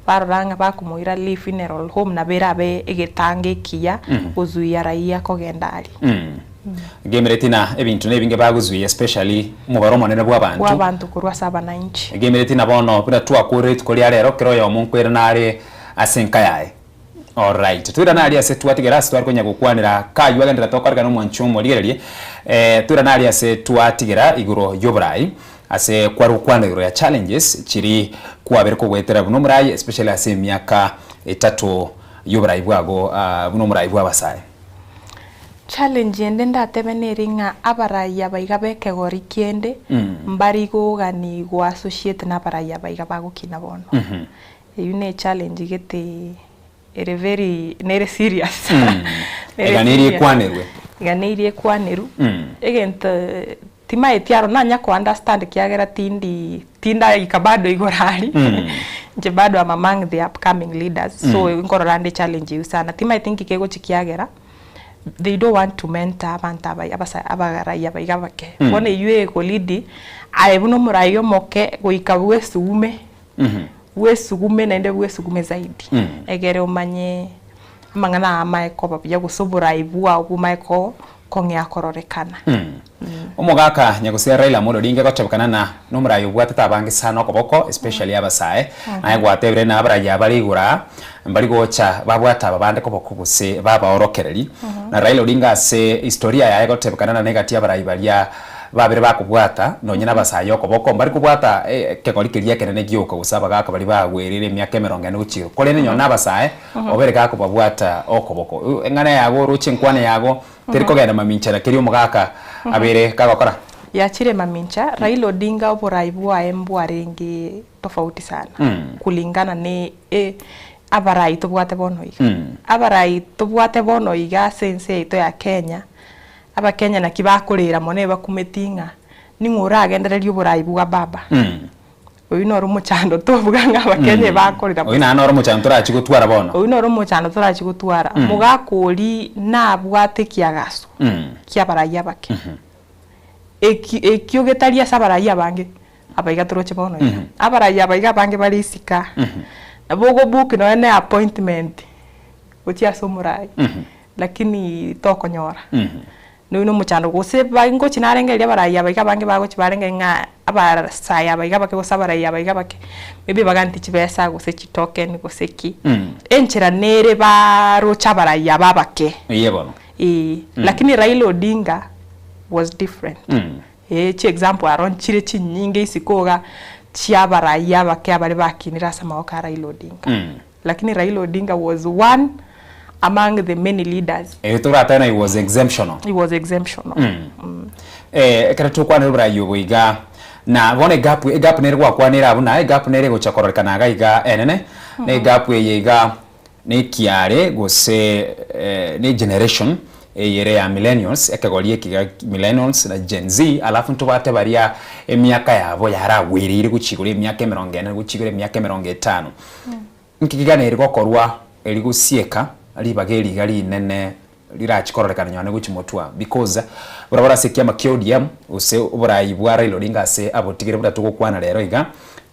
Barora ng'a bakomoira Lee Funeral Home nabo erabe egetango ekiya gozuia raia kogenda aria. Ngemereti na ebinto nebinge bagozuia especially omobaro omonene bw'abanto. Bw'abanto korwa ase abananchi. Ngemereti na bono buna twakorire rituko ria rero kera oyomo nkoirana are ase enka yaye. Alright, toirane aria ase twatigera ase tware konya gokwanera kaywo agenderete okorekana omwanchi omorigererie, toirane aria ase twatigera igoro y'oborai, ase kware gokwana igoro ya challenges chiria kwabere kogoetera buna omorai especially ase emiaka etato y'oborai bwago buna omorai bw'abasae. Challenge ende ndatebe neri ng'a abarai aba iga b'ekegori kende mbari kogani go associate nabarai aba iga bagokina bono. Eyio ne challenge gete ere very nere serious. Nere Iga neri serious. ekwanerwe. Iga neri ekwanerwe. Egento timaeti aro nanya ko understand kiagera tindi tindaika bado igoro aria. Inche bado am among the upcoming leaders so nkorora ande challenge eyio sana. Timaeti nki kegochi kiagera they don't want to mentor abanto aba abasa abarai aba iga abake. Bono eyio ego lead aye buna omorai omoke goika bwesugume Bwesugume naende bwesugume zaidi, egere omanye amang'ana aya amae koba buya gose oborai bwao bomae kong'ea kororekana. Omogaka Nyagusia Raila Amolo Odinga egotebekana na nomorai obwatete abange sana okoboko especially abasae, naye gwatebire na abarai aba bare igoro aa mbari gocha babwate aba bande koboko gose babaorokereri. Na Raila Odinga ase historia yaye egotebekana na negati y'abarai baria Babere bakobwata nonya nabasae okoboko, mbari kobwata ekegori keria ekenene gioka gose abagaaka baria bagwerire emiaka emerongo ene gochia igoro, korende nonya nabasae obere gakobabwata okoboko. Eng'ana yago oroche enkwana yago teri kogenda mamincha na keria omogaka abeire kagokora. Yachire mamincha, Raila Odinga oborai bwaye mbwarenge tofauti sana kulingana ne abarai tobwate bono iga. Abarai tobwate bono iga ase ense yaito ya Kenya, Abakenya naki bakorera mono ebakumeti ng'a ning'o oragendererie oborai bwa baba. Oyio noro omochando tobuga ng'a abakenya ebakorera Oyio naende noro omochando torachi gotwara bono. Oyio noro omochando torachi gotwara. Mogaka oria nabwate ekiagaso ki'abarai abake. Eki ekio getari ase abarai abange, aba iga toroche bono iga. Abarai aba iga abange bare isiko aa, nabo ogobook nonya ne appointment gochia ase omorai. Lakini tokonyora. Noyo nomochando gose ba ngochi narengereria abarai aba iga abange bagochi barenge ng'a abasae aba iga bake gose abarai aba iga bake, maybe baganeti chibesa gose chitoken gose ki. Enchera nere baroche abarai aba abake. Eye bono. Eeh. Lakini Raila Odinga was different. Eeh chi example aro nchire chinyinge isiko iga chia abarai abake abare bakinire ase amaboko a Raila Odinga. Lakini Raila Odinga was one among the many leaders. Erio toratebe na he was exemptional. He was exemptional. Eh, ekero tokwanera oborai obo iga, na bono egap egap nere gwakwanire abwo na egap nere egocha kororekana iga iga enene, na egap eye iga na ekiare gose ne egeneration eye ere ya millennials, ekegori eke gia millennials na Gen Z, alafu ntobwate baria emiaka yabo yaragwereire gochia igoro emiaka emerongo ene gochia igoro emiaka emerongo etano. Nki kiganeri gokorwa eri gosieka ribaga eri iga rinene rirachi kororekana nyone gochia motwa because boroboro ase ekiama kia ODM gose oborai bwa Raila Odinga ase abotigere buna togokwana rero iga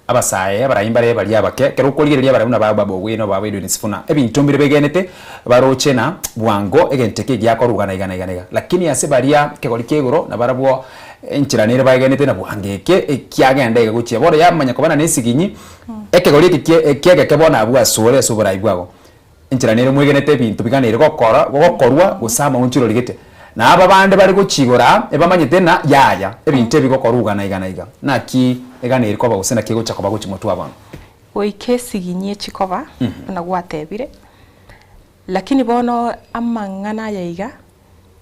abasae abarai mbare baria abake ekero okorigereria abarai buna ba Babu Owino ba Edwin Sifuna ebinto mbire begenete baroche na bwango egento eke giakorugana iga na iga na iga lakini ase baria ekegori kia igoro nabarabwo enchera nere baegenete na bwango eke ekiagenda iga gochia bono yamanya koba na nesiginyi Ekegori eke kie ekiegeke bono abwo asore ase oborai bwabo. Enchera nere mwegenete ebinto biganeire gokora gokorwa gose amaonchorori gete. Na aba bande bare gochigora aa ebamanyete ng'a yaya, ebinto ebi gokorwa iga na iga na iga. Naki eganeiri koba gose naki egocha koba gochia motwe aa bono? Goika esiginyi echikoba, buna gwatebire, lakini bono amang'ana aya iga,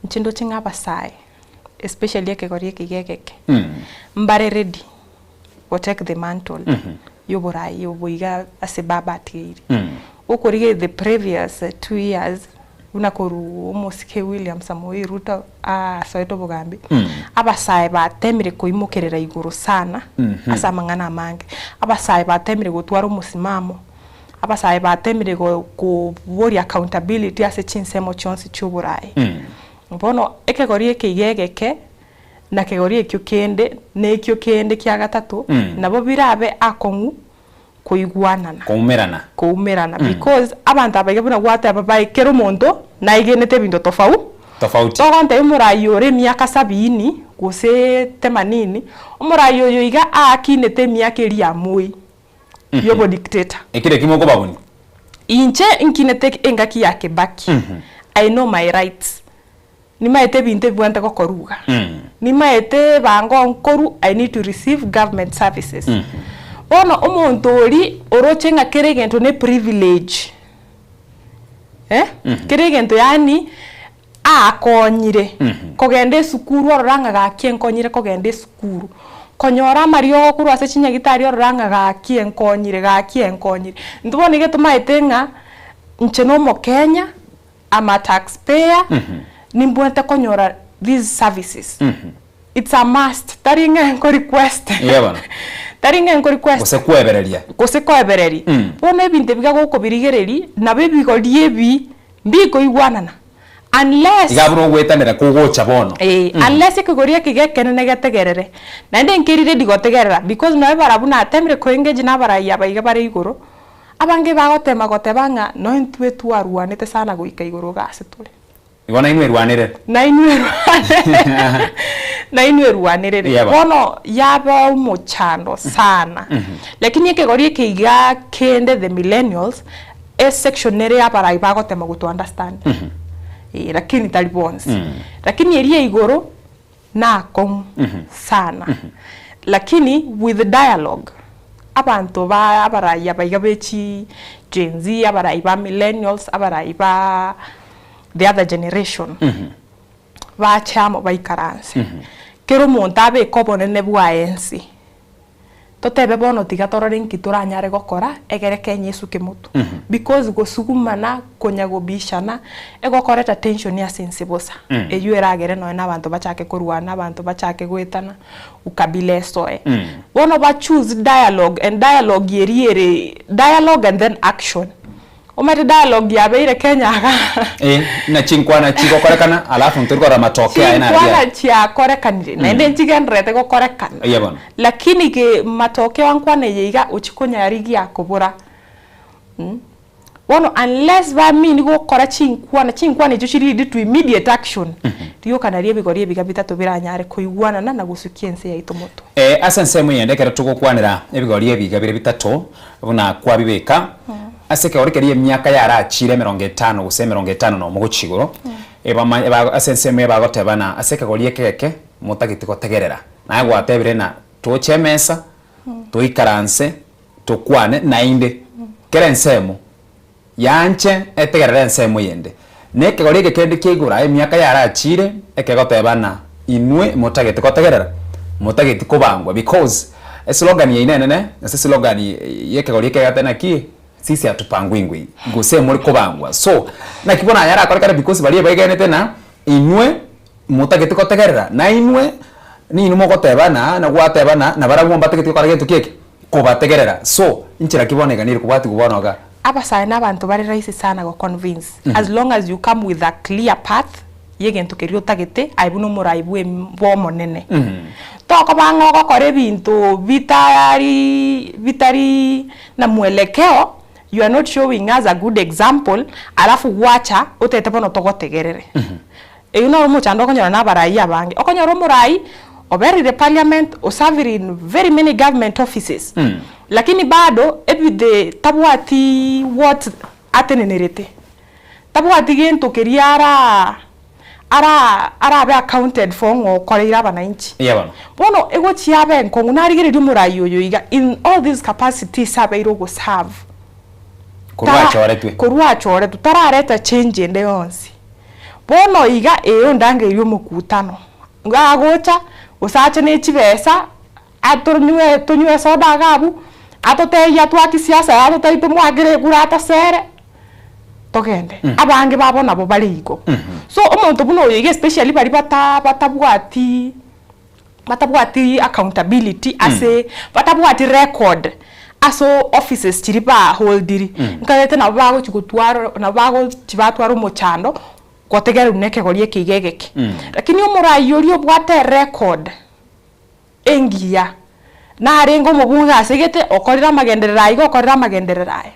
inche ndoche ng'a abasae, especially ekegori eke iga egeke, mbare ready. go take the mantle y'oborai obo iga ase baba atigeire. Okorigereria the previous 2 years buna korwa omosike William Samoei Ruto asoete obogambi, abasae batemire koimokerera igoro sana ase amang'ana amange. Abasae batemire gotwara omosimamo, abasae batemire go koboria accountability ase chinsemo chionsi chi'oborai. Bono ekegori eke iga egeke. na kegori ekio kende, na ekio kende kia gatato, nabo birabe akong'u koigwanana. Koumerana. Koumerana because abanto aba iga buna gwateba bae kera omonto naigenete ebinto tofau Tofauti. Togontebia omorai ore emiaka sabini gose themanini, omorai oyo iga aakinete emiaka eria ya moi, ya obodictator. Ekero ekio mokobabuni. Inche nkinete engaki ya Kibaki, I know my rights, nimaete ebinto ebibwate gokoruga, nimaete ebango nkoru, I need to receive government services. Bono omonto oria oroche ng'a kera egento ne privilege, eh, kera egento yaani aakonyire kogenda esukuru orora ng'a gaki enkonyire kogenda esukuru, konyora amariogo korwa ase chinyagitari orora ng'a gaki enkonyire gaki enkonyire. Intwe bono iga tomaete ng'a inche na omokenya, am a tax payer, nimbwate konyora these services. It's a must, tari ng'a nko request, Eeh bono. tari ng'a nko request. Gose koebereria. Gose koebereria. Bono ebinto ebi iga gokobirigereria, nabo ebigori ebi Mbikoigwanana unless. Iga buna ogwetanera kogocha bono. Ee, unless ekegori eke gekenene getegerere. Naende nkeri ready gotegerera because nonya barabwo natemire ko engage na abarai aba iga bare igoro, abange bagotema goteba ng'a nonya intwe twarwanete sana goika igoro iga ase tore. Igo nainwe erwanerere. Nainwe erwanerere. Nainwe erwanerere. Yebo. Bono yaba omochando sana. Lakini ekegori eke iga kende the millennials, Esection nere y'abarai bagotema goto understand eh, lakini tari bonsi. Lakini eria igoro nakong'u sana. Lakini with dialogue, abanto ba abarai aba iga be chi Gen Z, abarai ba millennials, abarai ba the other generation, bache amo baikaranse. Kera omonto abeke obonene bwaye ense. Totebe bono tiga torore nki toranyare gokora egere Kenya esuke motwe. Because gosugumana, konya gobishana, egokoreta tension ase ense bosa. Eywo eragere nonya na abanto bachake korwana, abanto bachake goetana, ukabila esoe. Bono ba choose dialogue and dialogue eria ere dialogue and then action. Omanyete dialogue yabeire Kenya igaa. Eh, ng'a chinkwana chigokorekana alafu ntori korora matokeo aye naria. Chinkwana chiakorekanire naende nchigendererete gokorekana. Eya bono. Lakini ge matokeo a nkwana eye iga ochia konyarigia kobora mh. Bono unless bamini gokora chinkwana, chinkwana echio chi lead to immediate action, rioka nario ebigori ebiga bitato biranyare koigwanana na gosukia ense yaito motwe. Eh, ase ensemo eyende ekero togokwanera ebigori ebiga bire bitato buna kwabibeka, ase ekegori keria emiaka yarachire emerongo etano gose emerongo etano nomo gochia igoro, ebama eba ase ensemo eye bagotebana ase ekegori eke egeke motageti gotegerera. Naye gwatebire ng'a toche emesa, toikaranse, tokwane naende kera ensemo yanche etegerere ensemo eyende. Na ekegori eke kende kia igoro aye emiaka yarachire ekegotebana inwe motagete gotegerera, motageti kobangwa because eslogan yaino enene ase eslogan ya ekegori eke egoteba naki sisi hatupangwingwi gose more kobangwa. So naki bono aya arakorekane because baria ebaegenete na inwe motagete gotegerera nainwe ninwe mogotebana na gwatebana na barabwo mbatagete gokora gento ki eke? Kobategerera. So inchera ki bono iga nere kobwatigwa bono iga? Abasae nabanto bare rahisi sana go convince as long as you come with a clear path yegento keria otagete aye buna omorai bwe bwomonene. Tokoba ng'a ogokora ebinto bitari bitari na mwelekeo you are not showing us a good example alafu gwacha otete bono togotegerere. Eyio noro omochando okonyora na abarai abange. Okonyora omorai oberire parliament, osavire in very many government offices, lakini bado ebide tabwati what atenenerete, tabwati gento keria ara ara arabe accounted for ng'a okoreire abananchi. Eya bono. Bono egochia abe enkong'u narigereria omorai oyo iga in all these capacities abeire ogoserve, Korwa tara achoretwe. korwa achoretwe tarareta change ende yonsi. Bono iga ee ondangeirie omokutano, agocha, gose ache ne chibesa, atonywe tonywe esoda iga abwo, atotebie atwake siasa yaye atotebie tomoakere ekura atosere, togende. Abange babo nabo bare igo. So omonto buna oyo iga especially baria bata batabwati batabwati accountability ase batabwati record ase offices chiria ba holdiri, nkarete nabo bagochi gotwara nabo bagochi batwara omochando gotegererwa na ekegori eke iga egeke. Lakini omorai oria obwate erecord engiya, narenge omobunge ase gete okorire amagenderero aya iga okorire amagenderero aya.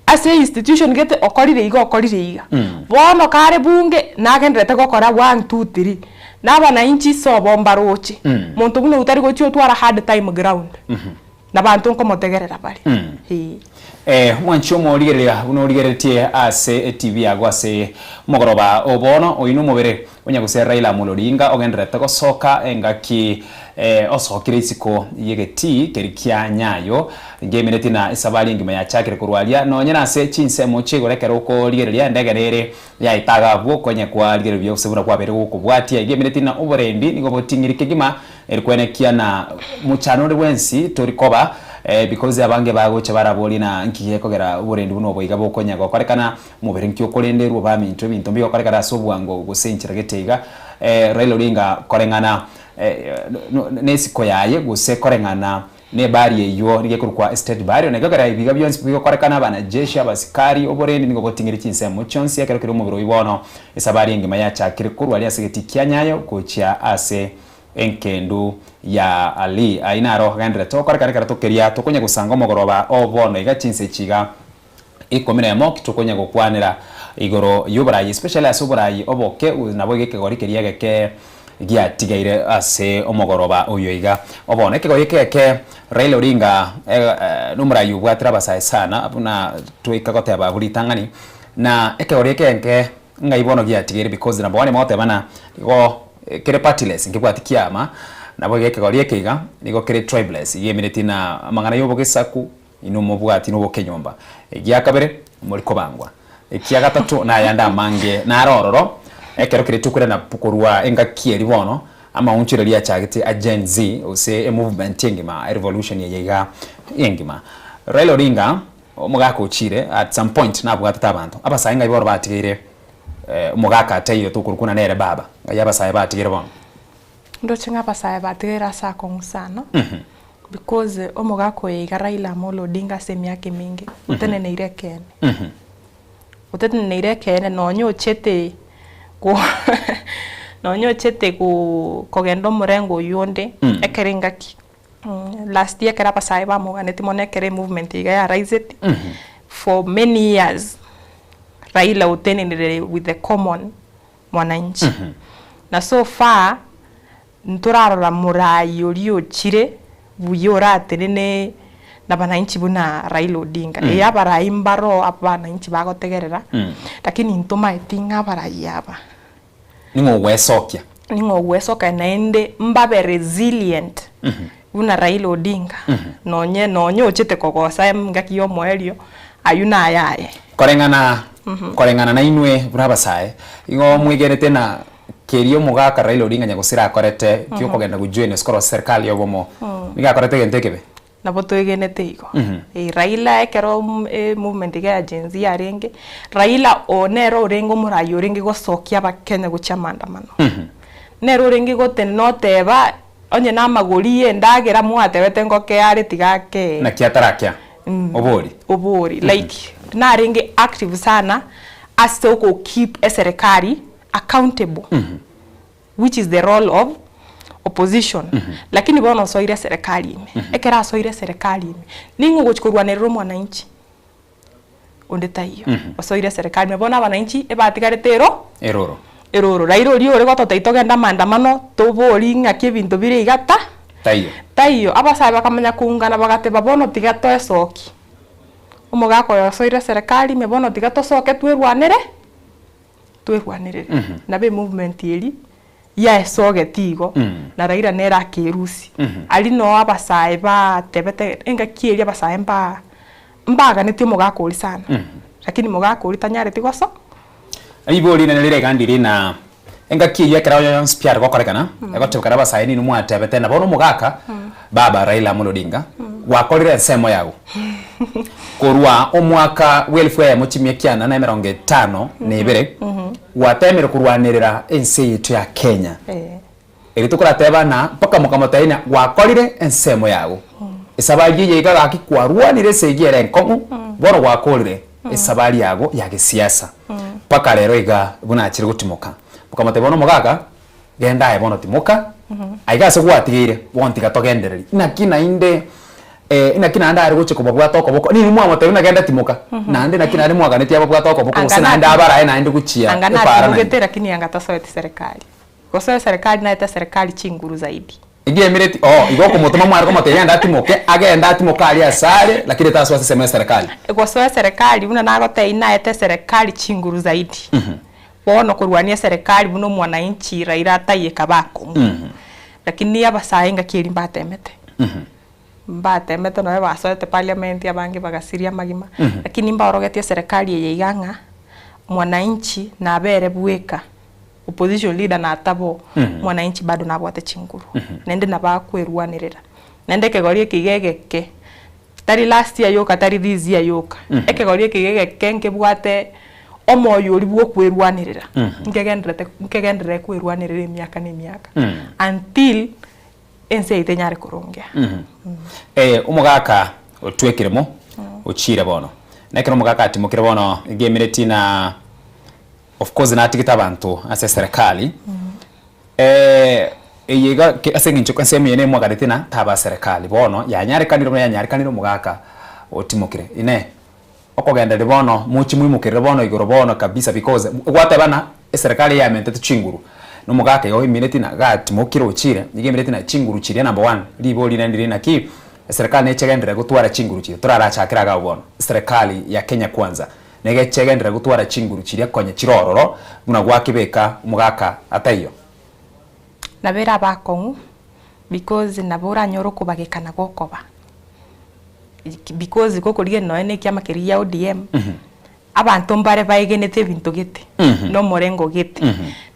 Ase institution gete okorire iga okorire iga. Bono kare bunge nagendererete gokora one two three, na abanainchi sobo mbaroche. Monto buna oyio tari gochia otwara hard time ground. Na abanto nkomotegerera bare. Mm. Ee. Eh, mwanchi omorigereria buna origereretie ase eTV yago ase omogoroba o bono, oyio nomobere o Nyagusii Raila Amolo Odinga ogendererete gosoka engaki eh, osokire isiko y'egetii keria kia Nyayo ngemereti na esabari engima yachakire korwa aria nonye nase chinsemo chia igoro ekero okorigereria endegere ere yaeta iga abwo konya kwarigereria gose buna kwabeire gokobwatia egemereti na oborendi nigo boting'iri kegima Eri kwenekia na mochano onde bwensi tori koba because abange bagocha baraborie na nki gekogera oborendi buna obo iga bokonya gokorekana, omobere nki okorenderwa baminto ebinto mbigokorekana ase obwango gose enchera gete iga. Raila Odinga koreng'ana nesiko yaye gose koreng'ana ne ebari eywo nigo ekorokwa state burial na gekogera ebi iga bionsi bigokorekana abanajeshi, abasikari, oborendi nigo boting'ire chinsemo chionsi ekero kere omobere oywo bono esabari engima yachakire korwa aria ase egetii kia Nyayo gochia ase Enkendu ya Ali. Ayio naro agenderete gokorekana ekero tokeria tokonya gosanga omogoroba o bono iga chinsa echi iga ikomi na emo tokonya gokwanera igoro y'oborayi especially ase oborayi oboke nabo iga ekegori keria egeke giatigaire ase omogoroba oyo iga. Obono ekegori eke egeke Raila Odinga nomorayi obwatire abasae sana buna twaika goteba abwo ritang'ani na ekegori eke egeke Ng'ai bono giatigaire because number one mogoteba na igo kere partyless nkebwati kiama nabo iga ekegori eke iga nigo kere tribeless iga emineti na amang'ana ya obogesaku inwe mobwati na obokenyomba. Egiakabere mori kobangwa. Ekiagatato nayande amange naro ororo ekero keria tokorana korwa engaki eria bono amaonchoreria achagete a Gen Z gose emovement engima erevolution eye iga engima. Raila Odinga Omogaka ochire at some point nabwatete abanto. Abasae ng'ai bono batigeire omogaka ataiyo tokorokwa buna nere baba. Ng'ai abasae batigeire bono? Ndoche ng'a abasae batigeire ase akong'u sana because omogaka oyo iga Raila Amolo Odinga ase emiaka emenge oteneneire ekeene. Oteneneire ekeene nonye ochete ko nonye ochete ko kogenda omorengo oywo onde ekero engaki. Last year ekero abasae bamoganeti mono ekero emovement iga ya riseti, for many years Raila otenenire with the common mwananchi. Na so far ntorarora morai oria ochire buya oratenene na bananchi buna Raila Odinga. Ee abarai mbaro abananchi bagotegerera, lakini ntomaeti ng'a abarai aba. Ning'o ogwesokia? Ning'o ogwesokia naende mbabe resilient buna Raila Odinga nonye nonye ochete kogosa engaki ya omoerio aywo nayaye. Koreng'ana koreng'ana nainwe buna abasae, igo mwegenete na keria omogaka Raila Odinga nyagosira akorete kiokogenda gojoin ase korwa serikali ya obomo, nigo akorete egento ekebe? Nabo twegenete igo. Eh, Raila ekero emovement iga ya Gen Z yarenge, Raila oo nere orenge omorai orenge gosokia abakenya gochia amaandamano. Nere orenge gotenena oteba onye na amagori ya endagera mwatebete ngokea are tiga akee. Naki atarakea? Obori. Obori. Like narenge active sana ase ogo keep eserekari accountable. Which is the role of opposition lakini bono osoire eserekari ime ekero asoire eserekari ime ning'o ogochi korwanerera omwananchi onde taiyo osoire eserekari ime bono abananchi ebatigarete ero Eroro. eroro raila oria ore gototebia togende amaandamano tobori ng'aki ebinto bire iga ta Taiyo. taiyo abasae bakamanya koungana bagateba bono tiga toesoki omogaka oyo osoire eserekari ime bono tiga tosoke twerwanere. Twerwanerere. Nabo emovement eria yaesogeti igo, na Raila nere akerusia. Aria noo abasae batebete engaki eria abasae mba mbaganetie omogaka oria sana, lakini mogaka oria tanyareti goso. Ribo rinene rire iga ndiri na engaki eyio ekero yonsi pi are gokorekana, egotebekana abasae ninwe mwatebete na bono omogaka baba Raila Amolo Odinga gwakorire ensemo yago. Korwa omwaka bw'elifu eyemo chimia kianda na emerongo etano na ebere, gwateemire korwanerera ense yaito ya Kenya. Erio tokorateba ng'a mpaka mokamotebia ng'a gwakorire ensemo yago. Esabari eye iga gaki kwarwanire esegi ere enkong'u, bono gwakorire esabari yago ya gesiasa. Mpaka rero iga buna achire gotimoka. Mokamotebia bono omogaka, genda aye bono timoka, aiga ase gwatigeire bono tiga togendererie. Naki naende Naki naende are gochia kobabwata okoboko, ninwe mwamotebia ng'a genda timoka, naende naki naende mwaganetie ababwate okoboko gose Anga naende nati- abarae naende gochia anga epaara naende. natimogete lakini anga tasoeti serikali. Gosoa eserikali naete eserikali chinguru zaidi. Egemireti oo igo okomotoma mware komotebia genda atimoke, agende atimoke aria ase are lakini tasoa ase ensemo ya eserekari. Gosoa eserekari buna nagotebia naete eserekari chinguru zaidi. Bono korwania eserekari buna omwananchi Raila ataiye kaba akong'u. Lakini abasae engaki eria mbatemete. Mbatemete nonye basoete parliament abange bagasiria amagima, lakini mbaorogetie eserekari eye iga ng'a mwananchi nabere bweka. Opposition leader nataba oo, mwananchi bado nabwate chinguru, naende nabo akwerwanerera. Naende ekegori eke iga egeke, tari last year yoka tari this year yoka, ekegori eke iga egeke nkebwate omoyo oria bwa okwerwanerera, nkegenderete nkegenderere kwerwanerera emiaka na emiaka until ense yaito enyare korongea. Omogaka otwekire mo, ochiire bono. Na ekero omogaka atimokire bono, egemireti na. Of course natigete abanto ase eserekari, eye iga ase eng'encho ensemo eye nemwaganete na taba serikali bono yanyarekanire buna yanyarekanire omogaka otimokire. Inee! Okogendereria bono mochie moimokerere bono igoro bono kabisa because gwateba ng'a eserekari eyamentete chinguru na omogaka igo oimineti na gatimokire ochire nigo emineti na chinguru chiria number one ribori rinde ndiri naki eserekari nechegenderere gotwara chinguru chiria torarachakere iga abwo bono eserekari ya Kenya Kwanza. Negechegenderere gotwara chinguru chiria konya chire ororo, buna gwakebeka omogaka ataiyo. Nabo ere abakong'u because nabo oranyore okobagekana gokoba because gokorigereria nonya na ekiama keria gia ODM, abanto mbare baegenete ebinto gete na omorengo gete,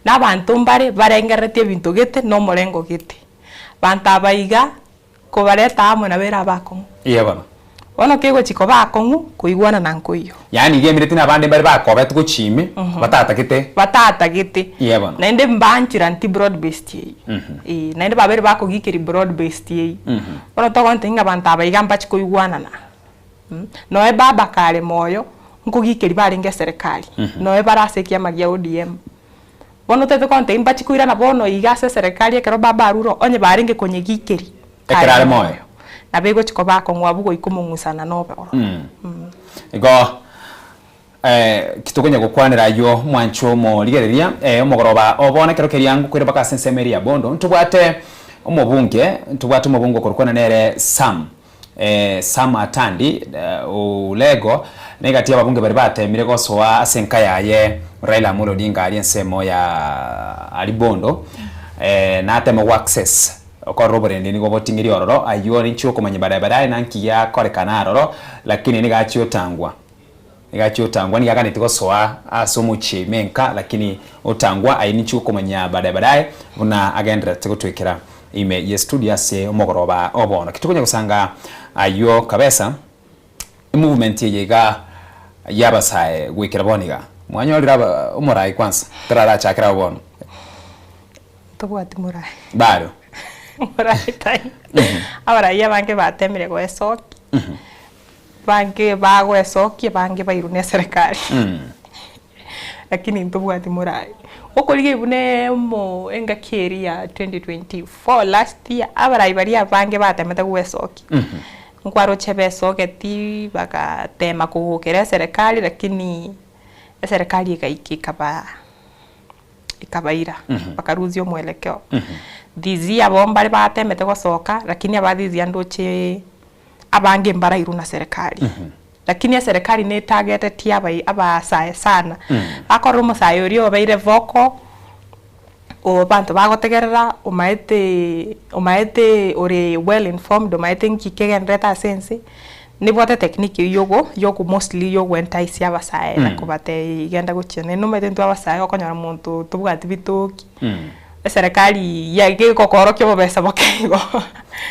na abanto mbare barengereretie ebinto gete na omorengo gete. Banto aba iga. Kobareta amo nabo ere abakong'u. Eeh bono. Bono kegochia koba akong'u koigwana na nkoiyo. Yaani iga emereti nabande mbare bakobetwe gochia ime batatagete. Batatagete. Eeh bono. Naende mbanchera nti broad based eyio. Eeh naende babere bakogikeria broad based eyio. Bono togontebia ng'a abanto aba iga mbachi koigwanana. Noe baba kare moyo, nkogikeria barenge eserekari, noe bare ase ekiama gia ODM. Bono otagete kontebia mbachi koirana bono iga ase eserekari ekero baba arure onye barenge konyegikeria Ekero are moyo. Nabo egochi koba akong'u abwo goika omong'usana nobe ororo. Igo titokonya gokwanera ayio mwanche omorigereria omogoroba o bono ekero keria ngokoira mpaka ase ensemo eria ya Bondo ntobwate omobunge ntobwate omobunge okorokwana nere Sam Sam Atandi Olego na egati y'ababunge baria batemire gosoa ase enka yaye Raila Amolo Odinga aria ensemo ya aria Bondo nateme go access okorora oborendi nigo boting'iri ororo ayio ninche okomanya baadaye baadaye nanki giakorekana aroro lakini nigo achia otangwa nigo achia otangwa nigo aganeti gosoa ase omochie ime enka lakini otangwa aye ninche okomanya baadaye baadaye buna agendererete gotwekera Ime ye studio ase omogoroba o bono. Ki tokonya gosanga ayio kabesa, emovement eye iga y'abasae goikera bono iga. Mwanyorire aba omorai kwanza torarachakere abwo bono. Ntobwati morai. Bado. Morai taiyo. Abarai abange batemire goesokia, bange bagoesokia bange bairwe ne eserekari. Lakini ntobwati morai. Okorigia buna omo engaki eria ya 2024 last year, abarai baria abange batemete gwesokia, nkwaroche besogeti bagatema kogokera eserekari lakini eserekari egaika ekaba ekabaira, bakarusia omwelekeo. This year bo mbare batemete gosoka lakini aba this year ndoche abange mbarairwe na serikali. Lakini eserekari netagetetie abai abasae sana, bakorora omosae oria obeire vocal, o abanto bagotegerera, omaete omaete ore well informed, omaete nki kegendererete ase ense, nebwate technique eywo yogo yogo mostly yogo entice abasae na kobatebia genda gochia. Naende nomanyete intwe abasae okonyora monto tobwati bitoki, eserekari ya gegokoorokia obobesa boke igo.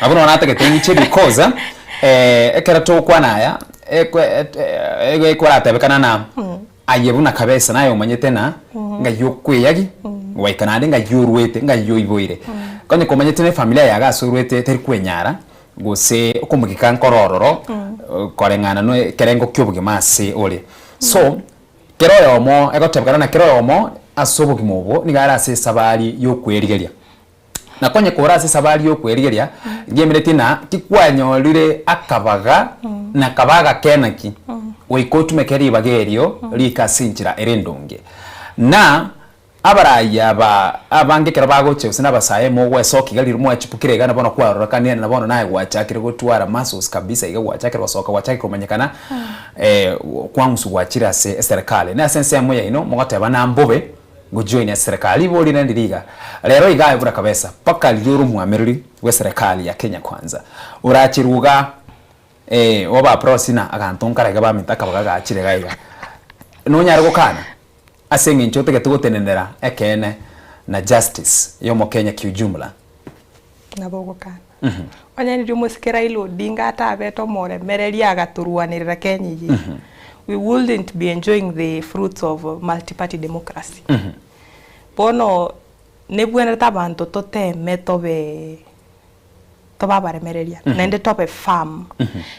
Abwo nonya natagete ng'iche because ekero togokwana aya, ekwe ekoratebekana na aye buna kabesa naye omanyete na ng'ai okweyagi goika naende ng'ai orwete ng'ai oiboire. Onye komanyete na efamilia yago ase orwete teri kwenyara gose okomogika nkoro ororo koreng'ana na ekerengo kia obogima ase ore. So, kera oyomo egotebekana na kera oyomo ase obogima obwo nigo are ase esabari ya okwerigeria. Na konye kore ase esabari ya okwerigeria, ngemereti ng'a tikwanyorire akabaga na kaba agake naki, goika otumeke ribaga erio rike ase enchera ere endonge. Na. Abarai aba abange ekero bagocha gose nabasae mogwesokia iga riria mwachipukire iga na bono kwarorokanire na bono naye gwachakire gotwara muscles kabisa iga gwachakire gosoka gwachakire komanyekana kwang'usu gwachire ase eserekari. Na ase ensemo yaino mogoteba na mbobe gojoin eserekari. Ribori rinde ndiri iga, rero iga aye buna kabesa mpaka riria ore omwamereri bw'eserekari ya Kenya Kwanza oracherwe igaa obe approach ng'a aganto nkare iga baminto akabaga gachire iga iga, nonyare gokana? Ase eng'encho otagete gotenenera ekeene na justice y'omokenya kiujumla. Nabo ogokana. Onye riria omosike Raila Odinga atabete omoremereria agatorwanerera Kenya eye, we wouldn't be enjoying the fruits of multiparty democracy. Bono nebwenerete abanto toteme tobe tobe abaremereria naende tobe firm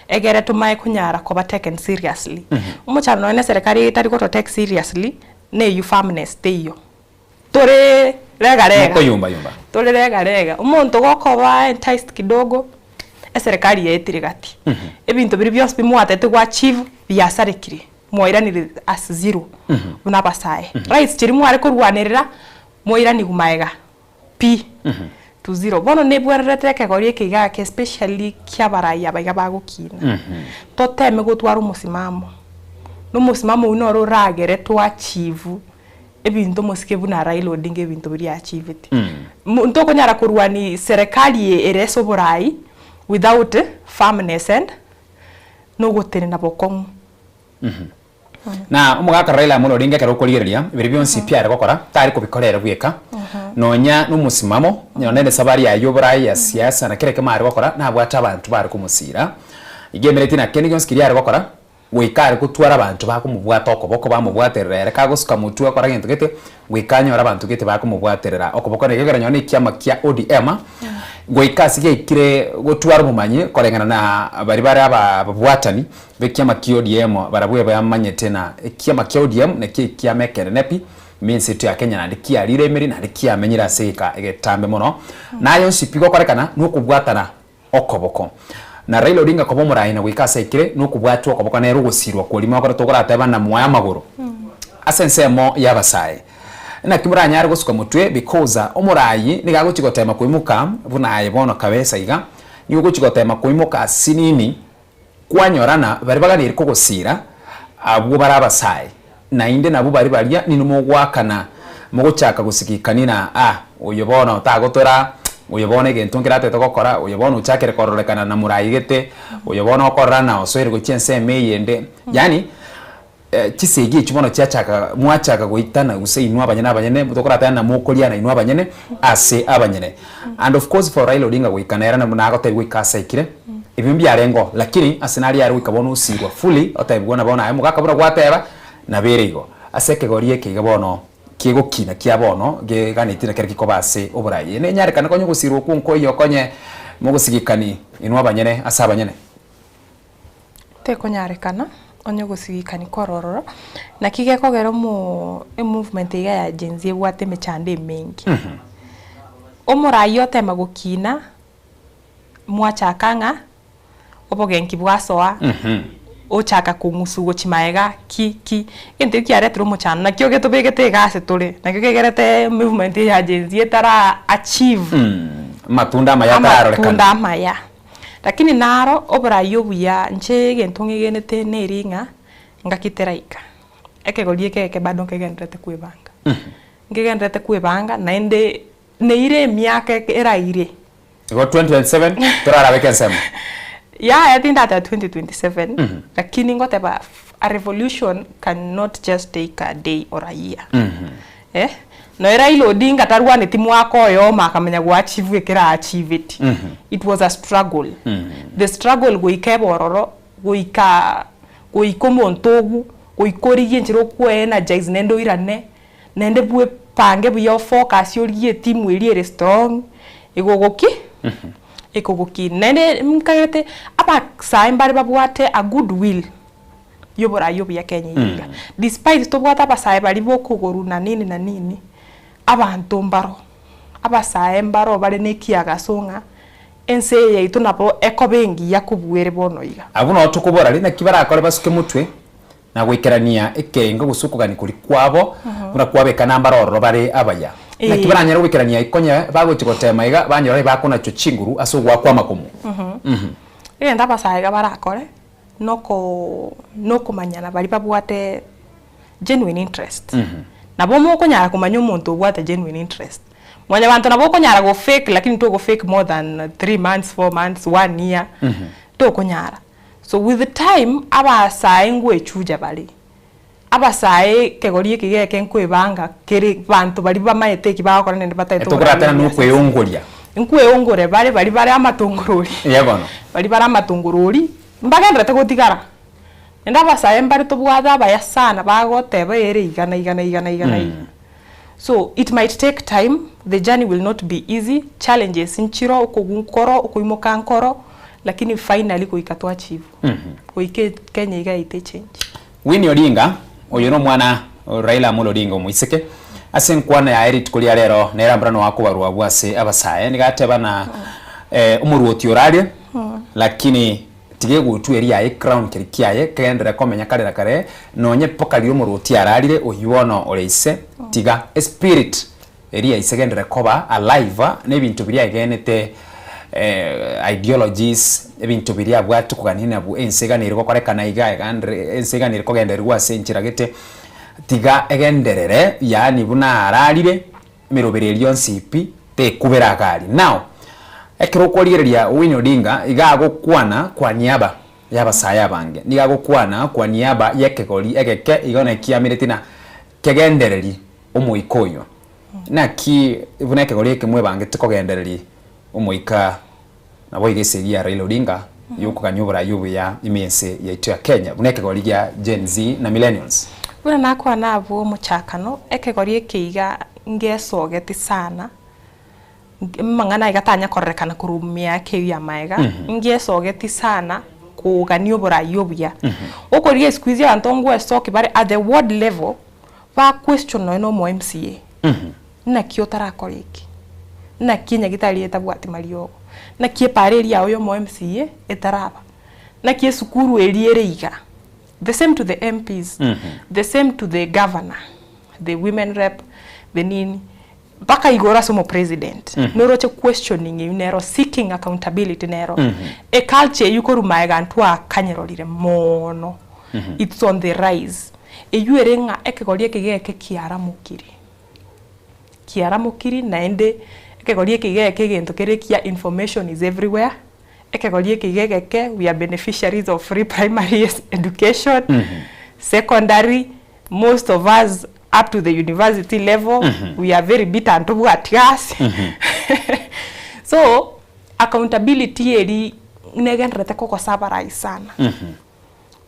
egere tomae konyara koba taken seriously. Omochando nonye na eserekari etari goto take seriously neywo firmness teiyo. Tore rega rega. Mokoyumba yumba. Tore rega rega. Omonto gokoba enticed kidogo eserekari yaetire gati. Ebinto biria bionsi pi mwatete go achieve biasarekire mwairanire as zero buna abasae. Rights chiria mware korwanerera mwairanigwe maega. Pi to zero. Bono nebwererete ekegori eke iga ake especially kia abarai aba iga bagokina. Toteme gotwara omosimamo, na omosimamo oyio noro oragere to achieve ebinto omosike buna Raila Odinga ebinto biria achieveti. Ntokonyara korwania serikali eye ere ase oborai without firmness and na ogotenena bokong'u. Na omogaka Raila Amolo Odinga ekero okorigereria biria bionsi pi are gokora, tari kobikora ere bweka, nonya nomosimamo, nonya nere esabari yaye y'oboraai ya siasa na kera ekemo are gokora, nabwate abanto bare komosira. Iga emereti na kende gionsi keria are gokora, goika are gotwara abanto bakomobwata okoboko bamobwaterera ere kagosuka motwe akora gento gete, goika anyore abanto gete bakomobwaterera okoboko. Na ekero nonya na ekiama kia ODM, goika ase giaikire gotwara obomanyi koreng'ana na baria bare ababwatani, B'ekiama kia ODM barabwo ebamanyete na ekiama kia ODM nakio ekiama ekenene pi ime ense yaito ya Kenya naende kiarire emeri naende kiamenyire ase egeka egetambe mono. Na aya onsi pi gokorekana nokobwatana okoboko. Na Raila Odinga koba omoraai na goika ase aikire nokobwatwa okoboko nere ogosirwa korimo ekero togorateba na mwaye amagoro ase ensemo y'abasae. Naki moranyare gosuka motwe because omoraai nigo agochi gotema koimoka buna aye bono kabesa iga nigo ogochi gotema koimoka asinini Kwanyorana baria baganeire kogosiira, abwo bare abasae, naende nabwo baria baria ninwe mogoakana, mogochaka gosigikania na, Ah, oyo bono tagotora, oyo bono egento nkeratete gokora, oyo bono ochakire kororekana na moraigete, oyo bono okorora na osoire gochia ensemo eyende. Yaani chisegi echio bono chiachaka mwachaka goitana gose inwe abanyene abanyene tokoratane na mokoriana inwe abanyene ase abanyene. And of course for Raila Odinga goika nere nabo nagotebiwa goika ase aikire, ebio mbiarengeo lakini ase naria are goika bono osirwa fully otebiwa na bono aye omogaka buna gwateba nabo ere igo. Ase ekegori eke iga bono kegokina kia bono geganetie na kere gekoba ase oborai. Nenyarekane konya ogosirwa okwo nkoiyo konye mogosigikani inwe abanyene ase abanyene. Tekonyarekana onye ogosigikani kore ororo, naki gekogera omo emovement iga ya Gen Z ebwate emechando emenge. Omorai otema gokina, mwachaka ng'a obogenki bwasoa, ochaka kong'usu gochia maega ki ki, egento ekio kiaretire omochando nakio getobegete iga ase tore, nakio kegerete movement eye ya Gen Z etara achieve Amatunda amaya atararorekana. amatunda amaya. Lakini naro oborai obuya, inche egento ng'egenete neri ng'a ngaki teraika, ekegori eke eke bado nkegendererete kwebanga, nkegendererete kwebanga naende neire emiaka eke eraire. Igo 2027 torarabeke ensemo. Yaya tindateba 2027, lakini ngoteba a revolution cannot just take a day or a year. Eh, noe Raila Odinga tarwaneti mwaka oyomo akamanya go achieve ekero a achieveti. It was a struggle. The struggle goika ebe ororo, goika goika omonto ogwo, goika origie enchera okwe energize naende oirane, naende bwepange buya ofocus origie etimu eria ere strong, egogoki ekogokina. Naende nkagerete abasae mbare babwate a good will. y'oborai obuya Kenya eye iga. Despite tobwate abasae baria bokogorwa na nini na nini, abanto mbaro, abasae mbaro bare na ekiagaso ng'a ense eye yaito nabo ekoba engiya kobua ere bono iga. Abwo noo tokobora riria naki barakore basuke motwe, na goikerania ekerengo gose okogania koria kwabo buna kwabeka nambare ororo bare abaya. Naki baranyare goikerania ayio konya bagochia gotema iga banyora bakonachwa chinguru ase ogoakwa amakomo. Egento abasae iga barakore noko nokomanyana baria babwate genuine interest. Nabo mokonyara komanya omonto obwate genuine interest. Mwanyabanto nabo okonyara go fake lakini togo fake more than 3 months, 4 months, 1 year, tokonyara. So with time abasae ngoechuja bare, abasae ekegori eke geke nkoebanga kere banto baria bamaete eki bagokora naende bataete Etokoratana oboraria na okweongoria. Nkweongore bare baria bare amatongorori. Eeh bono. Baria bare amatongorori, mbagenderete gotigara. Naende abasae mbare tobwate abaya sana bagoteba ere iga na iga na iga na iga na iga. So it might take time, the journey will not be easy, challenges nchiro, okogwa nkoro, okoimoka nkoro, lakini finally goika to achieve. Goika Kenya iga yaito echange. Winnie Odinga, oyo nomwana o Raila Amolo Odinga omoiseke, ase enkwana yaye rituko ria rero nere ambora noakobarwa abwo ase abasae, nigo ateba na omoruoti orarie lakini tiga egutwa eria yaye ecrown keria kiaye kegenderere komenya kare na kare nonye mpaka riria omoruoti ararire oyio bono ore ise tiga espirit eria ya ise egenderere koba alive na ebinto biria aegenete ideologies ebinto biria abwate kogania nabwo ense eganeire gokorekana iga egandre ense eganeire kogendererwa ase enchera gete tiga egenderere yaani buna ararire emeroberi eria yonsi pi tekubera agari. Now, ekero okorigereria Winnie Odinga iga agokwana kwa niaba ya abasae abange, nigo agokwana kwa niaba ya ekegori egeke igo nekiamereti na kegendereri omoika oyio. Naki buna ekegori eke mwebangete kogendereri omoika naboigo esegi ya Raila Odinga yokogania oborai obuya ime ense yaito ya Kenya buna ekegori gia Gen Z na Millennials. Buna nakwana abwo omochakano, ekegori eke iga ngesogeti sana, amang'ana iga tanya kororekana korwa emiaka eyio ya magega, ngesogeti sana kogania oborai obuya. Okorigia siku hizi abanto ngwesoki bare at the ward level, ba question nonye na omo MCA, naki otarakora eki? Naki enyagitari eye etabwati mariogo? Naki epara eria yao ya omo MCA etaraba? Naki esukuru eria ere iga? The same to the MPs, the same to the governor, the women rep, the nini, mpaka igoro ase omopresident. Noroche questioning eywo nero, seeking accountability nero. Eculture eywo korwa magega ntwakanyerorire mono, it's on the rise. Eywo ere ng'a ekegori eke geke kiaramokire, kiaramokiri naende ekegori eke geke egento kere ekiya information is everywhere, Ekegori eke iga egeke, we are beneficiaries of free primary education, secondary, most of us up to the university level, we are very bitter ntobwati gasi. So, accountability eri negendererete kogosa abarai sana.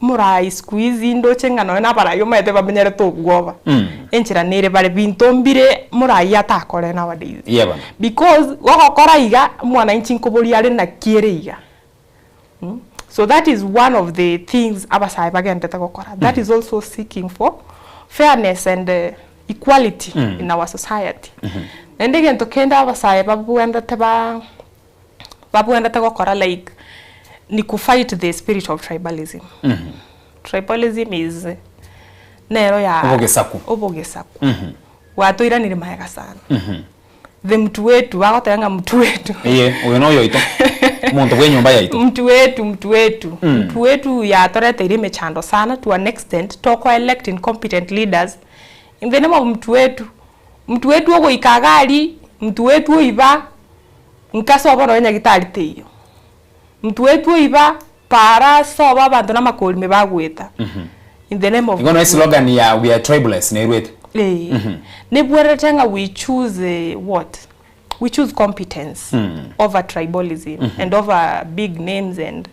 Omorai siku hizi ndoche ng'a nonye na abarai omanyete bamenyerete obwoba, enchera nere bare binto mbire morai atakore nowadays. Eeh bono. Because gogokora iga, omwananchi nkoboria are naki ere iga mh, so that is one of the things abasae bagenderete gokora, that is also seeking for fairness and equality in our society. Naende egento kende abasae babwenerete ba babwenerete gokora like ni ku fight the spirit of tribalism. Tribalism is nero ya Obogesaku. obogesaku bwatoiranire magega sana. The mtu wetu bagoteba ng'a mtu wetu Eye, oyo noyo oito, omonto bwa enyomba yaito. mtu wetu mtu wetu mtu wetu yatoreteire emechando sana to an extent toko elect incompetent leaders in the name of mtu wetu. Mtu wetu ogoika iga aria, mtu wetu oiba. Nkasoba nonya nyagitari teiyo. Mtwetwe oiba para soba abanto namakori me bagoeta in the name of Igo noe slogan ya we are tribeless nerwete. Eh. Nebwerete ng'a we choose what? We choose competence over tribalism and over big names and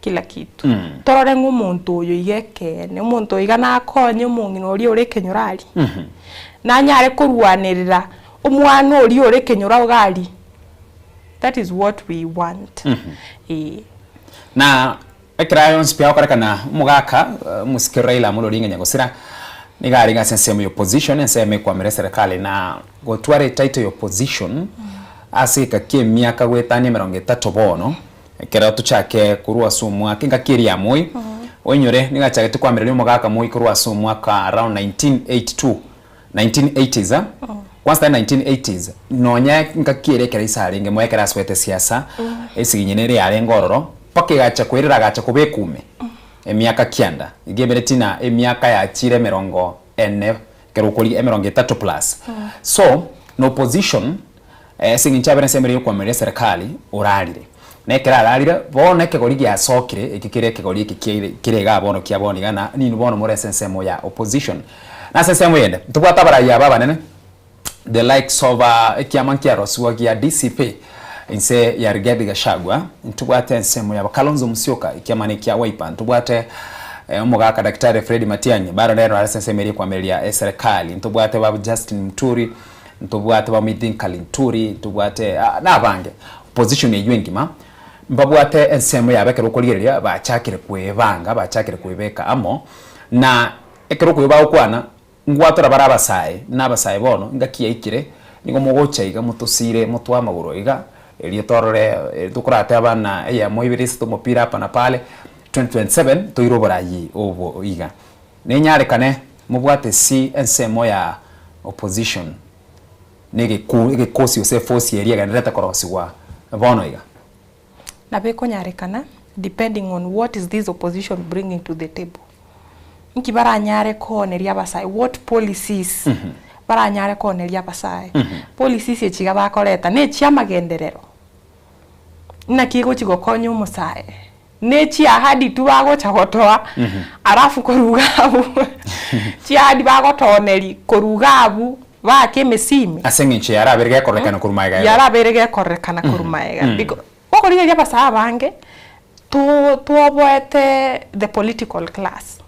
kila kitu. Torore ng'a omonto oyo iga ekeene, omonto oyo iga nakonye omong'ina oria ore ekenyoro aria. Nanyare korwanerera Omwana oria ore ekenyoro iga aria, that is what we want, eeh. Na ekero aya onsi pi agokorekana, omogaka omosike Raila Amolo Odinga Nyagosira nigo arenge ase ensemo ya opposition, ensemo ekwamera eserekari na gotwara etitle ya opposition ase egeka kia emiaka goetania emerongo etato bono, ekero tochake korwa ase omwaka engaki eria ya Moi. Oinyore nigo achagete koamereria omogaka moi korwa ase omwaka around 1982, 1980s ah, kwanza tari 1980s, nonya ngaki ere ekero ise arenge moyo ekero asoete siasa, esiginyi nere yarenge ororo, mpaka egacha koirera agacha koba ekume, emiaka kianda, iga emereti na emiaka yachire emerongo ene ekero okorigia emerongo etato plus. So, na opposition, ase eng'encho abere ensemo eria yokoamereria eserekari, orarire. Na ekero ararire, bono ekegori giasokire, ekio kere ekegori eke kiaire kere igaa bono kia bono iga na ninwe bono more ase ensemo ya opposition. Na ase ensemo eyende, ntobwate abarai aba abanene, the likes of ekiama nkiarosiwa gia DCP, inse ya Rigathi Gachagua, ntobwate ensemo ya Kalonzo Musyoka, ekiama ne ekia Wiper, ntobwate omogaka Daktari Fred Matiang'i, baro nero are ase ensemo eria ekoamereria eserekari, ntobwate ba Justin Muturi, Ntobwate ba Mithika Linturi, ntobwate na abange. Opposition eywo engima mbabwate ensemo yabo ekero okorigereria bachakire kwebanga, bachakire kwebeka amo, na ekero okoigwa bagokwana, ngwatora bare abasae, na abasae bono engaki yaikire, nigo mogocha iga motosire motoe amagoro iga, erio torore tokorateba buna eyemo ibere isato omopira hapa na pale, 2027 toire oborayi obo iga. Nenyarekane mobwate si ensemo ya opposition na egekosi gose eforce eria egendererete korosigwa bono iga. Nabo ekonyarekana depending on what is this opposition bringing to the table. Nki baranyare kooneria abasae, what policies baranyare kooneria abasae. Policies echi iga bakoreta na echiamagenderero, naki egochi gokonya omosae. Ne chiahadi tu bagocha gotoa, alafu korwa iga abwo chiahadi bagotooneria korwa iga abwo baake emesimi. Ase eng'encho yarabere gekororekana korwa magega igo. Yarabere gekororekana korwa magega. Biko okorigereria abasae abange, to twoboete the political class.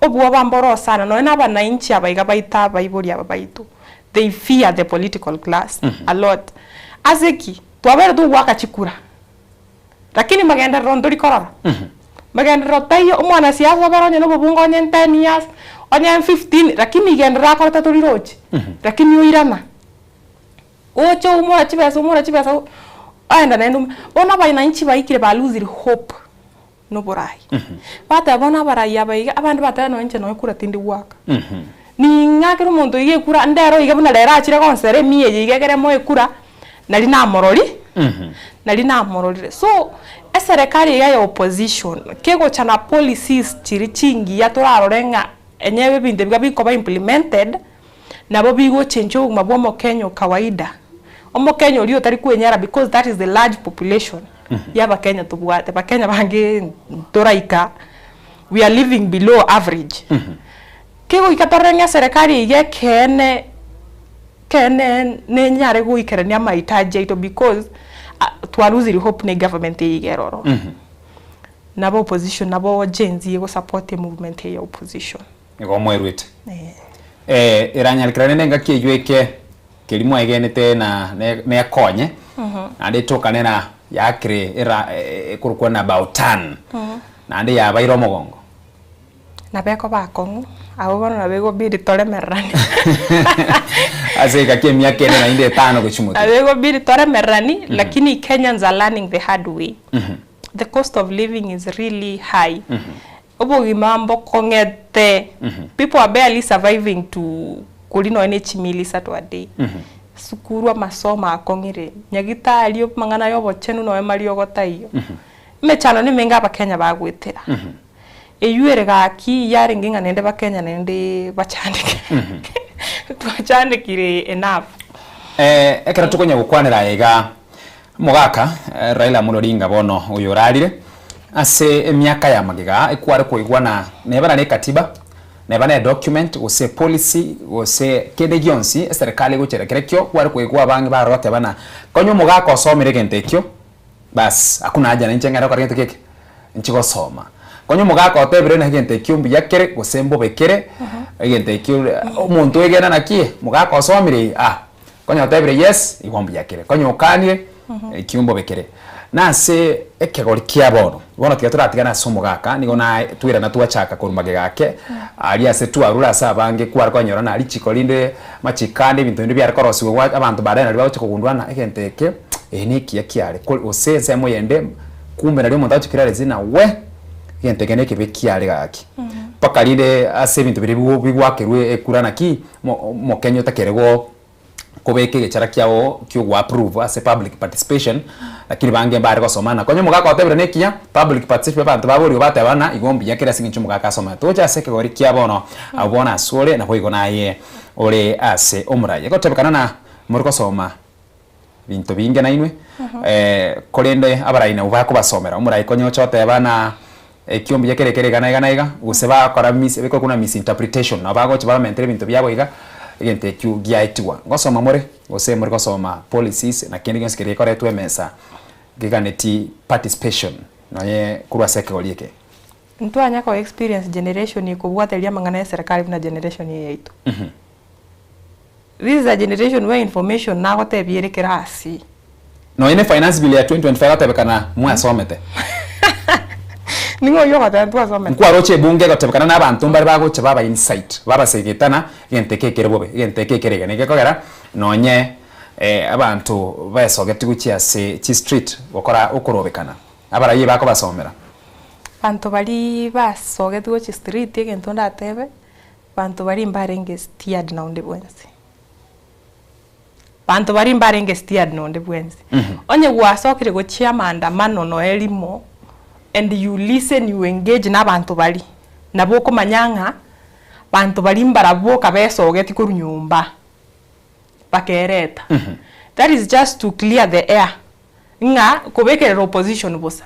Obwoba mboro sana, nonya na abanainchi aba iga baito abaibori aba baito, they fear the political class a lot. Ase ki? Twabeire togoaka chikura. Lakini magenderero ntori korora. Magenderero taiyo, omwanasiasa obere onye na obobunge onye 10 years, onye 15, lakini igenderero akorete torirochi, lakini oirana. Oche oumora chibesa oumora chibesa, oenda naende oumora. Bono abananchi baikire ba losire hope na oborai. Bateba bono abarai aba iga, abande bateba nonye inche nonye kura tindi goaka. Ning'akere omonto iga ekura, ndere iga buna rero achire gonsera emiya eye iga ekere moe ekura, nari namorori, nari namororire. So, eserekari iga ya opposition, kegocha na policies chiria chingiya torarore ng'a enyewe ebinto ebi iga bikoba implemented, nabo bigochenchia obogima bwa omokenya o kawaida. Omokenya oria otari kwenyara because that is the large population ya abakenya tobwate. Abakenya bange ntoraika, we are living below average. Kegoika torore ng'a eserekari eye iga ekeene, ekeene nenyare goikerania amahitaji aito because twarusire hope na egovernment eye iga ere ororo. Nabo opposition nabo Gen Z egosupport emovement eye ya opposition. Nigo omweruete. Eh, eranyarekera rende engaki eywo eke keria mwaegenete na nekonye naende etokane na yakire era ekorokwa na about turn naende yabaire omogongo. Nabo ekoba akong'u, abwo bono nabo egobidi toremereranie. Ase egeka kia emiaka ene naende etano gochia motwe. Nabo egobidi toremereranie, lakini Kenyans are learning the hard way. The cost of living is really high. Obogima mbokong'ete, people are barely surviving to koria nonya ne chimili isato a day. Sukuru amasomo akong'ire, nyagitari amang'ana ya obochenu nonya mariogo taiyo. Emechando nemenge abakenya bagoetera. Eywo ere gaki yarenge ng'a naende bakenya naende bachandeke. Twachandekire enough. Ekero tokonya gokwanera aya iga, omogaka Raila Amolo Odinga bono oyo orarire, ase emiaka ya magega ekware koigwana neba nare ekatiba, neba ne edocument gose epolicy gose kende gionsi eserekari egochera kerekio, kware koigwa abange barora bateba ng'a konya omogaka osomire egento ekio, Baas, hakuna haja nainche ng'ende gokora gento geke, inche gosoma. Konya omogaka otebire ng'a egento ekio mbuya kere gose mbobe kere, egento ekio omonto oegena naki, mogaka osomire ah, konya otebire yes, igo mbuya kere, konya okanire, ekio mbobe kere. Na ase ekegori kia bono, bono tiga toratigane ase omogaka, nigo naye twairana twachaka korwa magega ake, aria ase twarure ase abange kware konyora na richiko rinde, amachiko ande ebinto binde biare korosiwa gwa abanto baadaye nario bagocha kogundua ng'a egento eke. Eye nekiya kiare, kore gose ensemo eyende, kumbe nario omonto agochia kera rezi na we! Egento eke nekebe kiare gaki. Mpaka rinde ase ebinto biria bigo bigwakerwa ekura naki, omo omokenya otakere go kobeka egechara kiago kia ogo approve ase public participation, lakini bange mbare gosoma na konya omogaka otebire nekiya, public participation abanto baborigwe bateba ng'a igo mbuya kere ase eng'encho omogaka asomete. Toche ase ekegori kia bono, abwo bono asore naboigo naye ore ase omoraia. Egotebekana na more gosoma binto binge nainwe, korende abarai nabwo bakobasomera, omorai konya oche oteba ng'a ekio mbuya kere kere iga na iga na iga, gose bakora mis ebikorokwa buna misinterpretation, nabo bagocha bamentere ebinto biabo iga, egento ekio giaetigwa. Ngosoma more, gose more gosoma policies na kende gionsi keria gekoretwa emesa geganeti participation nonye korwa ase ekegori eke. Ntwanya ko experience generation ekobwatereria amang'ana ya eserekari buna generation eye yaito. This is a generation where information nagotebia ere kera ase. Nonya ne finance bill ya 2025 agotebekana mwasomete. Ning'o oyio ogoteba ntwasomete? Nkwaroche ebunge egotebekana na abanto mbare bagocha baba insight babasegetana egento eke ekere bobe egento eke ekere iga nekekogera nonye abanto besogeti gochia ase chi street gokora okorobekana abaraiye bakobasomera. Abanto baria basogeti gochia street egento ndatebe Banto baria mbarenge steered na onde bwensi. Banto baria mbarenge steered na onde bwensi. Onye gwasokire gochia maandamano noe rimo and you listen you engage na abanto baria, nabo okomanya ng'a banto baria mbarabwo boka besogeti korwa nyomba bakereta. That is just to clear the air ng'a kobekerera opposition bosa,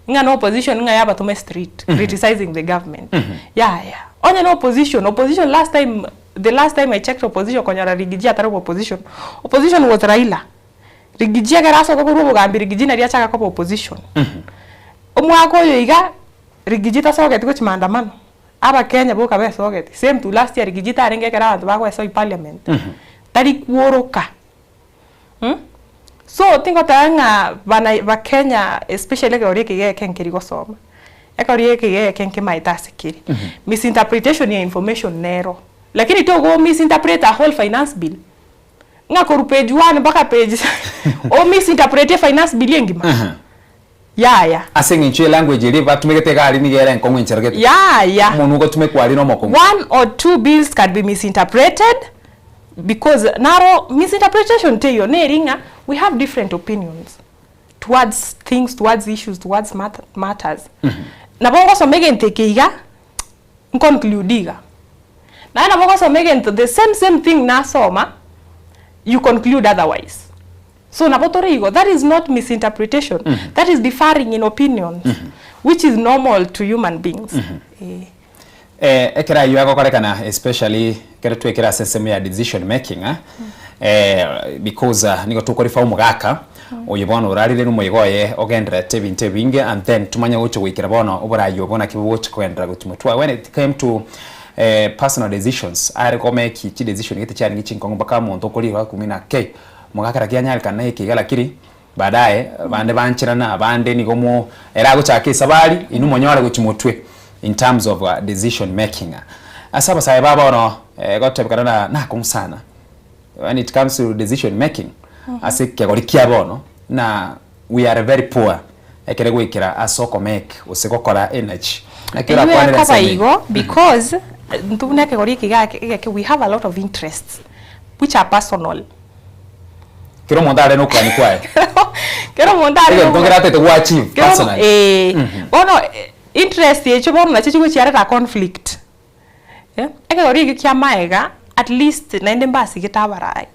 ng'a na opposition ng'a yabatoma street criticizing the government, yaya. Onye na opposition, opposition last time, the last time I checked opposition konyora Riggy atari obo opposition, opposition was Raila. Riggy ekero asoka korwa obogambi Riggy nario achaka koba opposition. Omwaka oyo iga, Riggy tasogeti gochia maandamano, abakenya boka besogeti, same to last year Riggy tarenge ekero abanto bagoesoi parliament, tari kworoka. So tingoteba ng'a bana bakenya especially ekegori eke iga eke nkeri gosoma, ekegori eke iga eke nkemaete ase kere. Misinterpretation ya information nero, lakini togo misinterpret a whole finance bill, ng'a korwa page one mpaka page o misinterprete finance bill engima? Yaya. Ase eng'encho ye language eria batumegete iga aria nigo ere enkong'u enchera gete. Yaya. Omonwa ogotumekwa aria nomokong'u. One or two bills can be misinterpreted because naro misinterpretation teiyo neri ng'a we have different opinions towards things, towards issues, towards matters. Nabo ngosoma egento eke iga, nconclude iga. Naende nabo ogosoma egento the same same thing nasoma, you conclude otherwise. So nabo tore igo, that is not misinterpretation, that is differing in opinions, which is normal to human beings. Eh. Eh, ekero ayio agokorekana especially ekero twekire ase ensemo ya decision making ah, eh, because ah, nigo tokorifa omogaka oyo bono orarire nomoyega oye ogendererete ebinto ebinge and then tumanye gocha goikera bono oborayi obo naki bogocha kogenderera gochia motwe. When it came to eh, personal decisions are komeki chidecision gete chiarenge chinkong'u mpaka omonto okorigwa akumina kei Mogaka naki anyarekana na ekeiga lakini baadaye bande bancherana abande nigo mo ere agochaka esabari inwe monyore gochia motwe in terms of decision making. Ase abasae ba bono gotebekana na nakong'u sana when it comes to decision making ase ekegori kia bono na we are very poor ekere goikera ase okomake gose gokora energy. Naki Eywo orakwanere ekoba ensemo eye? igo because intwe buna ekegori eke iga egeke we have a lot of interests which are personal. Kera omonto are nokogania kwaye. Kera omonto are Egento nogo- nkeratete go achieve Kera omo- personally. eh, bono interest echio bono nachio chigochiareta conflict. Eh, ekegori ekio kia maega at least naende mbasigete abarai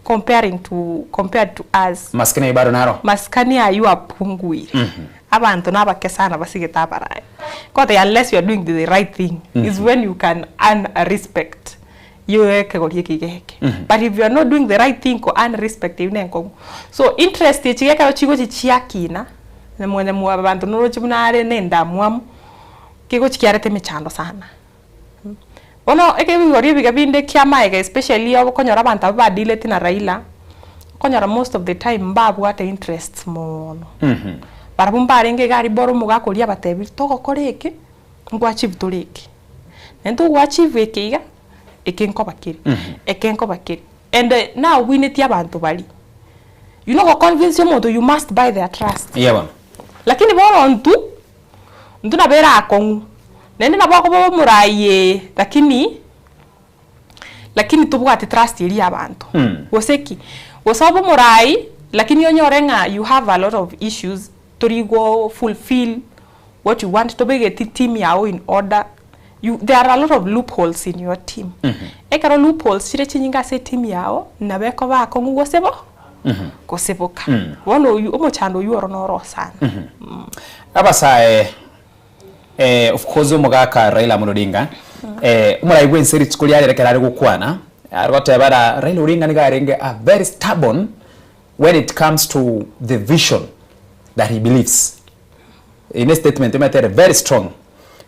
comparing to compared to us. Masikani ayio bado naro. Masikani ayio apunguire. Abanto nabake sana basigete abarai. Goteba unless you are doing the right thing is when you can earn a respect. Y'ekegori eke iga eke. But if you are not doing the right thing ko earn respect eyio nenkong'u. So interest echi iga ekero chigochi chiakina, na mwanya mwa abanto noroche buna are na endamwamu, kegochi kiareta emechando sana. Bono ekebigori ebiga binde kia amaega especially okonyora abanto abwo badealeti na Raila, okonyora most of the time mbabwate interests moono. Barabwo mbarenge iga aria boro omogaka oria abatebirie togokora eke, nkoachieve tore eke. Naende togoachieve eke iga, eke nkoba kere, eke nkoba kere. And naobuinetie abanto baria. You know goconvince omonto you must buy their trust. Eya bono. Lakini bono intwe, Intwe nabo ere akong'u, naende nabo okoba omorai ee, lakini lakini tobwati trust eria ya abanto. Gose ki? Gose obe omorai, lakini onyore ng'a you have a lot of issues, tori go fulfill what you want, tobegeti team yago in order, you there are a lot of loopholes in your team. Ekero loopholes chire chinyinge ase eteam yago, nabo ekoba akong'u gose bo gose boka. Bono oywo omochando oywo oro noro sana. Abasae eh, of course omogaka Raila Amolo Odinga eh, omorai bwense rituko riarere ekero are gokwana are goteba ara Raila Odinga nigo arenge a very stubborn when it comes to the vision that he believes. Eye ne statement omanyete ere very strong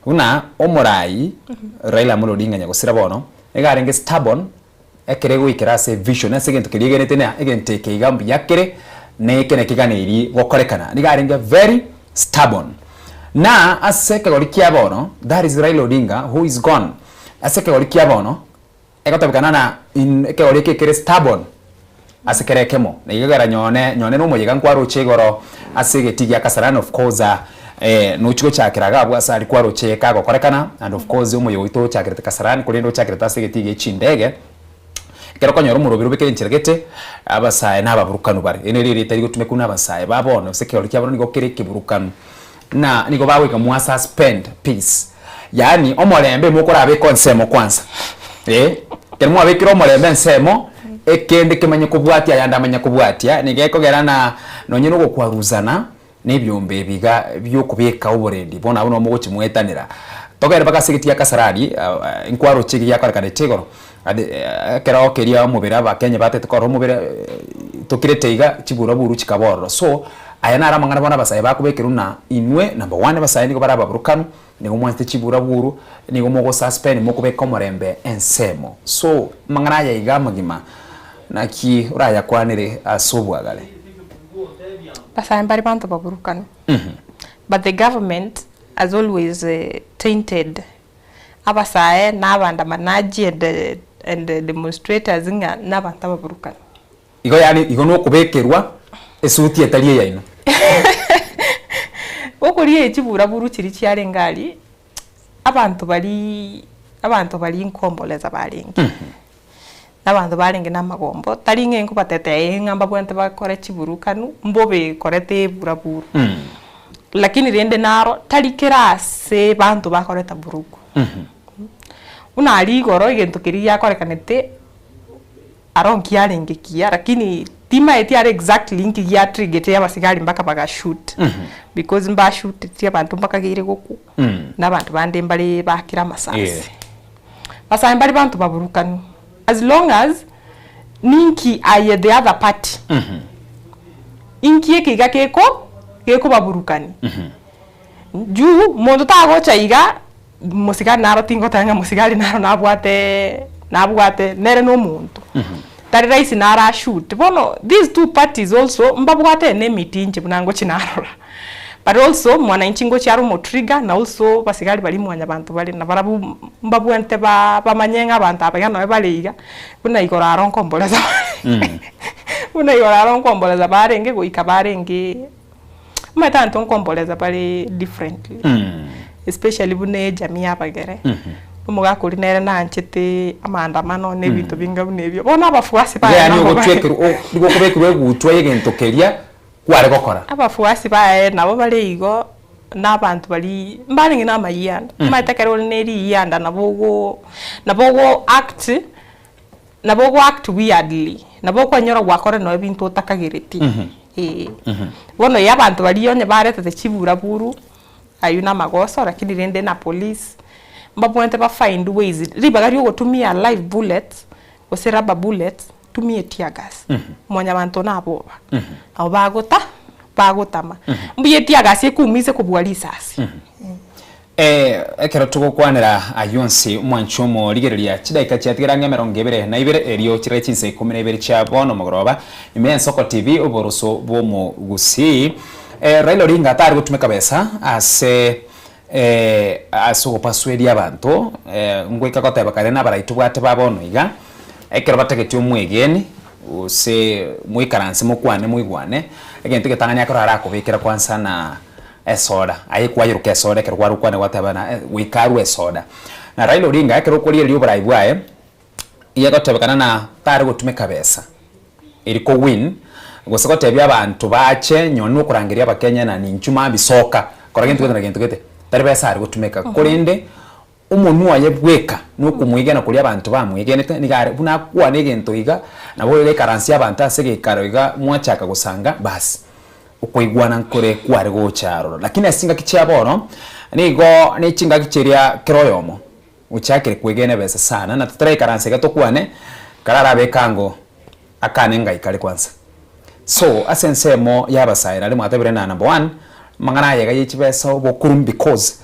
buna omorai Raila Amolo Odinga nyagosira bono nigo arenge stubborn Ekero egoikera ase evision, ase egento keria egenete na egento eke iga mbuya kere, na eke nekeganeiri gokorekana. Nigo arenge very stubborn. Na ase ekegori kia bono, that is Raila Odinga who is gone. Ase ekegori kia bono, egotebekana na in ekegori eke kere stubborn ase kera ekemo. Na igo ekero nyone nyone na omoyega nkwaroche igoro ase egetii gia Kasarani of course nochi gochakera iga abwo ase aria kwaroche kagokorekana and of course omoyega oito ochakerete Kasarani korende ochakerete ase egetii gie chindege. Ekero okonyora omoroberi obekire enchera gete, abasae na ababurukanu bare. Eri neri erieta rigotumekwa na abasae ba bono gose ekeorero kia bono nigo kere ekeburukanu. Na nigo bagoika mwa suspend peace yaani omorembe mokorabeka ensemo kwanza eh, ekero mwabekire omorembe ensemo, ekende kemanye kobwatia ayande amanye kobwatia, nigo ekogera na nonye na ogokwaruzana na ebiombe ebi iga biokobeka oborendi bono abwo nabo mogochimwetanera. Togende mpaka ase egetii gia Kasarani nkwaroche eke giakorekanete igoro ekero keria omobere abakenya batete korora omobere tokirete iga chiburaburu chikaba ororo. So aya naro amang'ana bono abasae bakobekerwa na inwe number one abasae nigo bare ababurukanu, nigo mwanchete chiburaburu, nigo mogosuspend mokobeka omorembe ensemo. So amang'ana aya iga amagima naki orayakwanere ase obwagare? Abasae mbare banto baburukanu but the government has always tainted abasae na abandamanaji and and demonstrators ng'a nabanto ababurukanu. Igo yaani igo nokobekerwa esuti etari eyaino. Okoria chiburaburu chiria chiarenge aria, abanto baria abanto baria nkomboleza barenge. Na abanto barenge na amagombo, tari ng'a nkobatetea ee ng'a mbabwenerete bakore chiburukanu, mbobe koreta eburaburu. Lakini rende naro, tari kera ase banto bakoreta burugu. Buna aria igoro egento keria giakorekanete, aro nkiarenge kiya, lakini timaeti are exactly nki giatrigete abasigari mpaka bagashoot, because mbashooteti abanto mbakageire gokwa, na abanto bande mbare bakire amasasi. Basae mbare banto baburukanu as long as ninki aye the other party inki eke iga geko gekobaburukani juu monto tagocha iga mosigari naro tingoteba ng'a mosigari naro nabwate nabwate nere na omonto tari rahisi naro ashoot bono these two parties also mbabwate enmity inche buna ngochi narora. But also mwananchi ngochia are omotrigger na also basigari baria mwanyabanto bare nabarabwo mbabwente ba bamanye ng'a abanto aba iga nonye bare iga, buna igoro aro nkomboresa bare buna igoro aro nkomboresa barenge goika barenge omanyete abanto nkomboresa bare differently especially buna ejamii ya abagere, omogaka oria nere naanchete amaandamano na ebinto binga buna ebio, bono abafuasi baye Yaani nabo bare ogochwekerwa nigo okobekerwa egutwa y'egento keria kware gokora. Abafuasi baye nabo bare igo, na abanto baria mbarenge na amayianda. Omanyete ekero ore ne riyianda nabo ogo nabo ogo act nabo ogo act weirdly, nabo okwenyora gwakorire nonye ebinto otakagereti, eh. Bono ya abanto baria onye baretete chiburaburu, aywo na amagoso lakini rende na police, mbabwenerete ba find ways, ribaga ria ogotumia live bullets, gose rubber bullets, Tumia etiagasi, mwanyabanto naboba, nabo bagota bagotama. Mbuya etiagasi ekumise kobua risasi. Ekero togokwanera ayio onsi, omwanchi omorigereria, chidaika chiatigera ang'e emerongo ebere na ibere, erio chire chinsa ikomi na ibere chia bono mogoroba, ime y'Ensoko TV, oboroso bw'omogusii. Raila Odinga tari gotumeka besa ase ase ogopasueria abanto, ngoika goteba kare nabarai tobwate ba bono iga, ekero batageti omwegeni, gose moikaranse mokwane moigwane, egento egetang'ani akero arakobekera kwansa na. Esoda, aye kwayeroka esoda ekero kwarokwana gwateba na goika arwe esoda. Na Raila Odinga ekero okorigereria oborai bwaye, iga egotebekana na tare gotumeka besa eri ko win, gose gotebia abanto bache nonye na okorangeria abakenya na ninchu mambia soka, kora gento gete na gento gete, tari besa are gotumeka korende Omonwa oye bweka nokomwegena koria abanto bamwegenete, nigo are buna akwane egento iga, nabo ogaikaransia abanto ase egeikaro iga mwachaka gosanga, basi okoigwana nkore kware gocha aroro. Lakini ase chingaki chia bono, nigo ne chingaki chiria kera oyomo ochakire kwegena ebesa sana, na totaraikaransa iga tokwane, kararabe ekango akane ngaikare kwanza. So ase ensemo y'abasae naende mwatebire na number one, amang'ana aya iga ye chibesa obokurumu because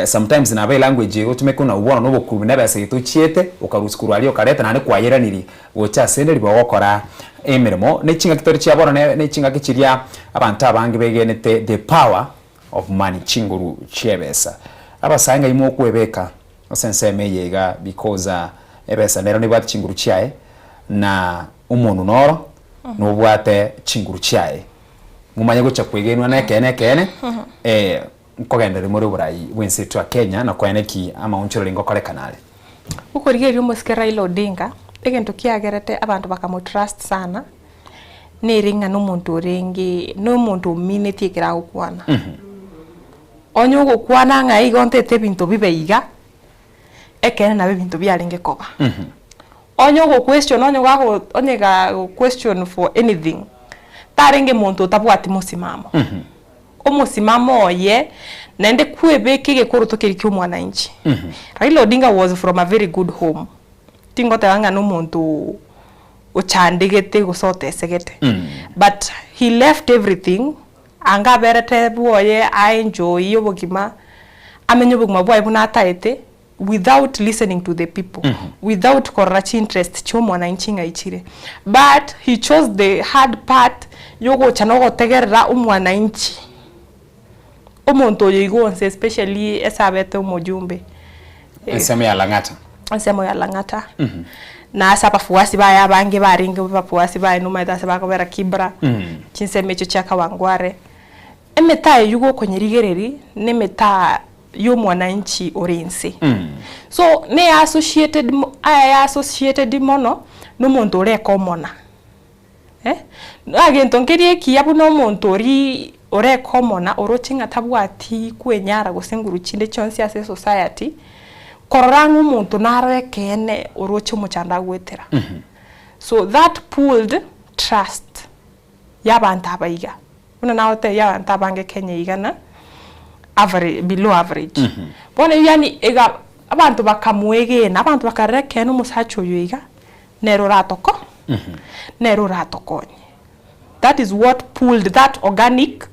sometimes nabo elanguage egotumeka buna bono na obokurumu na ebesa gete ochiete okarusia korwa aria okareta naende kwayeranirie gocha ase ende ribaga ogokora emeremo. Ne chingaki tore chia bono ne chingaki chiria abanto abange begenete the power of money chinguru chi'ebesa. Abasae ng'ai mokwebeka ase ensemo eye iga because ebesa nero nebwate chinguru chiaye na omonwe noro nobwate chinguru chiaye, momanye gocha kwegenwa nekeene ekeene, nkogendereria more oborai bw'ense eto ya Kenya na koene ki amaonchoreri ngokorekana are. Okorigereria omosike Raila Odinga, egento kiagerete abanto bakamotrust sana, nere ng'a nomonto orenge, nomonto ominetie ekero agokwana. Onye ogokwana ng'a igo ntete ebinto bibe iga, ekeene nabo ebinto biarenge koba. Onye ogo question onye gago onye gago question for anything, tarenge monto otabwati mosimamo. Omosimamo oye, naende kwebeka egekoroto keria kia omwananchi. Raila Odinga was from a very good home, tingoteba ng'a nomonto ochandegete gose otesegete, but he left everything, anga aberete bwoye aenjoyie obogima, amenye obogima bwaye buna ataete, without listening to the people, without korora chi interest chia omwananchi ng'a ichire, but he chose the hard part yogocha na ogotegerera omwananchi, omonto oyo igo onsi especially ase abete omojumbe Ensemo ya Lang'ata. ensemo ya Lang'ata, na ase abafuasi baye abange barenge abafuasi baye nomanyete ase bakobera Kibra, chinsemo echio chia Kawangware. Emetaa eywo gokonyerigereria, na emetaa y'omwananchi ore inse. So ne associated mo aya associated mono na omonto ore ekomona eh, na gento nkeria ekiya buna omonto oria ore ekomona oroche ng'a tabwati kwenyara gose nguru chinde chionsi ase esociety, korora ng'a omonto naro ekeene oroche omochando agoetera. So that pulled trust ya abanto aba iga. Buna nagotebia abanto abange Kenya iga na average, below average. Bono eyio yaani iga abanto bakamoegena, abanto bakarora ekeene omosacha oyo iga, nere oratoko nere oratokonye. That is what pulled that organic,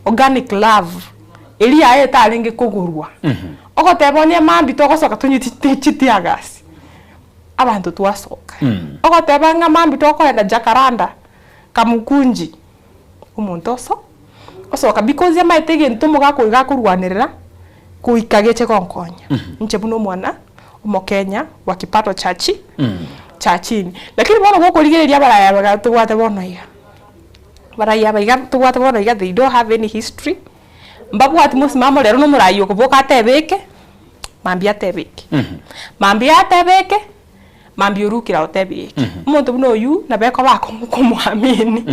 organic love eria yaye etarenge kogorwa. Ogoteba onye mambia togosoka tonywe chitear gas, abanto twasoka. Ogoteba ng'a mambia tokoenda Jacaranda, Kamukunji. Omonto oso osoka because amaete egento omogaka oyo gakorwanerera goika geche gonkonya inche buna omwana omokenya wa kipato cha chi cha chini. Lakini bono gokorigereria abarai aba iga tobwate bono iga, abarai aba iga tobwate bono iga they don't have any history, mbabwati mosimamo rero na omorai okoboka atebe eke, mambia atebe eke, mambia atebe eke. Mambia orukire agotebie eke, Omonto buna oyio nabo ekoba akong'u komoamini.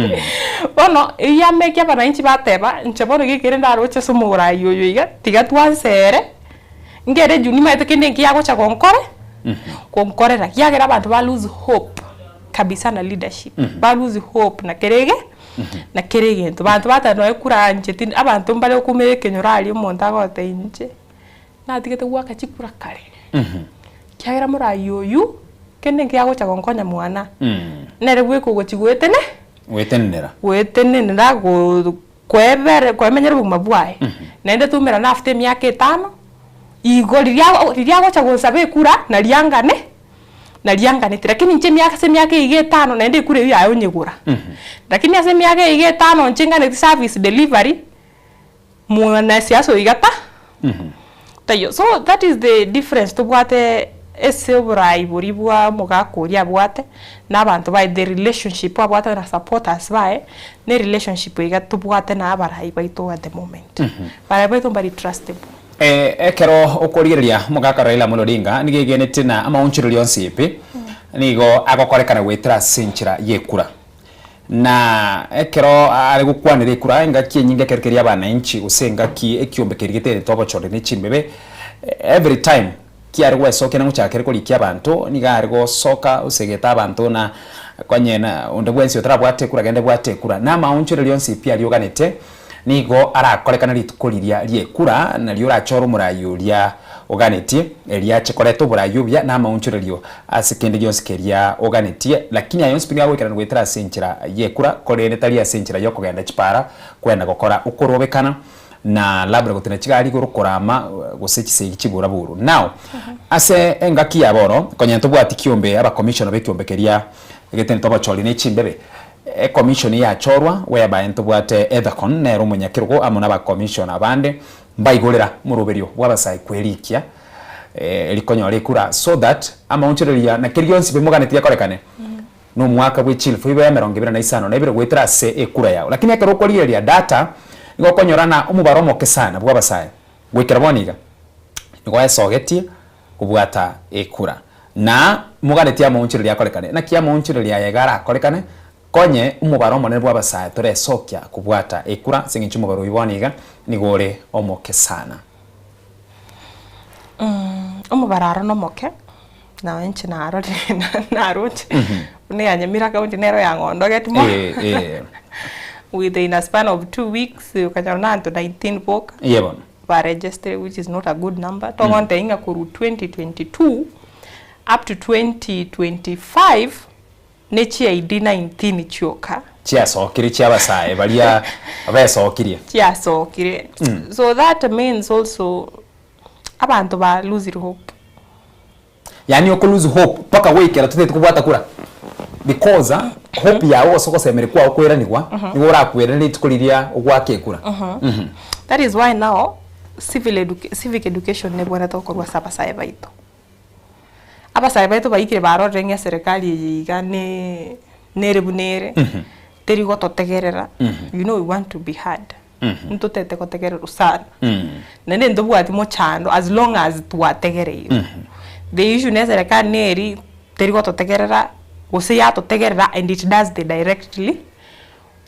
Bono eyio yamekia abananchi bateba, inche bono gekere ndaroche ase omorai oyo iga, tiga twansere, ngere juu nimaete kende nki agocha gonkore gonkorera. Kiagera abanto ba lose hope kabisa na leadership, ba lose hope na kera ege na kera egento. Abanto bateba nonya kura inche tindi abanto mbare okoumera ekenyoro aria omonto agotebia inche. Natigete goaka chikura kare, ekiagera morai oyio kende nkiagocha gonkonya mwana, nere bweka ogochia goetene Goetenenera. goetenenera go koebere koemenyera obogima bwaye. Naende twaumerana after emiaka etano, igo riria riria agocha gonsaba ekura naria angane, naria anganete. Lakini inche emiaka ase emiaka eyio iga etano naende ekura eyio yaye onyegora. Lakini ase emiaka eye iga etano inche nganeti service delivery. Mwanasiasa oyo iga ta taiyo so that is the difference tobwate. Ase oborai boria bwa omogaka oria abwate, na abanto baye, the relationship abwate na supporters baye, ne relationship iga tobwate na abarai baito at the moment. Abarai baito mbari trustable. Ekero okorigereria omogaka Raila Amolo Odinga nigo egenete na amaonchoreria onsi pi nigo agokorekana goetera ase enchera y'ekura. Na ekero are gokwanera ekura engaki enyinge ekero keria abanainchi gose engaki ekiombe keria geterete obochori ne chimbebe every time Kiare gwesokia na gochaka ere korikia abanto, nigo are gosoka osegete abanto na konye na onde bwensi otarabwate ekura gende bwate ekura. Na amaonchorerio onsi pi aria oganete nigo arakorekane rituko riria ri'ekura, nario orachore omoraai oria oganetie, erio ache koreta oboraai obuya na amaonchorerio ase kende gionsi keria oganetie. Lakini aya onsi pi nigo agoikerana goetera ase enchera y'ekura, korende tari ase enchera y'okogenda chipara kwenda gokora okorobekana. na labda gotenena chigari igoro korama gose chisegi chiburaburu. Now, ase engaki ya bono, konya ntobwati kiombe abacommissioner ba ekiombe keria getenete obochori ne chimbebe, ecommission yachorwa whereby ntobwate Ethacon nere omonyakerogo amo na abacommissioner abande mbaigorera omoroberio bwa abasae kwerikia eri konyora ekura so that amaonchoreria na keria gionsi bimoganeti gekorekane. Nomwaka bwe chilifu ibere 252 goetera ase ekura yao. Lakini ekero okorigereria data, nigo okonyora ng'a omobaro omoke sana bw'abasae goikera bono iga nigo esogetie kobwata ekura. Na moganetie amaonchoreria akorekane. Naki amaonchoreria aya iga arakorekane konye omobaro omonene bw'abasae toresokia kobwata ekura ase eng'encho omobaro oyio bono iga nigo ore omoke sana. Omobaro aro nomoke. Nao inche narorire naroche buna ya Nyamira county nero yang'ondogeti mono within a span of 2 weeks okanyora na abanto 19 boka Iye bono. ba registered which is not a good number togontebia ng'a korwa 2022 up to 2025 ne chi ID 19 chioka. Chiasokire chia abasae baria besokirie. Chiasokire so that means also abanto ba losire hope. Yaani oko lose hope mpaka goikera totagete kobwata kura because hope yago gose ogosemeria kwao koiranigwa nigo orakwirane rituko riria ogwaka ekura. That is why now civil educa civic education nebwenerete gokorwa ase abasae baito. Abasae baito baikire barorire ng'a eserekari eye iga ne nere buna ere, teri gototegerera, you know we want to be heard. Ntotete gotegererwa sana, naende ntobwati mochando as long as twategereirwe. The issue na eserekari neri, teri gototegerera, gose yatotegerera and it does the directly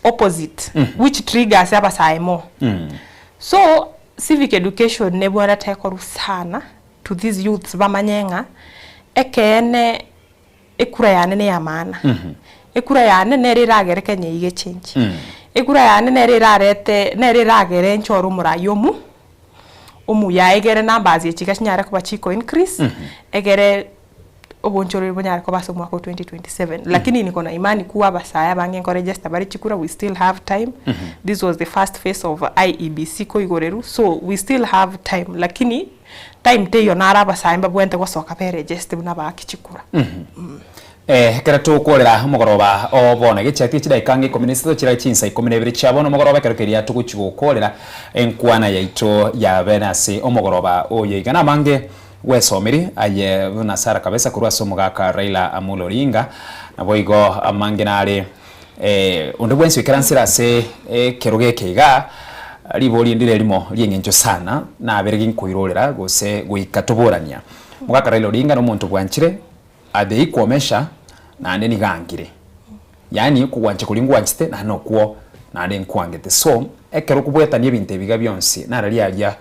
opposite, which triggers abasae more. So, civic education nebwenerete ekorwe sana to these youths bamanye ng'a, ekeene Ekura yane ney'amaana, ekura yane nere eragere Kenya eyio gechenche, ekura yane nere erarete nere eragere nchore omorai omu omuya egere numbers echi iga chinyare koba chiko increase, egere obonchoreri bonyare koba ase omwaka o 2027. Lakini niko na imani kuwa abasae abange nkoregister bare chikura we still have time, this was the first phase of IEBC koigorerwa so we still have time lakini. Time teiyo naro abasae mbabwenerete gosoka beregeste buna abaaki chikura. Ekero tokorera omogoroba o bono, egechiatia chidaeka ang'e ikomi na isato chirare chinsa ikomi na ibere chia bono omogoroba, ekero keria togochia gokorera enkwana yaito ya bene ase omogoroba oyo iga. Namange gwesomiri aye buna Sarah kabisa korwa ase omogaka Raila Amolo Odinga, naboigo amange nare Onde bwensi oikaransire ase ekerogo eke iga, ribori ndire erimo ri'eng'encho sana, nabere ginkoirorera gose goika toborania. Mogaka Raila Odinga nomonto bwanchire, athei kwomesha, naende nigo aangire. Yaani okogwancha koria ngwanchete naende nokwo naende nkwangete. So, ekero okobwetania ebinto ebi iga bionsi, nararia aria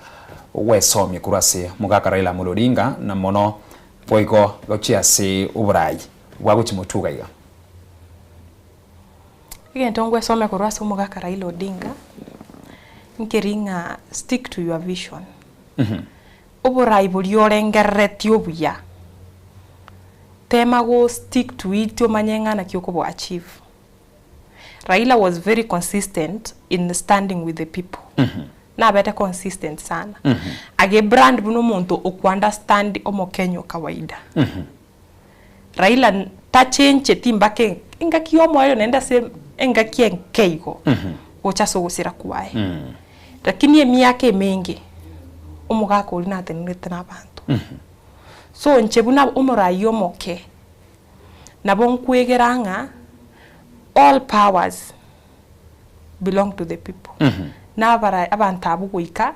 ogwesomia korwa ase mogaka Raila Amolo Odinga, na mono boigo gochia ase oborai bwa gochia motwe iga iga. Egento ngwesomia korwa ase omogaka Raila Odinga, nkeri ng'a stick to your vision. Oborai boria orengereretie obuya, tema go stick to it omanye ng'a naki okobo achieve. Raila was very consistent in standing with the people. Nabete consistent sana. Age brand buna omonto okwa understand omokenya o kawaida. Raila tachencheti mpaka engaki y'omoerio naende ase engaki enke igo gocha ase ogosira kwaye. Lakini emiaka emenge omogaka oria natenenerete na abanto. So inche buna omorai omoke, nabo nkwegera ng'a all powers belong to the people. Na abara abanto abwo goika,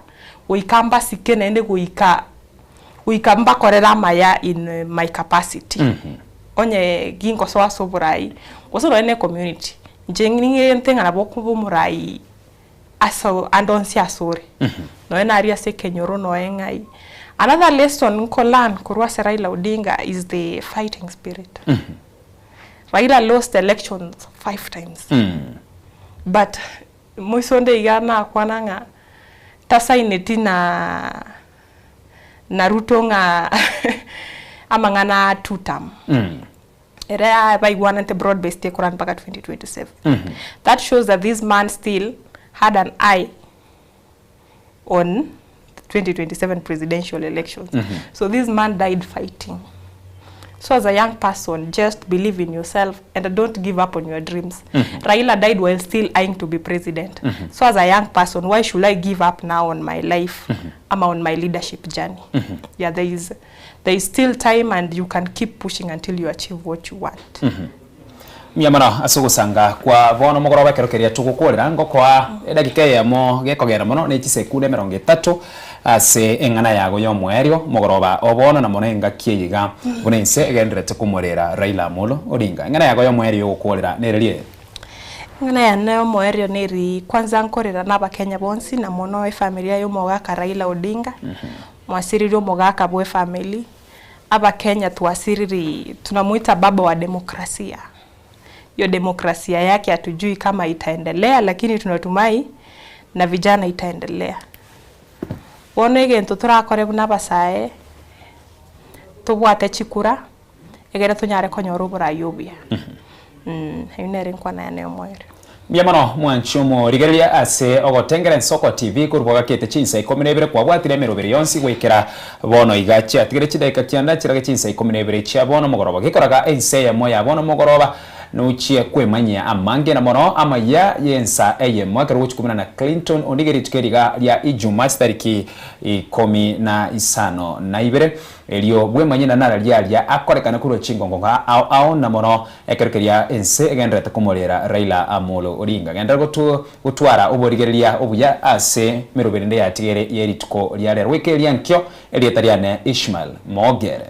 goika mbasike naende goika goika mbakorere amaya in my capacity. Onye gingosoa ase oborai, gose nonye na ecommunity, inche ning'egente ng'a nabo okoba omorai ase ande onsi ase ore, nonye naria ase ekenyoro nonye ng'ai. Another lesson nko learn korwa ase Raila Odinga is the fighting spirit. Raila lost elections five times but moiso onde iga nakwana ng'a tasaineti na na Ruto ng'a amang'ana a two term. Ere baigwanete broad based ekorana mpaka 2027. That shows that this man still had an eye on 2027 presidential elections. So this man died fighting. So as a young person, just believe in yourself and don't give up on your dreams. Raila died while still eyeing to be president. So as a young person, why should I give up now on my life ama on my leadership journey? Yeah, there is there is still time and you can keep pushing until you achieve what you want. Mbuya mono ase ogosanga kwa bono omogoroba ekero keria togokorera ngokoa edakika eyemo gekogenda mono ne chisekunde emerongo etato ase eng'ana yago y'omoerio omogoroba o bono na mono engaki eye iga buna ense egendererete komorera Raila Amolo Odinga. Eng'ana yago y'omoerio yogokorera nereri eye? Eng'ana yane y'omoerio neri kwanza nkorera na abakenya bonsi na mono efamilia y'omogaka Raila Odinga, mwasiririe omogaka bwe efamiri, Abakenya twasiriri tunamuita baba wa demokrasia. Hiyo demokrasia yake hatujui kama itaendelea lakini tunatumai na vijana itaendelea. Bono egento torakore buna abasae, tobwate chikura egere tonyare konyora oborai obuya. Eyio nere enkwana yane yomoerio. Mbuya mono mwanche omorigereria ase ogotengera Ensoko TV korwa bwagakete chinsa ikomi na ibere kwabwatire emeroberi yonsi goikera bono iga chiatigire chidaika kianda chirage chinsa ikomi na ibere chia bono mogoroba gekoraga ensa eyemo ya bono mogoroba nochie kwemanyia amange na mono amaya yensa eyemo ekero gochi komina na Clinton Ondige rituko eri iga ria Ijuma chitariki ikomi na isano na ibere erio bwemanyie na nararia aria akorekana korwa chingongo ao ao na mono Ekero keria ense egendererete komorera Raila Amolo Odinga, genderera gotwara oborigereria obuya ase emeroberi ende yatigaire ye rituko ria rero. Goika eria nkio, erieta riane Ishmael Mogere.